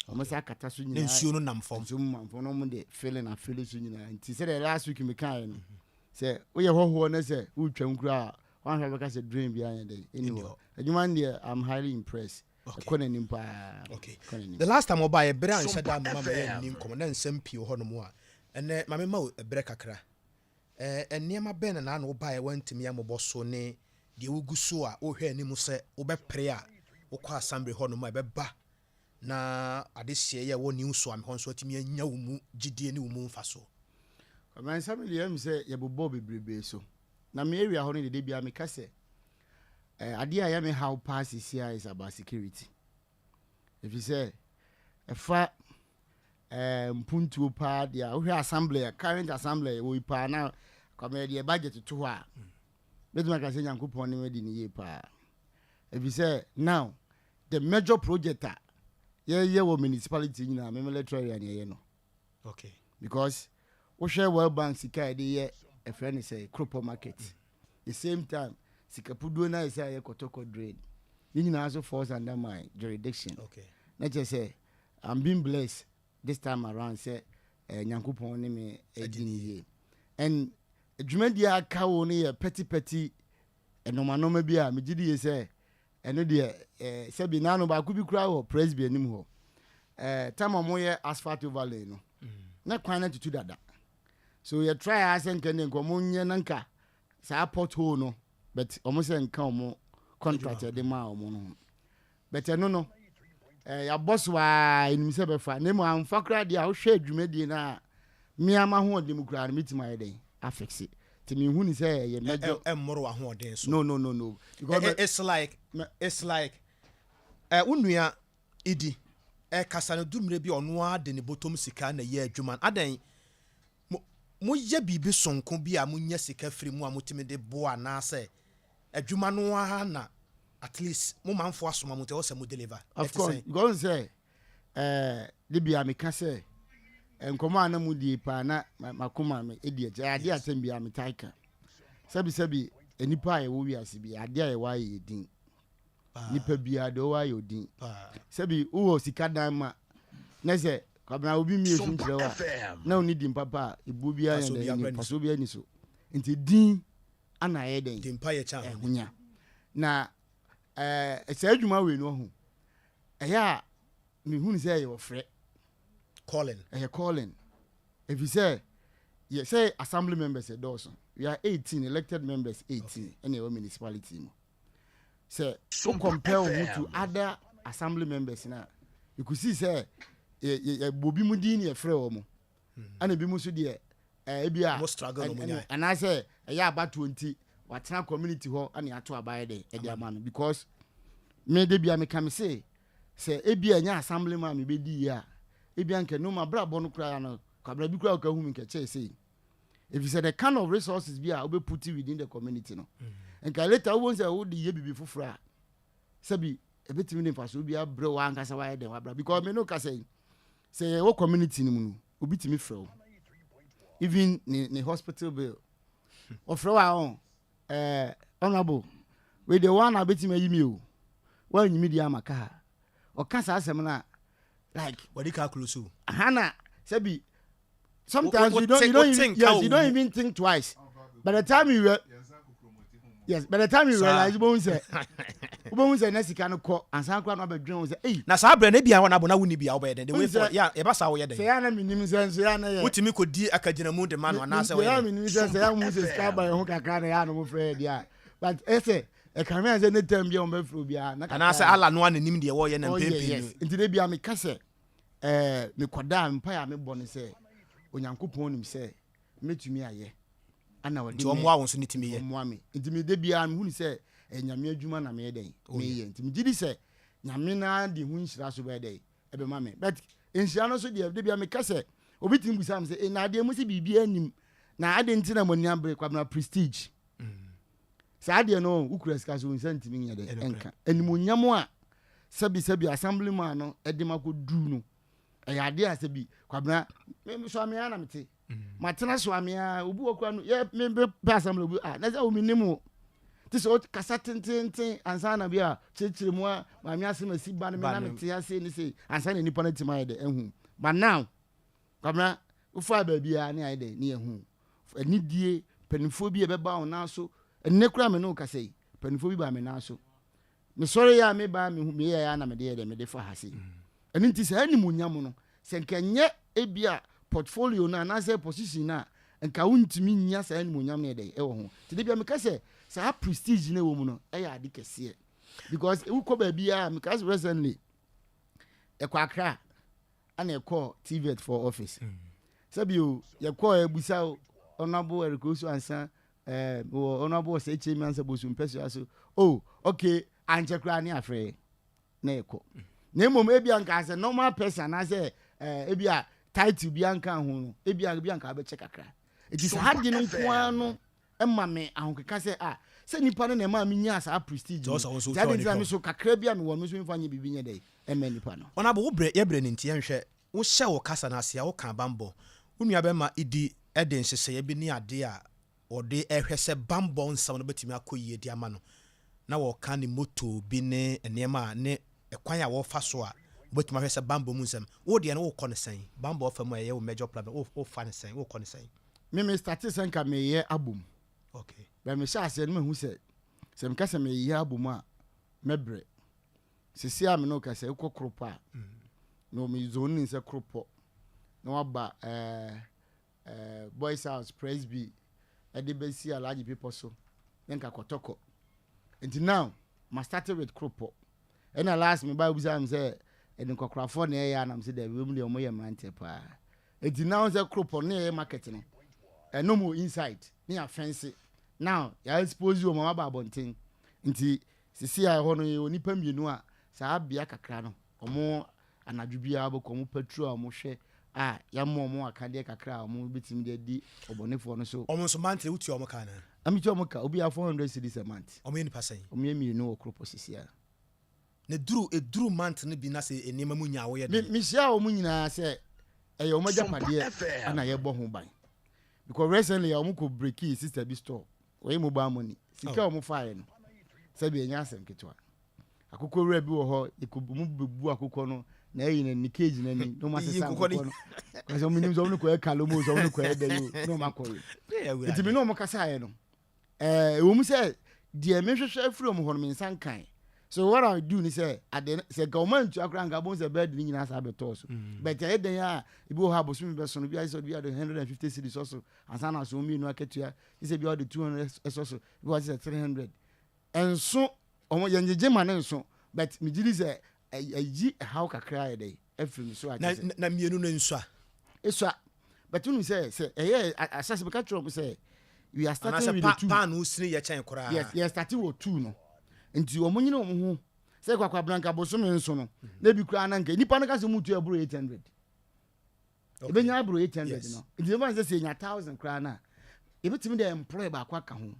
wɔn bɛsa akata so nyinaa nsuo no nam fam nsuo mu nam fam na wɔn de filling afili so nyinaa nti sɛdeɛ last week mi kan yɛ no sɛ woyɛ hɔhoɔ ne sɛ wotwam koraa wɔn ahwɛ bɛka sɛ drain bi ayɛ dɛ ɛni hɔ adwuma no deɛ i'm highly impressed Okay. Ɛkɔ n'anim paa. Okay. Ɛkɔ n'anim. The last time ɔbaeɛ berɛ a nhyɛ da mma ma yɛnni nkɔmmɔ na nsɛm pii wɔ hɔnom a ɛnɛ ma mema wo berɛ kakra. Ɛɛ nneɛma bɛn na naano wobaeɛ woantumi ammobɔ so ne deɛ wogu so a wohwɛ anim sɛ wobɛpere a wokɔ assembly hɔnom a ɛbɛba na adehyeɛ yi a ɛwɔ New Suame hɔ nso atumi anya wo mu gyidie ne wo mu mfasoɔ? Kwabena nsɛm no deɛ ɛyɛ me sɛ yɛbobɔɔ bebrebee so. Na me area hɔ no deɛ da biara meka sɛ Eh, adeɛ a ɛyɛ me haw paa seesei ara is about security. Ɛfiri sɛ, ɛfa eh, mpuntuo paa deɛ a, wohwɛ assembly a, current assembly a yɛwɔ yi paa na kwame deɛ budget to hɔ a, mɛtumi aka sɛ Nyankopɔn ne madi ne yie paa. Ɛfiri sɛ, now, the major project a yɛyɛ wɔ municipality nyinaa, me electoral area ne yɛyɛ no. Okay. Because wohwɛ World Bank sika a yɛde yɛ ɛfrɛ no sɛ Kropɔ market. Mm. The same time sika puduo no ayɛ sɛ ayɛ kɔtɔkɔ drain. Ne nyinaa nso falls under my jurisdiction. Okay. Na kyerɛ sɛ I'm being blessed this time around sɛ eh, Nyankopɔn ne me adi ne yie. And dwumadie a aka wo no yɛ petty petty nnoɔma nnoɔma bi a megye die sɛ ɛno deɛ eh, sɛbi naano baako bi koraa wɔ presby anim hɔ eh, tam a wɔyɛ asphalt overlay no mm. na kwan no atutu dada so yɛ try a sɛ nka ne nka wɔn nyɛ na nka saa pothole no but wɔn sɛ nka wɔn contract ɛde maa wɔn no ho But ɛno no, eh, yɛabɔ so aa, yɛnim sɛ ɛbɛfa. Na mmom amfa koraa deɛ a, wohwɛ dwumadie no a, me ara m'ahoɔden mu koraa no, mɛtumi ayɛ dɛn afixe. Nti menhu no sɛ ɛyɛ major. Ɛmmoro w'ahoɔden so. No, no, no, no. Because me, It's like, it's like, eh, wo nua Idi ɛkasa no, du mmerɛ bi a ɔno ara de ne bɔtɔm sika na ɛyɛ adwuma no. Adɛn? Mo, moyɛ biribi sononko bi a monya sika firi mu a motumi de boa anaasɛ adwuma no ara na at least mo manfoɔ asoma mo nti ɛwɔ sɛ mo deliver? Of Ɛte course, sɛn? because sɛ eh, de bia meka sɛ eh, nkɔmmɔ a na modie paa na makoma me ɛdi akyi. Ɛyɛ adeɛ a sɛm biara metae ka. Sɛbisɛbi, nnipa a yɛwɔ wiase bi, adeɛ a yɛwɔ ayɛ yɛ din. Nipa biara deɛ ɔwɔ ayɛ odin. Sɛbi wowɔ sika dan ma na sɛ kwabena obi mmie so nkyerɛ wo a na ɔni din papa a ebuo biara yɛ dɛn ni fasoɔ biara ni so. Nti din ana ayɛ dɛn Din pa yɛ kyɛn ɛhonya. Na ɛɛ saa adwuma wei no ɔho. Ɛyɛ a mehunu sɛ ɛyɛ ɔfrɛ. Calling. Ɛyɛ calling. Ɛfiri sɛ yɛ sɛ assembly members ɛdɔɔso. We are 18 elected members 18 ɛna ɛwɔ municipality mu. Sɛ wo compare wo ho to other assembly members no a, ɛkɔsii sɛ yɛbɔ bi mu din ne yɛfrɛ wɔ mo. Ɛna bi mu nso deɛ ebi a anaasɛ ɛyɛ abatoɔ nti watena community hɔ ɛna yɛato aba yɛ dɛ ɛde ama no because me de bia meka me se sɛ ebi a ɛnyɛ assembly man mebɛdi yie a ebi a nka no ma brabɔ no koraa no kwabra bi koraa ɔka hu me nka kyɛɛ sei ɛfiri sɛ the kind of resources bi a wobɛ put within the community no nka later wobɛhu sɛ wode yɛ biribi foforɔ a sɛbi ɛbɛtumi de mfasoɔ bi abrɛ wo ankasa wayɛ dɛn wabra because me no kasa yi sɛ yɛwɔ community no mu no obi tumi frɛ wo even ne ne hospital bill ɔfrɛ wo a ɔn ɛɛ honourable wei deɛ wɔn na abɛtumi ayi mi o wɔanyi mi deɛ ama ka ha ɔka saa asɛm no a like wɔde ka close o hana sɛbi sometimes you don't you don't even yes you don't even think twice by the time you re yes by the time you realize wobɛhu sɛ wobɛhu sɛ na sika no kɔ ansa koraa na wabɛdwen wo sɛ ei na saa berɛ no ebia wɔn abo na wonni bia wobɛyɛ dɛn the way forward yɛ ɛba saa woyɛ dɛn sɛ yɛ na menim sɛ nso yɛ na yɛ wotumi kɔdi akagyinamu de ma no anaasɛ woyɛ dɛn menim sɛ sɛ yɛ mu sɛ sika ba yɛ ho kakra na yɛ ano mo frɛ yɛ deɛ a but ɛsɛ ɛkame ayɛ sɛ ne tam bia wɔbɛfrɛ obiara na anaasɛ Allah no a n'anim deɛ wɔyɛ na mpɛn pii no nti de bia meka sɛ ɛɛ mekɔda a mpaeɛ a mebɔ ne sɛ Onyankopɔn nim sɛ mɛtumi ayɛ ana ɔde nti ɔmmoa wo nso ne tumi yɛ ɔmmoa me nti mede biara mehunu sɛ ɛyɛ Nyame adwuma na meyɛ dɛn meyɛ nti megye di sɛ Nyame naa de ho nhyira so bɛyɛ dɛn ɛbɛma me but nhyira no so deɛ de bia meka sɛ obi tumi bisa me sɛ e na adeɛ mu sɛ biribiara nim na ade nti na mo ani abere kwabena prestige saa adeɛ no wokura sika so wo nsa ntumi nyɛ dɛ ɛnka animonyam a sɛbi sɛbi assembly man no ɛde ma kɔ duru no ɛyɛ adeɛ a sɛbi kwabena me so amea na mete mm. matena so amea obi wɔ kura no yɛ me pɛ assembly obi ah na sɛ omi nim o te sɛ kasa tententen ansa na bi a kyerɛkyerɛ mu a maame asɛm asi ba no me na mete ase ne sei ansa na nipa no atumi ayɛ dɛ ahu but now kwabena wofaa baabiara ne ayɛ dɛ ne yɛhu anidie mpanimfoɔ bi a ɛbɛba wɔn nan so ɛnnɛ koraa me ne wo kasa yi mpanimfoɔ bi baa me nan so mesɔre yɛ a mebaa mehu meyɛ yɛ a na mede yɛ dɛ mede fa ha sei ɛno nti saa animuonyam no sɛ nka ɛnyɛ ebi a portfolio no anaasɛ position no a nka wontumi nnya saa animuonyam no yɛ dɛ ɛwɔ ho nti de bia meka sɛ saa prestige no ɛwɔ mu no ɛyɛ ade kɛseɛ because wokɔ baabi a meka sɛ recently ɛkɔ Accra ɛna ɛkɔɔ TVET for office sɛbi o yɛkɔɔ ɛbusa honorable Eric Owusu Ansah ɛɛ wɔ honorable Osei Kyei Mensah Bosu mpɛsua so oh okay ankyɛ koraa ne afrɛ yɛ na yɛkɔ na mmom ebi anka sɛ normal person anaasɛ ɛɛ ebi a title bi anka ho no ebi a ebi anka abɛkyɛ kakra eti saa ade no nko ara no ɛma me ahokeka sɛ ah sɛ nipa no na ɛma me nyaa saa prestige no nti adi nti na me so kakra bi a mewɔ no me so memfa nyɛ biribi nyɛ dɛ ɛmɛ nipa no. Ɔnabo wo brɛ yɛ brɛ no nti yɛnhwɛ wo hyɛ wo kasa no ase a wo ka banbɔ wo nua bɛma idi de nhyehyɛeɛ bi ne adeɛ a wɔde rehwɛ sɛ banbɔ nsɛm no bɛtumi akɔ yie de ama no na wɔka ne moto bi ne nneɛma a ne ɛkwan a wɔfa so a wɔbɛtumi ahwɛ sɛ banbɔ mu nsɛm wo deɛ no wokɔ no sɛn banbɔ fa mu a ɛyɛ wo major problem wofa no sɛn wokɔ no sɛn. Me me startee sɛ nka meyɛ abom. Okay. But me hyɛ aseɛ no mahu sɛ sɛ meka sɛ meyɛ abom a mɛbrɛ. Sisi a me ne wo kasa wokɔ Koropɔ a na me zone ne sɛ Koropɔ na waba ɛɛ ɛɛ Boys House Presby ɛde bɛsi Alhaji Bepɔ so ne nka Kɔtɔkɔ. Nti now ma start with Koropɔ. Ɛna last me ba bisa me sɛ ɛde nkɔkorafoɔ na ɛyɛ a na me sɛ daabi wei mu deɛ wɔn yɛ mmeranteɛ paa. Eti now sɛ Koropɔ ne yɛyɛ market no ɛno mu inside ne yɛ afɛnse now yɛ expose wɔn aba abɔnten nti sisi a ɛhɔ no yɛwɔ nipa mmienu a saa bea kakra no wɔn anadwo biara bɛkɔ wɔn patrol a wɔn hwɛ a yɛama wɔn akadeɛ kakra a wɔn bɛtumi de adi ɔbɔnefoɔ no so. Wɔn nso monthly wotua wɔn ka anaa? Metua wɔn ka obiara 400 cedis a month. Wɔn yɛ nipa sɛn? Wɔn yɛ mmienu wɔ Koropɔ sisi a. Na eduru eduru month no bi na sɛ nneɛma mu nya a woyɛ Me dɛn? mehyia wɔn nyinaa sɛ ɛyɛ wɔn agyapadeɛ na yɛbɔ ho ban because recently a wɔn kɔ breakii sister bi store wɔyɛ mobile money sika a wɔn faeɛ no sɛbi ɛnyɛ asɛm ketewa akokɔ wura bi wɔ hɔ yɛkɔ wɔn bɛbu akokɔ no na ɛyi na ne cage n'ani na wɔn asesa akokɔ no kɔsɛ wɔn nim sɛ wɔn kɔ yɛ kalomo sɛ wɔn kɔ yɛ dɛ yi o na wɔn akɔ yɛ nti mi ne wɔn kasaeɛ no Ɛɛ, ɛwɔ mu sɛ deɛ mehwehwɛ afiri wɔn hɔ no me nsa nkae. So what I do ni sɛ ade sɛ nka wɔn antua koraa nka abom sɛ bɛɛdi ne nyinaa saa bɛtɔɔ so. Mm. But ɛyɛ dɛn a ebi wɔ hɔ a bosome bɛso no bi ayɛ sɛ ɔde bi ade 150 cedis sɔ so ansa na aso mmienu akatua sɛ bi a ɔde 200 ɛsɔ so ebi wɔ sɛ 300 ɛnso wɔn yɛn gyegye ma ne nso but megye di sɛ ɛyi ɛhaw kakra yɛ dɛn afiri me so a kyɛ sɛ. Na mmienu no nsua. Esua but wonim sɛ sɛ ɛyɛ ahyɛse meka kyerɛ wɔn sɛ we are starting with the two. Paano sini yɛ kyɛn koraa. Yes yɛ starting wɔ two no nti wɔn nyere wɔn ho sɛ kwakwabranka bosome nso no na ebi koraa na nka nipa no ka sɛ mu tu ɛboro 800. Ebenya aboro 800 no. Nti ebi sɛ sɛ enya 1000 koraa na ebetumi de employ baako aka ho.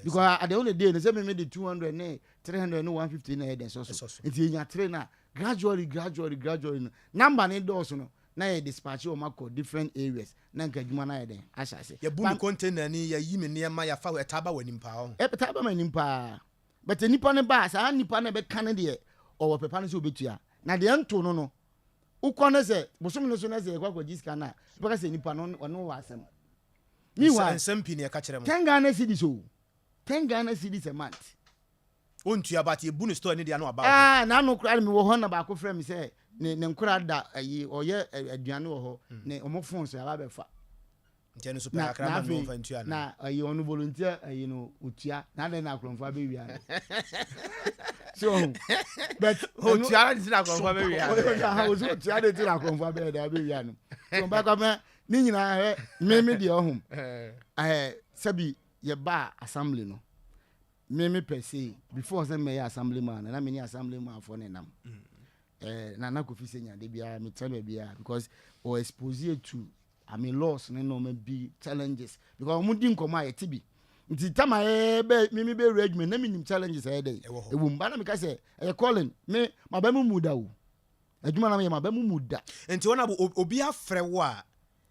Because at the end of the day no sɛ meme de 200 ne 300 ne 150 na ɛyɛ dɛn sɔ so. Nti enya 3 na gradually gradually gradually no number ne dɔɔso no na yɛ dispatch wɔn akɔ different areas na nka adwuma no ayɛ dɛn ahyɛ ase. Yɛbu me container ni yɛyi me nneɛma yɛafa hɔ ɛtaa ba w'anim paa ɔho. Ɛtaa ba m'anim paa but nipa no ba a saa nipa no ɛbɛka no deɛ ɔwɔ pɛpa no sɛ ɔbɛtua na deɛ ɛnto no no wokɔ no sɛ bosome no so no sɛ yɛkɔ akɔgye sika no a wobɛka sɛ nipa no ɔne wo wɔ asɛm. Meanwhile nsɛm pii na ɛka kyerɛ mo. 10 Ghana cedis o 10 Ghana cedis a month. Ontua but yɛbu no store ne deɛ na waba wo hɔ. Ah n'ano koraa no mewɔ hɔ na baako frɛ me sɛ ne ne nkora da ayi ɔyɛ aduane wɔ hɔ ne ɔmo phone so yaba abɛfa. Nti ɛno so pɛ kakra ma no ɔmfa ntua no. Na ayi ɔno volunteer ayi no otua na adɛn na akorɔmfo abɛwia no. So ɔho but otua ne ti na akorɔmfo abɛwia no. Ɔso otua ne ti na akorɔmfo abɛyɛ dɛ abɛwia no. So ɔbɛkɔ mɛ ne nyinaa hɛ me me deɛ ɔho ɛɛ sɛbi yɛba assembly no. Me me pɛ sei before sɛ mɛyɛ assembly man no na me ne assembly man foɔ ne nam mm. eh, Nana Kofi Senya de biara me tena baabiara because or expose you to I mean laws ne nneɛma bi challenges because wɔn di nkɔmɔ a yɛte bi nti tama yɛ bɛ me me bɛ wura adwuma na me nim challenges ɛyɛ dɛ ɛwɔ mu ba na me ka sɛ ɛyɛ calling me ma bɛ mu mu da o adwuma na me yɛ ma bɛ mu mu da. Nti wɔn abo obi afrɛ wo a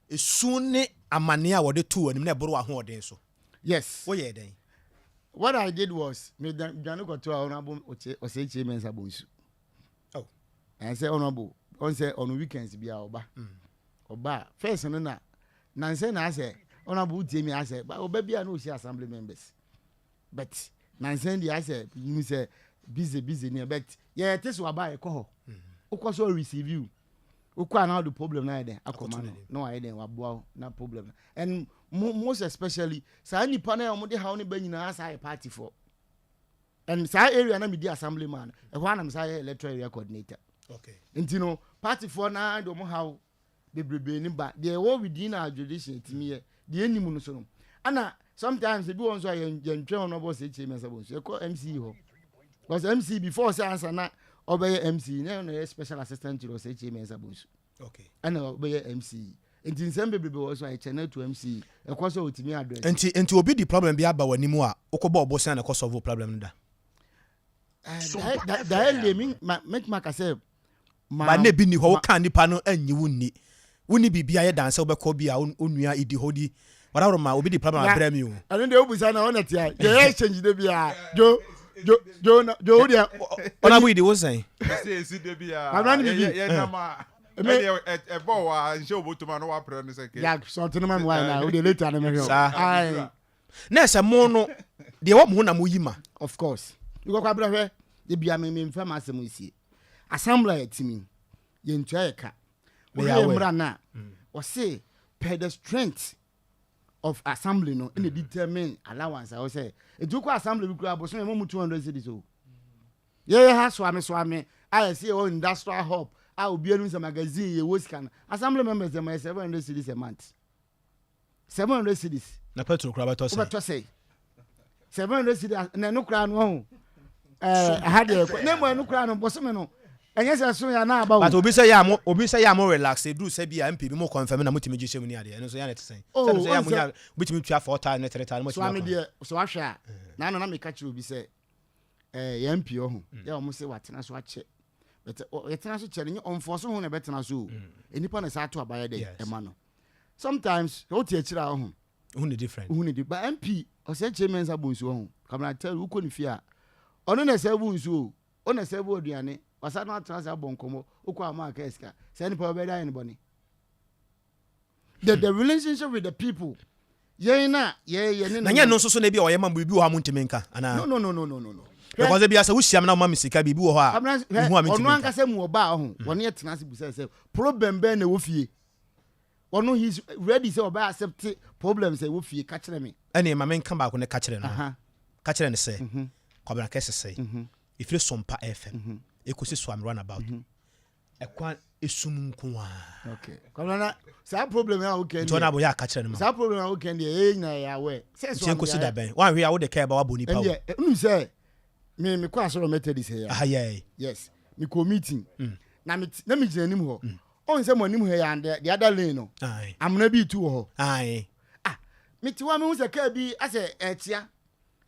Esu ne amanneɛ a wɔde too w'anim na ɛboro w'ahoɔden so. Yes. Woyɛɛ dɛn? What I did was, me dwane kɔtoa Honourable Osei Kyei Mensah Bonsu. Oh. And sɛ Honourable, ɔn sɛ ɔno weekends bi a ɔba. Mm. Ɔba first no na nansɛ na asɛ Honourable wotie mi asɛ ɔba bi a na ɔhyia assembly members. But nansa yi deɛ asɛ mehu sɛ busy busy ne but yɛte so aba a yɛkɔ hɔ wokɔ so receive you wokɔ a na wode problem no ayɛ dɛn akɔma no na wayɛ dɛn waboa wo na problem no and most especially saa nipa no a wɔde haw no ba nyinaa saa yɛ party foɔ and saa area na medi assembly man ɛhɔ a na mesaa yɛ electoral area coordinator okay. nti no party foɔ naa de wɔn haw bebrebe no ba deɛ ɛwɔ within our jurisdiction ɛtumi yɛ deɛ ɛnni mu no so no ɛna sometimes ebi wɔ nso a yɛn yɛntwɛn wɔn ɔbɔ sɛ ekyir mɛnsa bɔ nso yɛkɔ MC hɔ because MC before sɛ ansa na ɔbɛyɛ MC na ɛna ɔyɛ special assistant to ɔsɛ ekyir mɛnsa bɔ nso ɛna ɔbɛyɛ MC nti nsɛm bebrebe wɔ so a yɛkyɛ no to MC ɛkɔ so a ɔtumi address. Nti nti obi di problem bi aba w'anim a wokɔbɔ ɔbosan na ɛkɔ solve problem no da? Directly me ma mɛtumi aka sɛ Ba na ebi nni hɔ, woka nnipa no nnye wo nni. Wonni biribi ayɛ dan sɛ wobɛkɔ bi a wo nua idi hɔ di wadaworo ma obi di problem abrɛ mi o. Ɛno deɛ wobusa na ɔna tia yɛyɛ exchange de bia jo jo jo jo wo deɛ. Ɔna bo yi di wo sɛn. Ɛsɛ esi de bia Abena ne bibi. yɛ nam a ɛdeɛ ɛbɔ wa nhyɛ obotom a na waprɛ no sɛ ke. Ya sɔɔte no ma mi wa na wo deɛ later no mɛhwɛ o. Saa. Na ɛsɛ mo no deɛ ɛwɔ mo ho na mo yi ma. Of course. Because kwabena hwɛ de bia me me nfa m'asɛm nsie. Assembly a yɛte mu yi, yɛntua yɛ ka. Wohwɛ yɛ mmara no a, ɔse per the strength of assembly no ɛna determine allowance a wɔsɛ. Nti wokɔ assembly bi koraa bosome ɛma mu 200 cedis o. Yɛyɛ ha soame soame a yɛse yɛwɔ industrial hub a obiara nim sɛ magazine yɛwɔ sika no. Assembly members yɛma yɛ 700 cedis a month. 700 cedis. Na petrol koraa bɛtɔ sɛn? Wobɛtɔ sɛn? 700 cedis na ɛno koraa no ɔho ɛɛ ɛha deɛ ɛkɔ na mmom ɛno koraa no bosome no ɛnyɛ sɛ ɛso yɛ anaa aba o. But obi sɛ yɛ a mo obi sɛ yɛ a mo relax eduru sɛ bi a MP bi mo confirm na mo tumi gye hyɛ mu ni adeɛ ɛno nso yɛ a na ɛte sɛn? Oh, Sɛ ɛno nso yɛ a mo ɔn nya sɛ obi tumi tua 4,000 ne 3,000 mo so tumi ame akɔ. deɛ so wahwɛ a na ano na meka kyerɛ obi sɛ ɛɛ yɛn MP ɔho yɛ a wɔn sɛ watena so akyɛ but yɛtena so kyɛ no nyɛ ɔnfɔ so ho na ɛbɛtena so o nnipa na saa ato abayɛ dɛ ɛma no. Sometimes sɛ wote akyire a wohu. Wohu ne different. Wohu ne di but MP ɔsɛ kyerɛ mɛnsa bɔ nsuo ho. Kamara tell wokɔ ne fie a ɔno na ɛsɛ bu nsuo o ɔno na ɛsɛ bu aduane wasa no atena ase abɔ nkɔmmɔ wokɔ a ma aka sika saa nipa ɔbɛda ayɛ no bɔne. The the relationship with the people yɛn na yɛ yɛ ne Na nyɛ no nso so na ebi a ɔyɛ ma mo biribi wɔ hɔ a montumi nka anaa? No no no no no no. Because ebia sɛ wohyia me na woma me sika biribi wɔ hɔ a mehu a mentumi Ɔno nka. ankasa mu ɔbaa ɔho wɔne yɛ tena ase busa sɛ problem bɛn na ɛwɔ fie. Ɔno he is ready sɛ ɔbɛ accept problems a ɛwɔ fie ka kyerɛ me. Ɛneɛ ma menka baako ne ka kyerɛ no. Ka kyerɛ no sɛ Kwabena Kɛse sɛe ɛfiri Sompa FM ɛkɔsi Suame runabout. Ɛkwan esum nko ara. Okay. Kwabena na saa problem a woka Nti ɔno aboyɛ aka kyerɛ no ma. Saa problem a woka deɛ yɛyɛ nyinaa yɛ aware. Sɛ so Nti nkosi da bɛn? Wanhwɛ a wode kaa ba wabɔ nipa o. Ɛndeɛ wonim sɛ me mekɔ asɔre Methodist ha yi a. Aha yɛɛ. Yes. Mekɔ meeting. Na me na me gyina anim hɔ. Ɔn sɛ mo anim ha yi and the other lane no. Aye. Amena bi tu wɔ hɔ. Aye. Ah, mete hɔ a mehu sɛ kaa bi asɛ ɛkyea.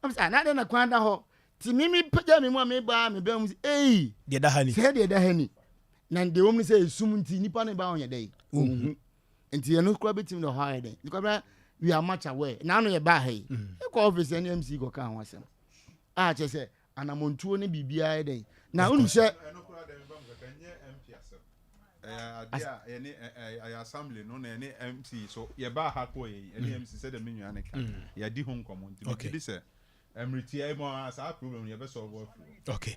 Ɛm sɛ, ah, na adɛn na kwan da hɔ? Nti me mepagya me mu a meba a mebɛn mu sɛ, ei! Deɛ ɛda ha ni. Sɛ deɛ ɛda ha ni. Na deɛ wɔm no sɛ esum nti nipa no ba ɔnyɛ dɛn? Ɔnhu. Nti ɛno koraa bɛtumi de ɔhaw ayɛ dɛn? Nti kwabena we are much aware. Na ano yɛbaa ha yi, ɛkɔ office ɛne MC kɔkaa ho asɛm. A kyerɛ sɛ anamontuo ne biribiara yɛ dɛn? Na wonim sɛ ɛyɛ adeɛ a yɛne ɛyɛ assembly no na yɛne MC so yɛbaa ha kɔɔ yɛ yi ɛne MC sɛdeɛ me nua no ka yɛadi ho nkɔmmɔ nti megye di sɛ mmere tiaa mu a saa problem no yɛbɛ solve afiri hɔ. Okay.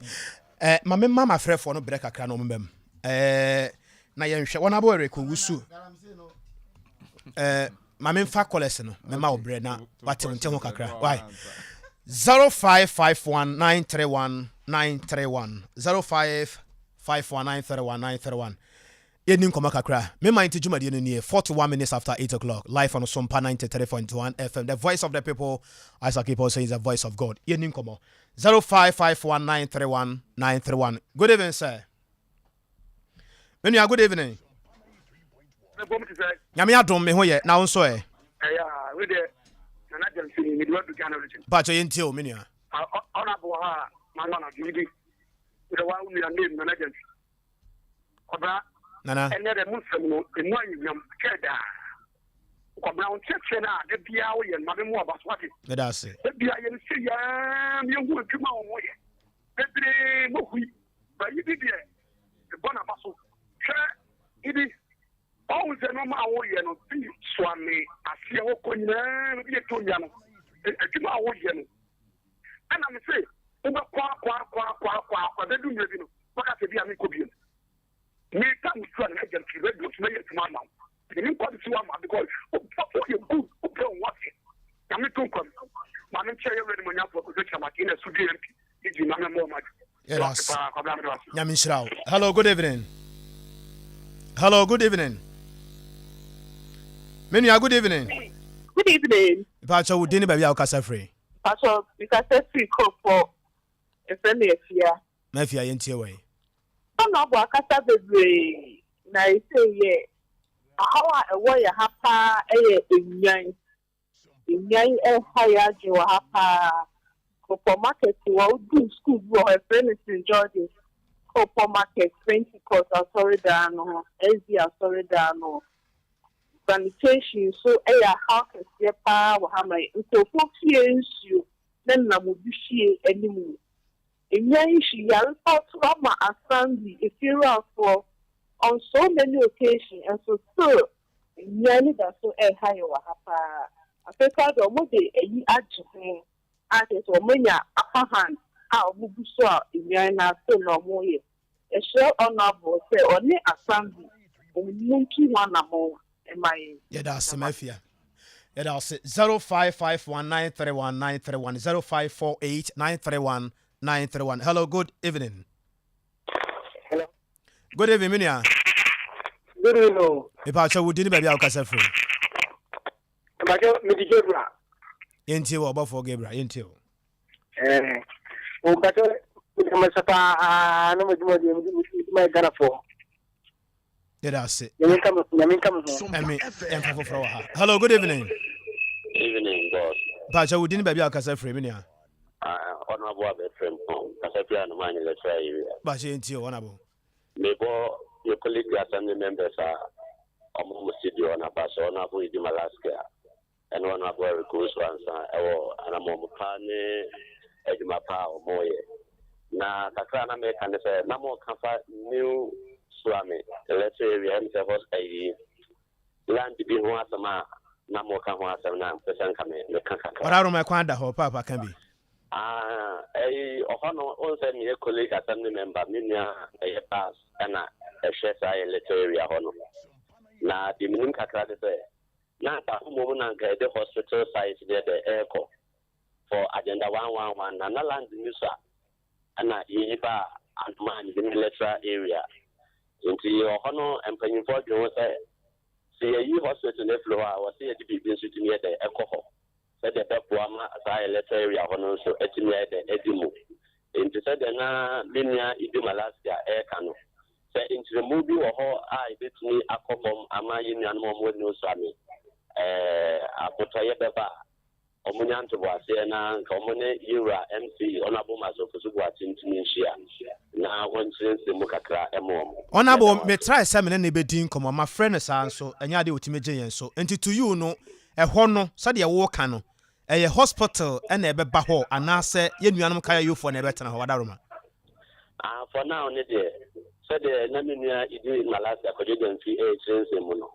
Eh, ma me ma m'afrɛfoɔ no brɛ kakra na wɔn bɛm. Eh, na yɛnhwɛ wɔn abɔ Eric Owusu. Eh, ma me nfa callers no mɛma wo brɛ na wate wo nte ho kakra. Why? 0551 931 931 05 51931 931 Yɛnni nkɔmmɔ kakra. Me man ti dwumadie no nie, 41 minutes after 8 o'clock, live on Sompa 93.1 FM, the voice of the people, as I keep on saying, is the voice of God. Yɛnni nkɔmmɔ. 0551 931 931. Good evening, sir. Me nua, good evening. Nyame adom me ho yɛ, na wo nso ɛ? Pakyɛ yɛntie o, me nua. Wode wa wo nua name Nana Gyamfi. Kɔbra. Nana. Ɛnɛ dɛ mo nsɛm no emu ayɛ hwam kyɛɛ daa. Kɔbra wo nkyerɛkyerɛ no a da biara woyɛ no ma me mmoa ba so wate. Meda ase. Da biara yɛ no sei aa ma yɛhu adwuma a wɔn yɛ. Bebree mo hui. Ba yi bi deɛ mebɔ n'aba so. Hwɛ Idi ɔhu sɛ nneɛma a woyɛ no bi soa me aseɛ hɔ kɔ nyinaa no bi yɛ tɔ nnwa no adwuma a woyɛ no Ɛna me se, wobɛkɔ akɔ akɔ akɔ akɔ akɔ ɛbɛdu mmerɛ bi no, wobɛka sɛ ebia menkɔ biom. Me ta me sua no agya mfiri radio so mɛyɛ adwuma ama wo. Mede me nkwa bɛsi wo ama because woyɛ good, wobrɛ wo ho ase. Nyame to nkwa mu. Ma me nkyerɛ yɛ wura nimonyamfoɔ Kojo Kyerematen na Sudie MP Eugene ma me mmɔ wɔn adwo. Yɛda ase. Nyame nhyira wo. Hello, good evening. Hello, good evening. Me nua, good evening. Good evening. Mpakyɛ wo din ne baabi a wokasa firi. Mpakyɛ mekasa firi Kuropɔ. Yɛfrɛ me Afia. Mafia yɛntie wɔ yi. Honourable akasa bebree na ɛsei yɛ ɔhaw a ɛwɔ yɛ ha paa ɛyɛ nnwan. Nnwan ɛha yɛ adwene wɔ ha paa. Kuropɔ market wɔ woduu school bi wɔ hɔ yɛfrɛ no St George's Kuropɔ market Pentecost asɔredan no ho SDA asɔredan no ho. Sanitation nso yɛ ahaw kɛseɛ paa wɔ ha ma yɛn. Nkurɔfoɔ fie nsuo nenam obi fie anim. Nnwan hwi, yarefoɔ to ama assembly, efiewurafoɔ on so many occasion nso still nnwan no da so reha yɛn wɔ ha paa. Afei koraa deɛ wɔde ayi agye ho a kyerɛ sɛ wɔanya upper hand a wɔgu so a nnwan no ara still na wɔreyɛ. Yɛsrɛ Honourable sɛ ɔne Assembly wɔn ntu ho anamɔn mma yɛn. Yɛda ase Mafia. Yɛda ase 0551931931 0548931931 Hello good evening. Hello. Good evening me nua. Good evening o. Mepaakyɛ wo din ne baabi a wokasa firi. Mepaakyɛ mede Gabriel. Yɛntie wɔ ɔbɔfoɔ Gabriel yɛntie o. Ɛɛ, o mpakyɛ mede mo nsa paa na mo adwuma deɛ mede ma Ghanafoɔ. Yɛda ase. Nyame nka mo nyame nka mo ho. Ɛmi yɛmfa foforɔ wɔ ha. Hello, good evening. Evening, boss. Mpakyɛ wo din baabi a wokasa firi me nua. Honorable Abɛfrɛ Mpɔn, kasa firi Anoma Anyelɛsra area. Mpakyɛ yɛntie o, Honorable. Mebɔ yɛ colleague assembly members a ɔmo mo studio hɔ no aba so, Honorable Idi Malaski a ɛne wɔn aboa reko so ansa wɔ anammɔn pa ne adwuma pa a wɔreyɛ. Na kakra a na meka ne sɛ, na moreka fa New Suame electoral area, ɛm sɛ hɔ ayi land bi ho asɛm a na moreka ho asɛm na mpɛ sɛ nka me meka kakra. Ɔda Roma ɛkwan da hɔ paapa ka bi. Ah, ɛyi, ɔhɔ no, wohu sɛ meyɛ college assembly member, me nua a ɛyɛ bus ɛna ɛhwɛ saa yɛ little area hɔ no. Na deɛ menim kakra ne sɛ, na anka hɔ mmom na anka yɛde hospital site deɛ dɛ ɛrekɔ for agenda 111, na na land no sua ɛna yɛyi baa Anomaa ne electoral area. Nti ɔhɔ no mpanyinfoɔ dwen ho sɛ, sɛ yɛyi hospital no afiri hɔ a, ɛwɔ sɛ yɛde biribi nso tumi yɛ dɛ ɛkɔ hɔ. sɛdeɛ ɛbɛboa ma saa electoral area hɔ no nso atumi ayɛ dɛ adi mu. Enti sɛdeɛ na me nua Idi Malasia reka no, sɛ nkyerɛmu bi wɔ hɔ a ɛbɛtumi akɔ fam ama yɛn nuanom a wɔwɔ New Suame abotɔyɛ bɛba a, wɔnya ntoboaseɛ na anka wɔne Yewura MC Honourable Maxwell Fosu Boakye ntumi nhyia na wɔnkyerɛ nsɛm mu kakra mma wɔn. Honourable, Mɛda wo me ase. try sɛ me ne no bɛdi nkɔmmɔ, mafrɛ no saa nso, ɛnyɛ adeɛ a ɔtumi gye yɛn so. Nti to you no, Ɛhɔ no, sɛdeɛ woreka no, ɛyɛ hospital na ɛbɛba hɔ anaasɛ yɛn nuanom Kayayofoɔ na ɛbɛtena hɔ? Wadaroma. Ah, for now no deɛ, sɛdeɛ na me nua Idi Malasia Kwadwo Gyamfi rekyerɛ nsɛm mu no,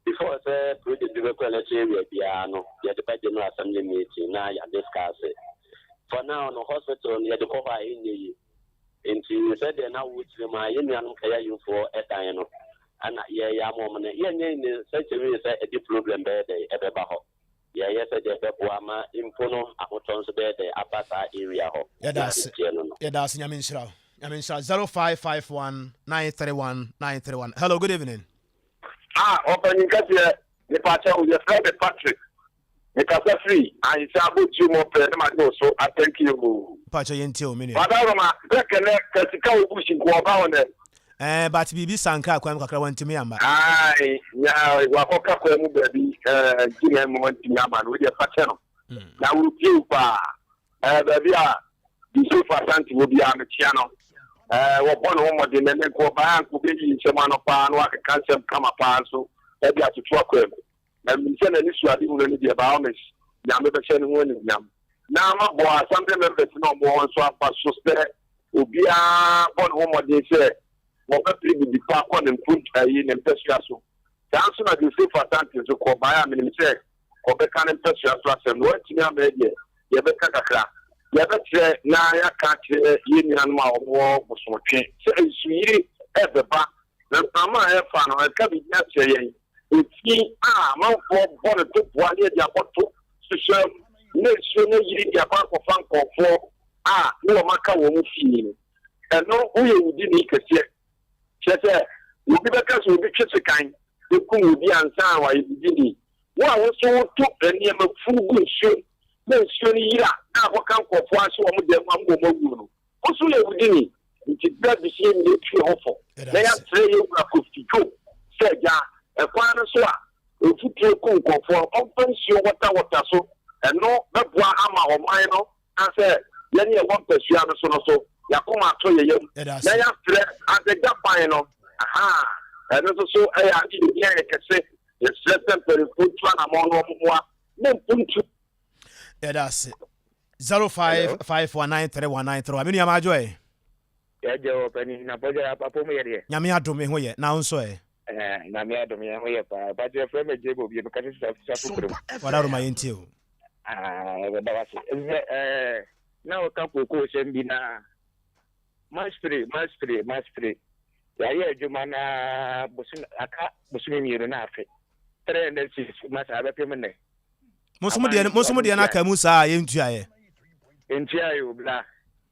before sɛ project bi bɛkɔ electoral area biara no, yɛde ba General Assembly meeting na yɛadiscuss. For now no, hospital no yɛde kɔ hɔ a ɛnyɛ yie. Enti sɛdeɛ na wokyerɛ mu a, yɛn nuanom Kayayoofoɔ dan no na yɛreyɛ ama wɔn no, yɛnyɛ in such a way sɛ ɛde problem bɛyɛ dɛn ɛbɛba hɔ. Yɛreyɛ sɛdeɛ ɛbɛboa ma mpo no ahotɔ nso bɛyɛ dɛn aba saa area hɔ. Yɛda Deɛ ase. ɛteɛ no no. Yɛda ase. Nyame nhyira wo. Nyame nhyira wo. 0551 931 931. Hello, good evening. Ah, ɔpanyin kɛseɛ, mepakyɛw, yɛfrɛ me Patrick. Mekasa firi Ahensa Abotuo mu ɔpɛ na magye wo so athank you. Mpakyɛ yɛn tie o me nua. Father Roma sɛ kɛnɛ ka sika wɔ bush nko ɔba hɔ nɛ. Ɛɛ but biribi sankaa kwan mu kakra wantumi amba. Ae nya wakɔka kwan mu baabi ɛɛ nti na ɛma wantumi aba no wodeɛ fa kyɛ no na wotie wo paa ɛɛ baabi a Yusuf Asante wɔ biara mekyea no ɛɛ wɔbɔ ne ho mmɔden na ɛnɛ nko ɔbaa anko bɛyi nsɛm ano paa na wakeka nsɛm kama paa nso ɛde atoto akwan mu. Na menim sɛ n'anisoadehunu no deɛ by all means Nyame bɛhyɛ ne ho animuonyam. Na mabɔ assembly members no a wɔwɔ hɔ nso aba so sɛ obiara bɔ ne ho mmɔden sɛ wɔbɛpere biribi pa akɔ ne mpunt ayi ne mpɛsoa so. Saa nso na Joseph Asante nso kɔ baeɛ a menim sɛ ɔbɛka ne mpɛsoa so asɛm no. Wantumi amma deɛ, yɛbɛka kakra. Yɛbɛkyerɛ na yɛaka akyerɛ yɛn nuanom a wɔwɔ Bosomtwe sɛ nsuyiri rebɛba na mframa a ɛrefa no ɛka biribi akyerɛ yɛn. Efi a amanfoɔ bɔ no to boa ne ɛde akɔto suhyɛn mu na nsuo no ayiri de akɔ akɔfa nkurɔfoɔ a ne wɔn aka wɔn fie no, ɛno woyɛ wudini kɛseɛ. Kyerɛ sɛ, obi bɛka sɛ obi twe sekan kum obi ansa na wayɛ wudini. Wo a wo nso woto nneɛma funu gu nsuo mu na nsuo no yiri a na akɔka nkurɔfoɔ ahye wɔn dan mu ama wɔn awuo no, Wo nso yɛ wudini, nti berɛ bi sɛ yɛn nyinaa tu yɛn ho fo na yɛasrɛ yɛn wura Kofi Dwo sɛ agya, ɛkwan no so a mfuturo ku nkurɔfoɔ no, ɔmfa nsuo wɔtawɔta so, ɛno bɛboa ama ɔman no anaasɛ yɛn a yɛwɔ mpasua no so no so yɛakoma atɔ yɛn yam na yɛasrɛ adagya kwan no, ahaa, ɛno nso so yɛ ade a ɛhia yɛn kɛse, yɛsrɛ sɛ mpanimfoɔ ntu anamɔn na wɔmmoa na mpuntuo. Yɛda ase. 0554931931 me nua madwo ɛ. Yɛagye wɔ panin na bɔgya apapɔ mu yɛ deɛ. Nyame adom me ho yɛ na wo nso ɛ. Ɛɛ Nyame adom yɛn ho yɛ paa. Mpakyɛ yɛfrɛ me Jebo bio mekasa fi Safo kurom. Wadaroma yɛntie o. Ah yɛbɛda wase. Ɛfisɛ ɛɛ na woka kookoo sɛm bi na maspray maspray maspray yɛayɛ adwuma na bosome aka bosome mmienu na afe 306 masa abɛpem nnɛ. Mo nso mo deɛ mo nso mo deɛ no aka mu saa a yɛntua yɛ. Ntua yɛ o bra.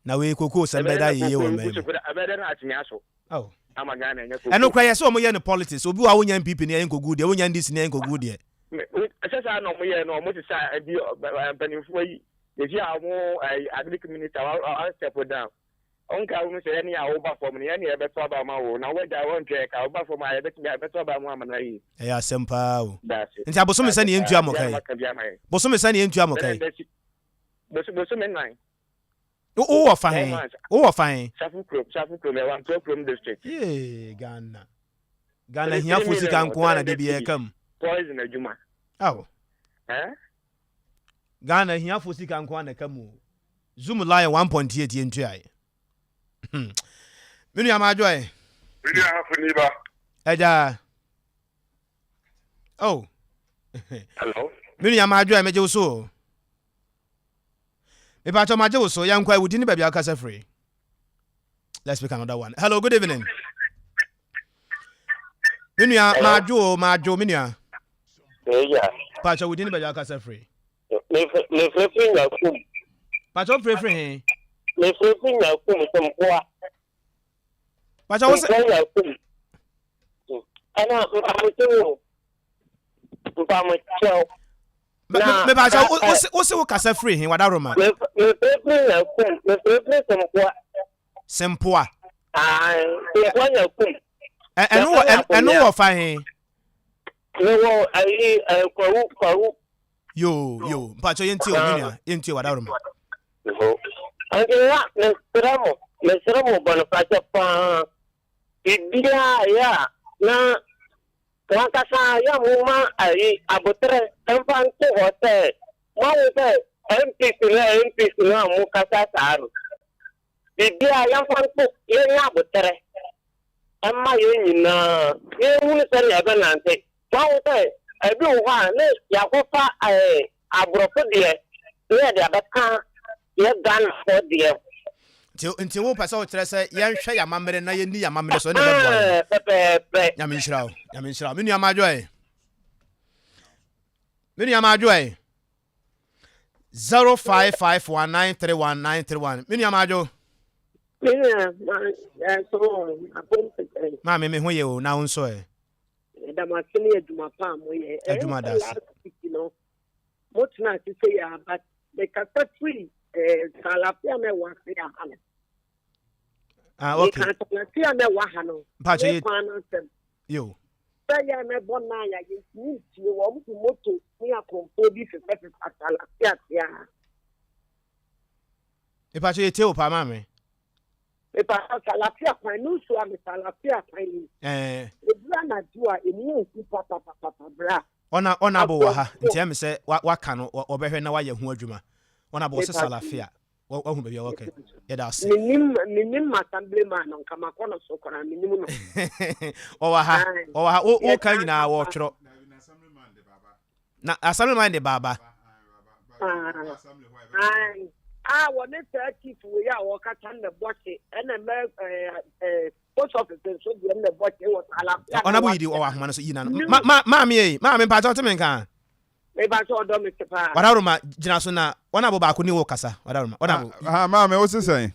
Na wei kokoo sɛm bɛda yeye wɔ mmaa mu. Ɛbɛda no atumi aso. Oh. Ama Ghana anya kokoo. Ɛno kora yɛ sɛ wɔn yɛ no politics obi wɔ a wonya NPP ne ɛyɛ nkogu deɛ wonya NDC ne ɛyɛ nkogu deɛ. Ɛsɛ saa na wɔn yɛ no wɔn sesa bi mpanimfoɔ yi yɛsi a wɔn agric minister wa step down. Ɔnka wo no sɛ yɛne a woba fam no yɛne yɛbɛto aba ama wo na wagya wɔntwɛ ka woba fam a yɛbɛtumi yɛbɛto aba mu ama no ayi. Ɛyɛ asɛm paa o. Daase. Nti abosome sɛ ne yɛntua mo ka yi? Bosome sɛ ne yɛntua mo ka yi? Bosome nan. Wowɔ fa he? Wowɔ fa he? Safo kurom, Safo kurom, ɛwɔ Antoa kurom district. Yee, Ghana. Ghana hiafo sika nko ara na de bi ɛka mu. Poison adwuma. Aw. Eh? Ghana hiafo sika nko ara na ɛka mu o. Zoom lion 1.8 yɛntuae. Hmm. Me nua ma adwoe. Me nua hafo ni ba. Agya. Oh. Hello. Me nua ma adwoe megye wo so o. Mepakyɛw magye wo so, yɛnkɔ ɛ, wo din ne baabi a wokasa firi. Let's pick another one. Hello, good evening. Me nua, madwo o, madwo, me nua. Pakyɛw wo din ne baabi a wokasa firi. Mefirefiri Nyakum. Pakyɛw wofirefiri he? Mefirefiri Nyakum, Mpoa. Pakyɛw wo sɛ. Mpoa Nyakum. Ɛna mpamokyɛw o. Mpamokyɛw. Na mepakyɛw wo se wo kasa firi he wadaroma? Mefirefiri Nyakum, mefirefiri Sempoa. Sempoa. Ae, Sempoa Nyakum. Ɛno wɔ ɛno wɔ fa he? Mewɔ ayi kwawu kwawu. Yoo yoo mpakyɛw yɛntie o me nua yɛntie wadaroma. Nti na mesrɛ mo mesrɛ mo bɔnefakyɛ paa biribiara yɛ a na wankasa yɛ a moma ayi aboterɛ mfa nto hɔ sɛ moahu sɛ MPs no a MPs no a mokasa saa no biribiara yɛmfa nto yɛnyɛ aboterɛ mma yɛn nyinaa na yɛnhunu sɛnea yɛbɛnante. Moahu sɛ ebi wɔ hɔ a ne yɛakɔfa ɛɛ aborɔfo deɛ na yɛde abɛka yɛ Ghanafoɔ deɛ ho. Nti nti wo pɛ sɛ wokyerɛ sɛ yɛnhwɛ yɛn amammerɛ na yɛnni yɛn amammerɛ so ɛna ɛbɛboa yɛn. Pɛpɛɛpɛ. Nyame nhyira wo. Nyame nhyira wo. Me nua Madwo ɛ. Me nua Madwo ɛ. 0551931931 me nua Madwo. Me nua ma ɛso abom sɛ. Maame me ho yɛ o na wo nso ɛ. Ɛda mo ase ne adwuma pa a moyɛ. Adwuma da ase. Last week no mo tena ase sɛ yɛ aba mekasa firi ɛɛ salafia na ɛwɔ ase aha no. Ah okay. Meka salafia na ɛwɔ aha no. Mpakyɛ yɛ. Kwan no asɛm. Yo. Sɛ yɛ na ɛbɔ nan a yɛntumi ntie wɔn de moto ne akorɔmfoɔ bi fefɛfefɛ salafia tea. Mepakyɛ yɛtie wo paa maame. Mepakyɛ salafia kwan no nso a me salafia kwan ni. Ɛɛ. Eduru anadwo a emu yɛ nku papapapapa bra. Ɔna ɔna abo wɔ ha nti ɛmi sɛ waka no wɔbɛhwɛ na wayɛ ho adwuma. Ɔna abo wɔ sɛ salafia wahu baabi a wɔkɛ yɛda ase. Menim menim assembly man no nka makɔ no so koraa menim no. Ɔwɔ ha ɔwɔ ha wo woka nyinaa wɔtwerɛ. Na assembly man de baaba. Ah, wɔne saa chief wei a wɔkasa no na ɛbɔ hye ɛna mɛ ɛɛ post office nso deɛ na ɛbɔ hye wɔ salafia. Ɔnabo yi di ɔwɔ ahoma no so yi na no ma ma maame yi maame mpakyɛ ɔte me nka. Mepa sɛ ɔdɔ me se paa. Wadaroma gyina so na wɔn baako ne wo kasa wadaroma wɔn Ah maame wo se sɛn.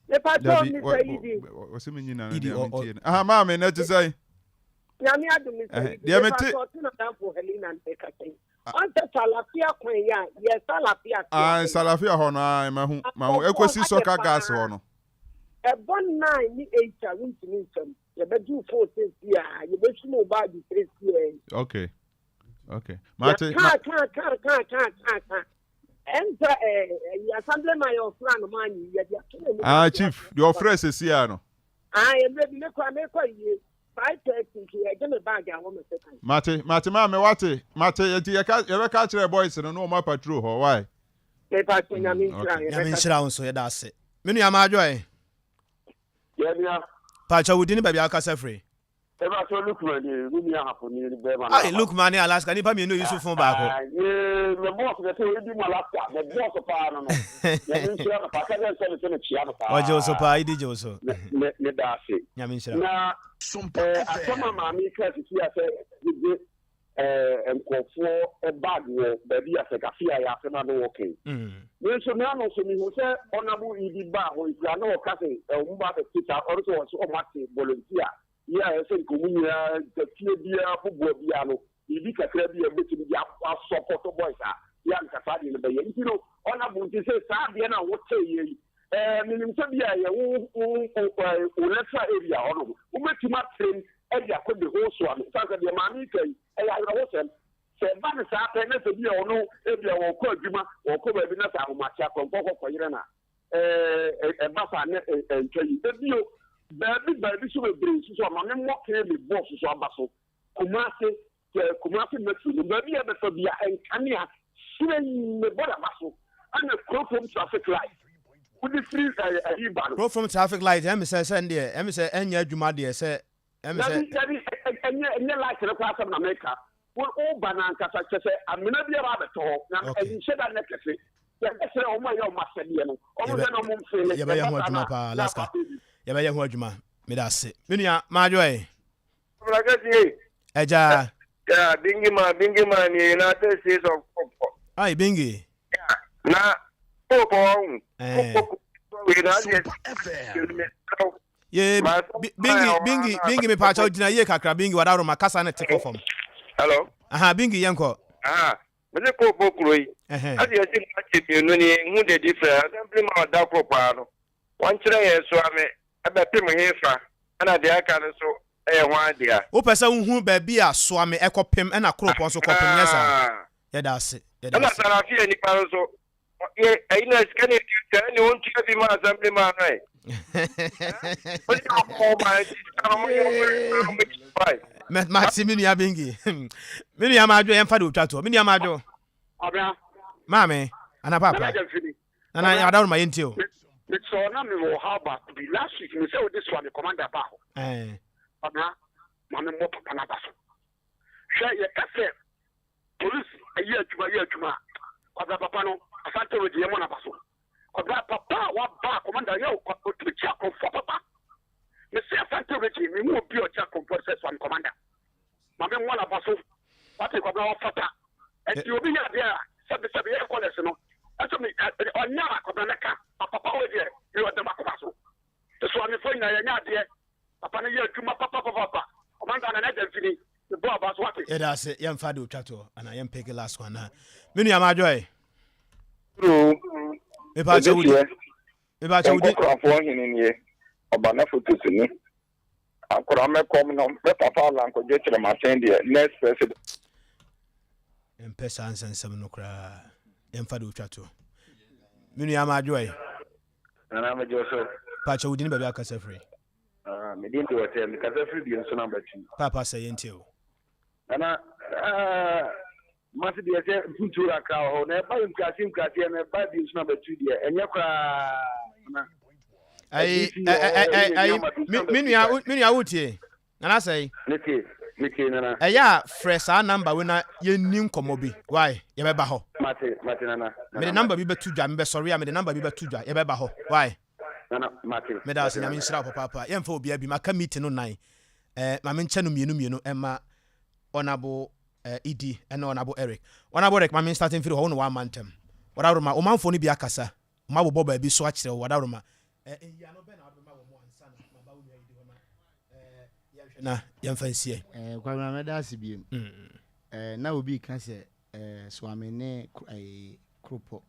Mepa sɛ Mr. Idi. Ɔsɛ me nyina no deɛ mentie no. Aha maame na ɛte sɛn. Nyame adom Mr. Idi. Deɛ Mepa mete. sɛ ɔte na danfo Helena na ɛkasa yi. Ɔnsɛ salafia kwan yi a yɛ salafia te Ah salafia hɔ no ah mahu mahu ɛkɔsi soccer gas hɔ no. Ɛbɔ 9 ne 8 a wontumi nsɛm. Yɛbɛgye wo phone seesei a yɛbɛsum wo baage seesei. Okay. Okay. Mate. Ka ka ka ka ka ka ka. Ɛnsa ɛɛ ɛyi assembly man yɛ ɔfra no maa nyi yɛde ato n'anim. Ah chief, deɛ ɔfrɛ sɛsi a no. Ah mmerɛ bi mekɔ a mekɔ yie 5:30 nti yɛgye me bag a wɔ me sekan. Mate, mate maame wate, mate nti yɛka yɛbɛka akyerɛ boys no na wɔn apatro hɔ why. Mepa kyɛ nyame nhyira yɛbɛka. Nyame nhyira wo nso yɛda ase. Me nua Madwo ɛ. Yɛ nua. Pakyɛ wo din ne baabi a wokasa firi. Eba so Lukman ni me nua hafoni ni bɛrima no Ai Lukman ne Alaska nipa mienu yi so fon baako. Ah yee me boss na sɛ edi mu Alaska me boss paa no no Nyame nhyira no paa ka kyerɛ no sɛ me sɛ me kyia no paa. Ɔgye wo so paa Idi gye wo so. Me me me da ase. Nyame nhyira wo. Na eh asɛm a maame yi kaa sisi a sɛ gyegye eh nkurɔfoɔ bag wɔ baabi a sɛ kafe a yɛ asɛm a na wɔka yi. Me nso n'ano nso mehu sɛ Honourable Idi baa hɔ yi koraa na ɔka sɛ wɔn ba abɛte saa ɔno sɛ wɔn sɛ wɔn ate volunteer yi a ɛsɛ nka wɔn nyinaa nka fie biara boboa biara no biribi kakra bi a wɔbɛtumi de asɔpɔtɔ boys a yɛ anka saa adeɛ no bɛyɛ nti no Honourable nti sɛ saa adeɛ no a wotee yɛ yi ɛɛ menim sɛ bi a yɛ wo wo wo electoral area hɔ no wobɛtumi atrem de akɔ the whole soa no sane sɛ deɛ maame yi ka yi ɛyɛ awerɛhosɛm Sɛ ɛba no saa pɛ na sɛ bi a ɔno ebia ɔrekɔ adwuma, ɔrekɔ baabi na sɛ ahomakye akɔnkɔ kɔ kɔyere no a, ɛɛ ɛba saa na ɛntwa yi. Ebio, baabi baabi so bebree nso so a, ma memmɔ Kemi bɔs so aba so, Kumasi, sɛ Kumasi Metro no, baabi a ɛbɛfa bi a, nkanea hyerɛnn mebɔ n'aba so, ɛna Kurofom traffic light, wode firi ɛɛ ayi ba no. Kurofom traffic light, ɛmi sɛ sɛ ɛndeɛ, ɛmi sɛ ɛnyɛ adwuma deɛ sɛ Ɛmi sɛ. Dabi dabi ɛnyɛ ɛnyɛ light no koraa asɛm na meka. Wo woba no ankasa kyɛ sɛ amena bi aba abɛtɔ hɔ na ɛnhyɛ da nyɛ kɛse. Yɛbɛsrɛ wɔn a ɛyɛ wɔn asɛdeɛ no, wɔn nhwɛ na wɔn mfeele. Yɛbɛyɛ ho adwuma paa, Alaska. Yɛbɛyɛ ho adwuma. Meda ase. Me nua, Madwo ɛ. Agya. Yeah, Bingi man, Bingi man, United States of Popo. Ai, Bingi. Yeah, na Popo ɔhu. Eh. Popo wei na adeɛ. Ye, Bingi, Bingi, Bingi, me paakyɛw gyina yie kakra, Bingi, wadaroma, kasa ne te kɔ fam. Hello. Aha, Bingi, yɛnkɔ. Aha, Mese kooko kuro yi ase yɛsi mu akyɛ mienu ni yɛnhu the difference assembly man ɔda koro paa no wɔnkyerɛ yɛn so ame ɛbɛpem hefa ɛna deɛ aka no so ɛyɛ hwan dea. Wopɛ sɛ wohu baabi a Soame kɔpem ɛna Koropɔn nso kɔpem nyɛ saa? Yɛda ase, yɛda Ɛna ase. Sarafia nipa no nso yɛ ɛyi na sika na etua ɛne ontua bi ma assembly man no ɛ. Ɔsi ɔmo ɔmo ma ɛti sika no ɔmo yɛ ɔmo yɛ ɔmo yɛ Mɛ mate me nua Bingi. Me nua Madwo yɛmfa de otwa toɔ. Me nua Madwo. Abena. Maame ana papa. Nana Gyamfini. Nana adaworo ma yɛntie o. Mesɔɔ na mewɔ ɔhaw baako bi last week me sɛ wode soa me commander baa hɔ. Ɛɛ. Abena ma me mmɔ papa no aba so. Hwɛ yɛka sɛ Police yɛ adwuma yɛ adwuma a Kwabena papa no Asante region yɛ mɔ naba so Kwabena papa a waba commander yɛ otumi kye akorɔmfoɔ papa mese Asante region me hu obi a ɔkye akorɔmfoɔ sɛ Swami commander ma me mɔ naba so wate Kwabena wafata ɛnti obi yɛ adeɛ a sɛbi sɛbi yɛ kɔlɛs no ɛsɛ me ɔnyɛ a Kwabena mɛka papa wei deɛ meyɛ ɔdɛm akoma so Suamefoɔ nyinaa yɛnyɛ adeɛ. Papa no yɛ adwuma papapapapa. Ɔman Ghana n'agya mfini. Mebɔ aba so wate. Yɛda ase yɛmfa de otwa toɔ anaa yɛn pick last one na me nua ma adwoe. True. Mepa kyɛ wudi. Mepa kyɛ wudi. Nkokorafoɔ hene nie. Ɔba na photos ni. Akora mɛkɔm no me papa Alan Kwadwo Kyerematen deɛ next president. Yɛmpɛ saa nsɛnsɛm no koraa. Yɛmfa de otwa toɔ. Me nua ma adwoe. Nana megye wo so. Pakyɛ wo din ne baabi a wokasa firi. Ah, me din de Ɔtɛ, me kasa firi Bienso number 2. Paapa sɛ yɛntie o. Nana, ah, mase deɛ sɛ mpuntuo kakra wɔ hɔ, na ɛba nkurase nkuraseɛ no ɛba Bienso number 2 deɛ, ɛnyɛ koraa. Nana. Ayi, ayi, me nua, me nua wotie. Nana sɛe. Metie, metie Nana. Ɛyɛ a frɛ saa number wei na yɛnni nkɔmmɔ bi. Wai, yɛbɛba hɔ. Mate, mate Nana. Mede number bi bɛto dwa, mebɛsɔre a mede number bi bɛto dwa, yɛbɛba hɔ. Wai. Nana, mate. Meda ase, Nyame nhyira wo papaapa. Yɛmfa obiara bi, maka meeting no nan. Eh, ma menkyɛ no mmienu mmienu ɛma Honourable eh, Idi ɛne Honourable Eric. Honourable Eric, ma me start mfiri hɔ, wo na woamma ntɛm. Wadaworoma, wo manfoɔ no bi akasa. Wɔabobɔ baabi so akyerɛ wo, Adaworoma. Nyiano bɛn na wode bɛma wɔn ansa na maba wo nua yi de hɔ na yɛnhwɛ na yɛmfa nsiɛ? Kwabena mɛda ase biem. Na obi reka sɛ Soame ne Kropɔ.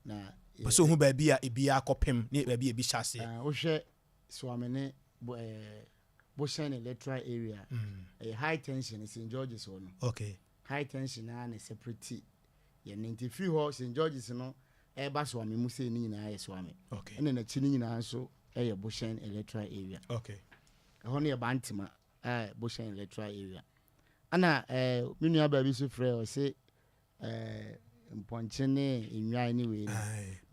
Na Pɛ sɛ ohu baabi a ebi akɔpem ne baabi a ebi hyɛ aseɛ. Wohwɛ Soame ne Bohyɛn electoral area a, ɛyɛ high tension St George's hɔ no. Okay. High tension ara na ɛseparate yɛn no nti firi hɔ St George's no ɛreba Soame mu sei no nyinaa yɛ Soame. Okay. Ɛna n'akyi no nyinaa nso ɛyɛ Bohyɛn electoral area. Okay. Ɛhɔ no yɛ Bantama ɛɛ Bohyɛn electoral area. Ɛna ɛɛ me nua baabi nso frɛ ɔse ɛɛ mpɔnkye ne nnwan ne wei no.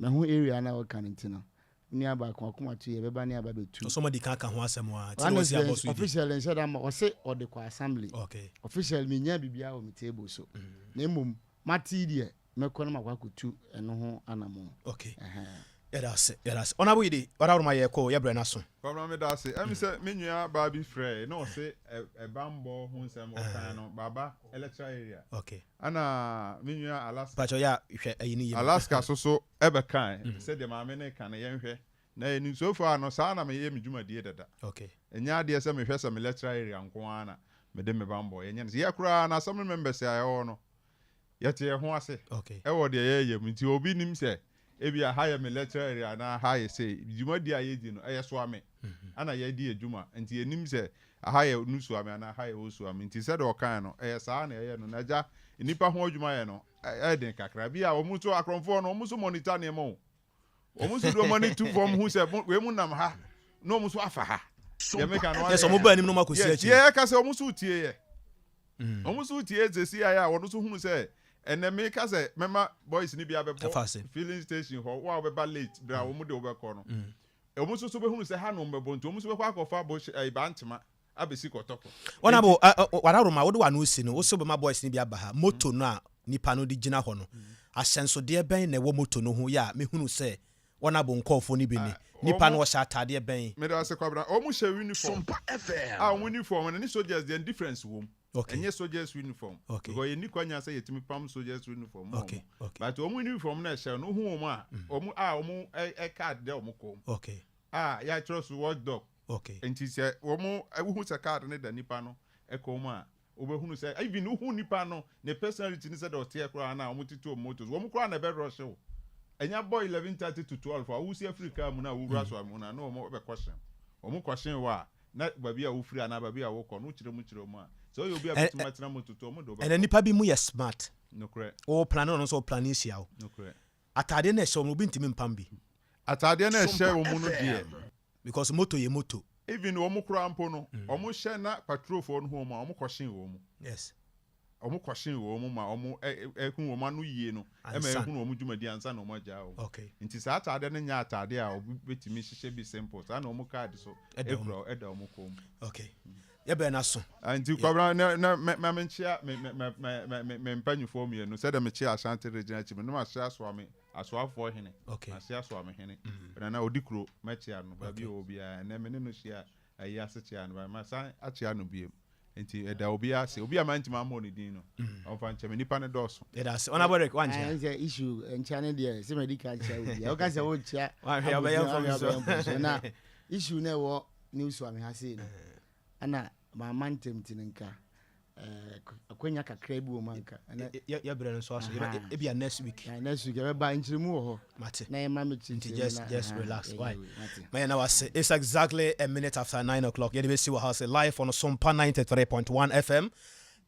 Mɛho area na ɔka no nti no Me nua baako akoma tu yɛ bɛba ne aba bɛtu. Ɔsɛ ɔmo adi kan aka ho asɛm a ti na ɔsi abɔ so yi di. Officially nhyɛ da ma ɔse ɔde kɔ assembly. Okay. Officially me nya biribiara wɔ me table so. Na mmom mate yi deɛ mɛkɔ na makɔ akɔtu ɛno ho anamɔn. Okay. Yɛda ase yɛda ase. Honourable Yide wadaworo ma yɛkɔ o yɛbrɛ no aso. Kwabena meda ase. Ɛmi sɛ me nua baa bi frɛɛ na ɔse ɛbanbɔ ho nsɛm ɔkan no baaba electoral area. Okay. Ɛna me nua Alaska. Pakyɛ yɛ a hwɛ ayi no yie ma. Alaska so so ɛbɛkae sɛdeɛ maame no reka no yɛnhwɛ na yɛnim so far no saa na meyɛ me dwumadie dada. Okay. Ɛnyɛ adeɛ sɛ mehwɛ sɛ me lecturer area nko ara na mede me banbɔ yɛnyɛ no sɛ yɛ koraa no assembly members a yɛwɔ hɔ no yɛte yɛn ho ase Okay. ɛwɔ deɛ yɛreyɛ mu nti obi nim sɛ Ebia ha yɛ me lecture area anaa ha yɛ sei. Dwumadi a yɛdi no, ɛyɛ Soame na yɛdi adwuma nti yɛnim sɛ aha yɛ Nusuame anaa ha yɛ Osuame. Nti sɛdeɛ ɔkaeɛ no, ɛyɛ saa na yɛyɛ no. Na agya, nnipa ho adwuma yɛ no, ɛyɛ den kakra. Ebia wɔn nso, akorɔmfoɔ no, wɔn nso monitor nneɛma o. Wɔn nso de wɔn ani to fam hu sɛ wei mu nam ha na wɔn nso afa ha. Deɛ meka no, Yes, wɔn ba anim na wɔn akɔsi Yes, akyire. yɛka sɛ wɔn nso tie yɛ. Wɔn nso tie sɛsi ayɛ a wɔn nso hunu sɛ ɛnɛ meka sɛ mɛma boys no bi abɛbɔ filling station hɔ, wo a wobɛba late berɛ a wɔn de wobɛkɔ no, wɔn nso so bɛhunu sɛ ha na wɔn bɛbɔ nti wɔn nso bɛkɔ akɔfa bush ɛyi bantema abɛsi kɔtɔkɔ. Wɔn abo wadaworo ma wode w'ano si no, wosɛ wobɛma boys no bi aba ha, moto no a nipa no de gyina hɔ no, Ahyɛnsodeɛ bɛn na ɛwɔ moto no ho yɛ a mehunu sɛ wɔn abo nkɔɔfoɔ no bi ni? Nipa no ɔhyɛ ataadeɛ bɛn? Meda ase, Kwabena. Wɔn hyɛ uniform. A wɔn uniform no ne soldiers deɛ difference wɔ mu. Ɛnyɛ soldiers uniform. Because yɛnni kwanya sɛ yɛtumi pam soldiers uniform ma wɔn. But wɔn uniform no a ɛhyɛ no, wohu wɔn a, wɔn a wɔn ɛ card da wɔn kɔn mu. A yɛatwerɛ so watchdog. Nti sɛ wɔn wohu sɛ card no da nipa no kɔn mu a, wobɛhunu sɛ even wohu nipa no ne personality ne sɛdeɛ ɔteɛ koraa no a wɔtete wɔn motos, wɔn koraa na ɛbɛ rush wo. Ɛnya bɔ 11:30 to 12 a, wosi afiri car mu no a wowura so mu no a, na wɔn bɛkɔhye. Wɔn kɔhye wo a, na baabi a wofiri anaa baabi a wokɔ no wokyerɛ mu kyerɛ wɔn a, sɛ woyɛ obi a bɛtumi atena moto to wɔn de wo bɛkɔ. Ɛnɛ nipa bi mu yɛ smart. Nokorɛ. Wo plane ɔno nso ɔplane hyia wo. Nokorɛ. Ataadeɛ no a ɛhyɛ wɔn no obi ntumi mpam bi. Ataadeɛ no a ɛhyɛ wɔn no deɛ. Because moto yɛ moto. Even wɔn koraa mpo no, wɔn hyɛ na patrolfoɔ no hu wɔn a, wɔn kɔhyen wɔn. Yes. Wɔn kɔhyen wɔn ma wɔn ɛ hu wɔn ano yie no, ɛma Ansa. ɛhunu wɔn dwumadi ansa na wɔn agyaa wɔn. Okay. Nti saa ataadeɛ no nyɛ ataadeɛ a obi bɛtumi hyehyɛ bi simple, saa na wɔn card so Ɛda wɔn. ɛkura ɛda wɔn kɔn mu. Okay. Yɛbɛn no aso. Ah, nti Kwabena na na mɛ ma menkyea me me me me me me mpanyinfoɔ mmienu sɛdeɛ mekyea Ashanti Regional Chief no mahyɛ asoa me asoafoɔ hene Okay. mahyɛ asoa me hene Nana Odikuro mɛkyea no baabi a ɔwɔ biara ɛnɛ me ne no hyia ayi ase kyea no ba masan akyea no biem nti ɛda obiara ase obi a mantumi ammɔ ne din no ɔmfa nkyɛ me nipa no dɔɔso. Yɛda ase. Honourable Eric, wankyea? Ɛn sɛ issue nkyea no deɛ sɛ madi ka kyea obi a woka sɛ wokyea Wanhwɛ a wobɛyɛ mfomso. mfomso na issue no ɛwɔ New Suame ha sei no ɛna mamma ntɛm nti no nka eh, akwanya kakra bi wɔ mu anka. Yɛbrɛ no nso aso. Ebia next week. Yeah, next week yɛbɛba nkyerɛmu wɔ hɔ. Mate. Na yɛma me kyerɛkyerɛ just just relax. Why? Mate. Na wase. It's exactly a minute after 9 o'clock. Yɛde bɛsi wɔ house live on Sompa 93.1 FM.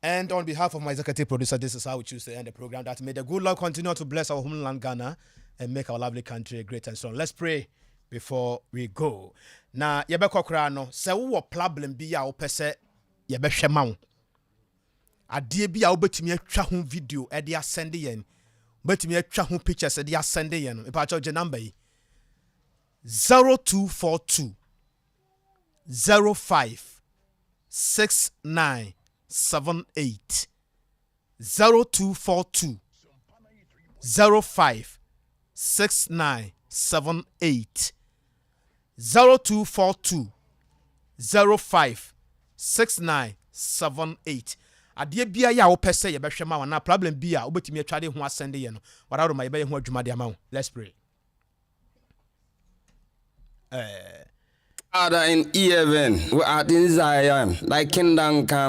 And on behalf of my executive producer, this is how we choose to end the program. That may the good Lord continue to bless our homeland Ghana and make our lovely country great and strong. Let's pray before we go. Na yɛbɛkɔ koraa no, sɛ wowɔ problem bi a wopɛ sɛ yɛbɛhwɛ ma wo, adeɛ bi a wobɛtumi atwa ho video de asɛnde yɛn, wobɛtumi atwa ho pictures de asɛnde yɛn no, mepa gye number yi: 0242 05 6978, 0242 05 6978, 0242 05 6978. Adeɛ biara yɛ a wopɛ sɛ yɛbɛhwɛ ma wo anaa problem bi a wobɛtumi atwa de ho asɛnde yɛ no, wadaworo ma yɛbɛyɛ ho adwuma de ama wo. Let's pray. Father in heaven, who art in Zion, thy kingdom come.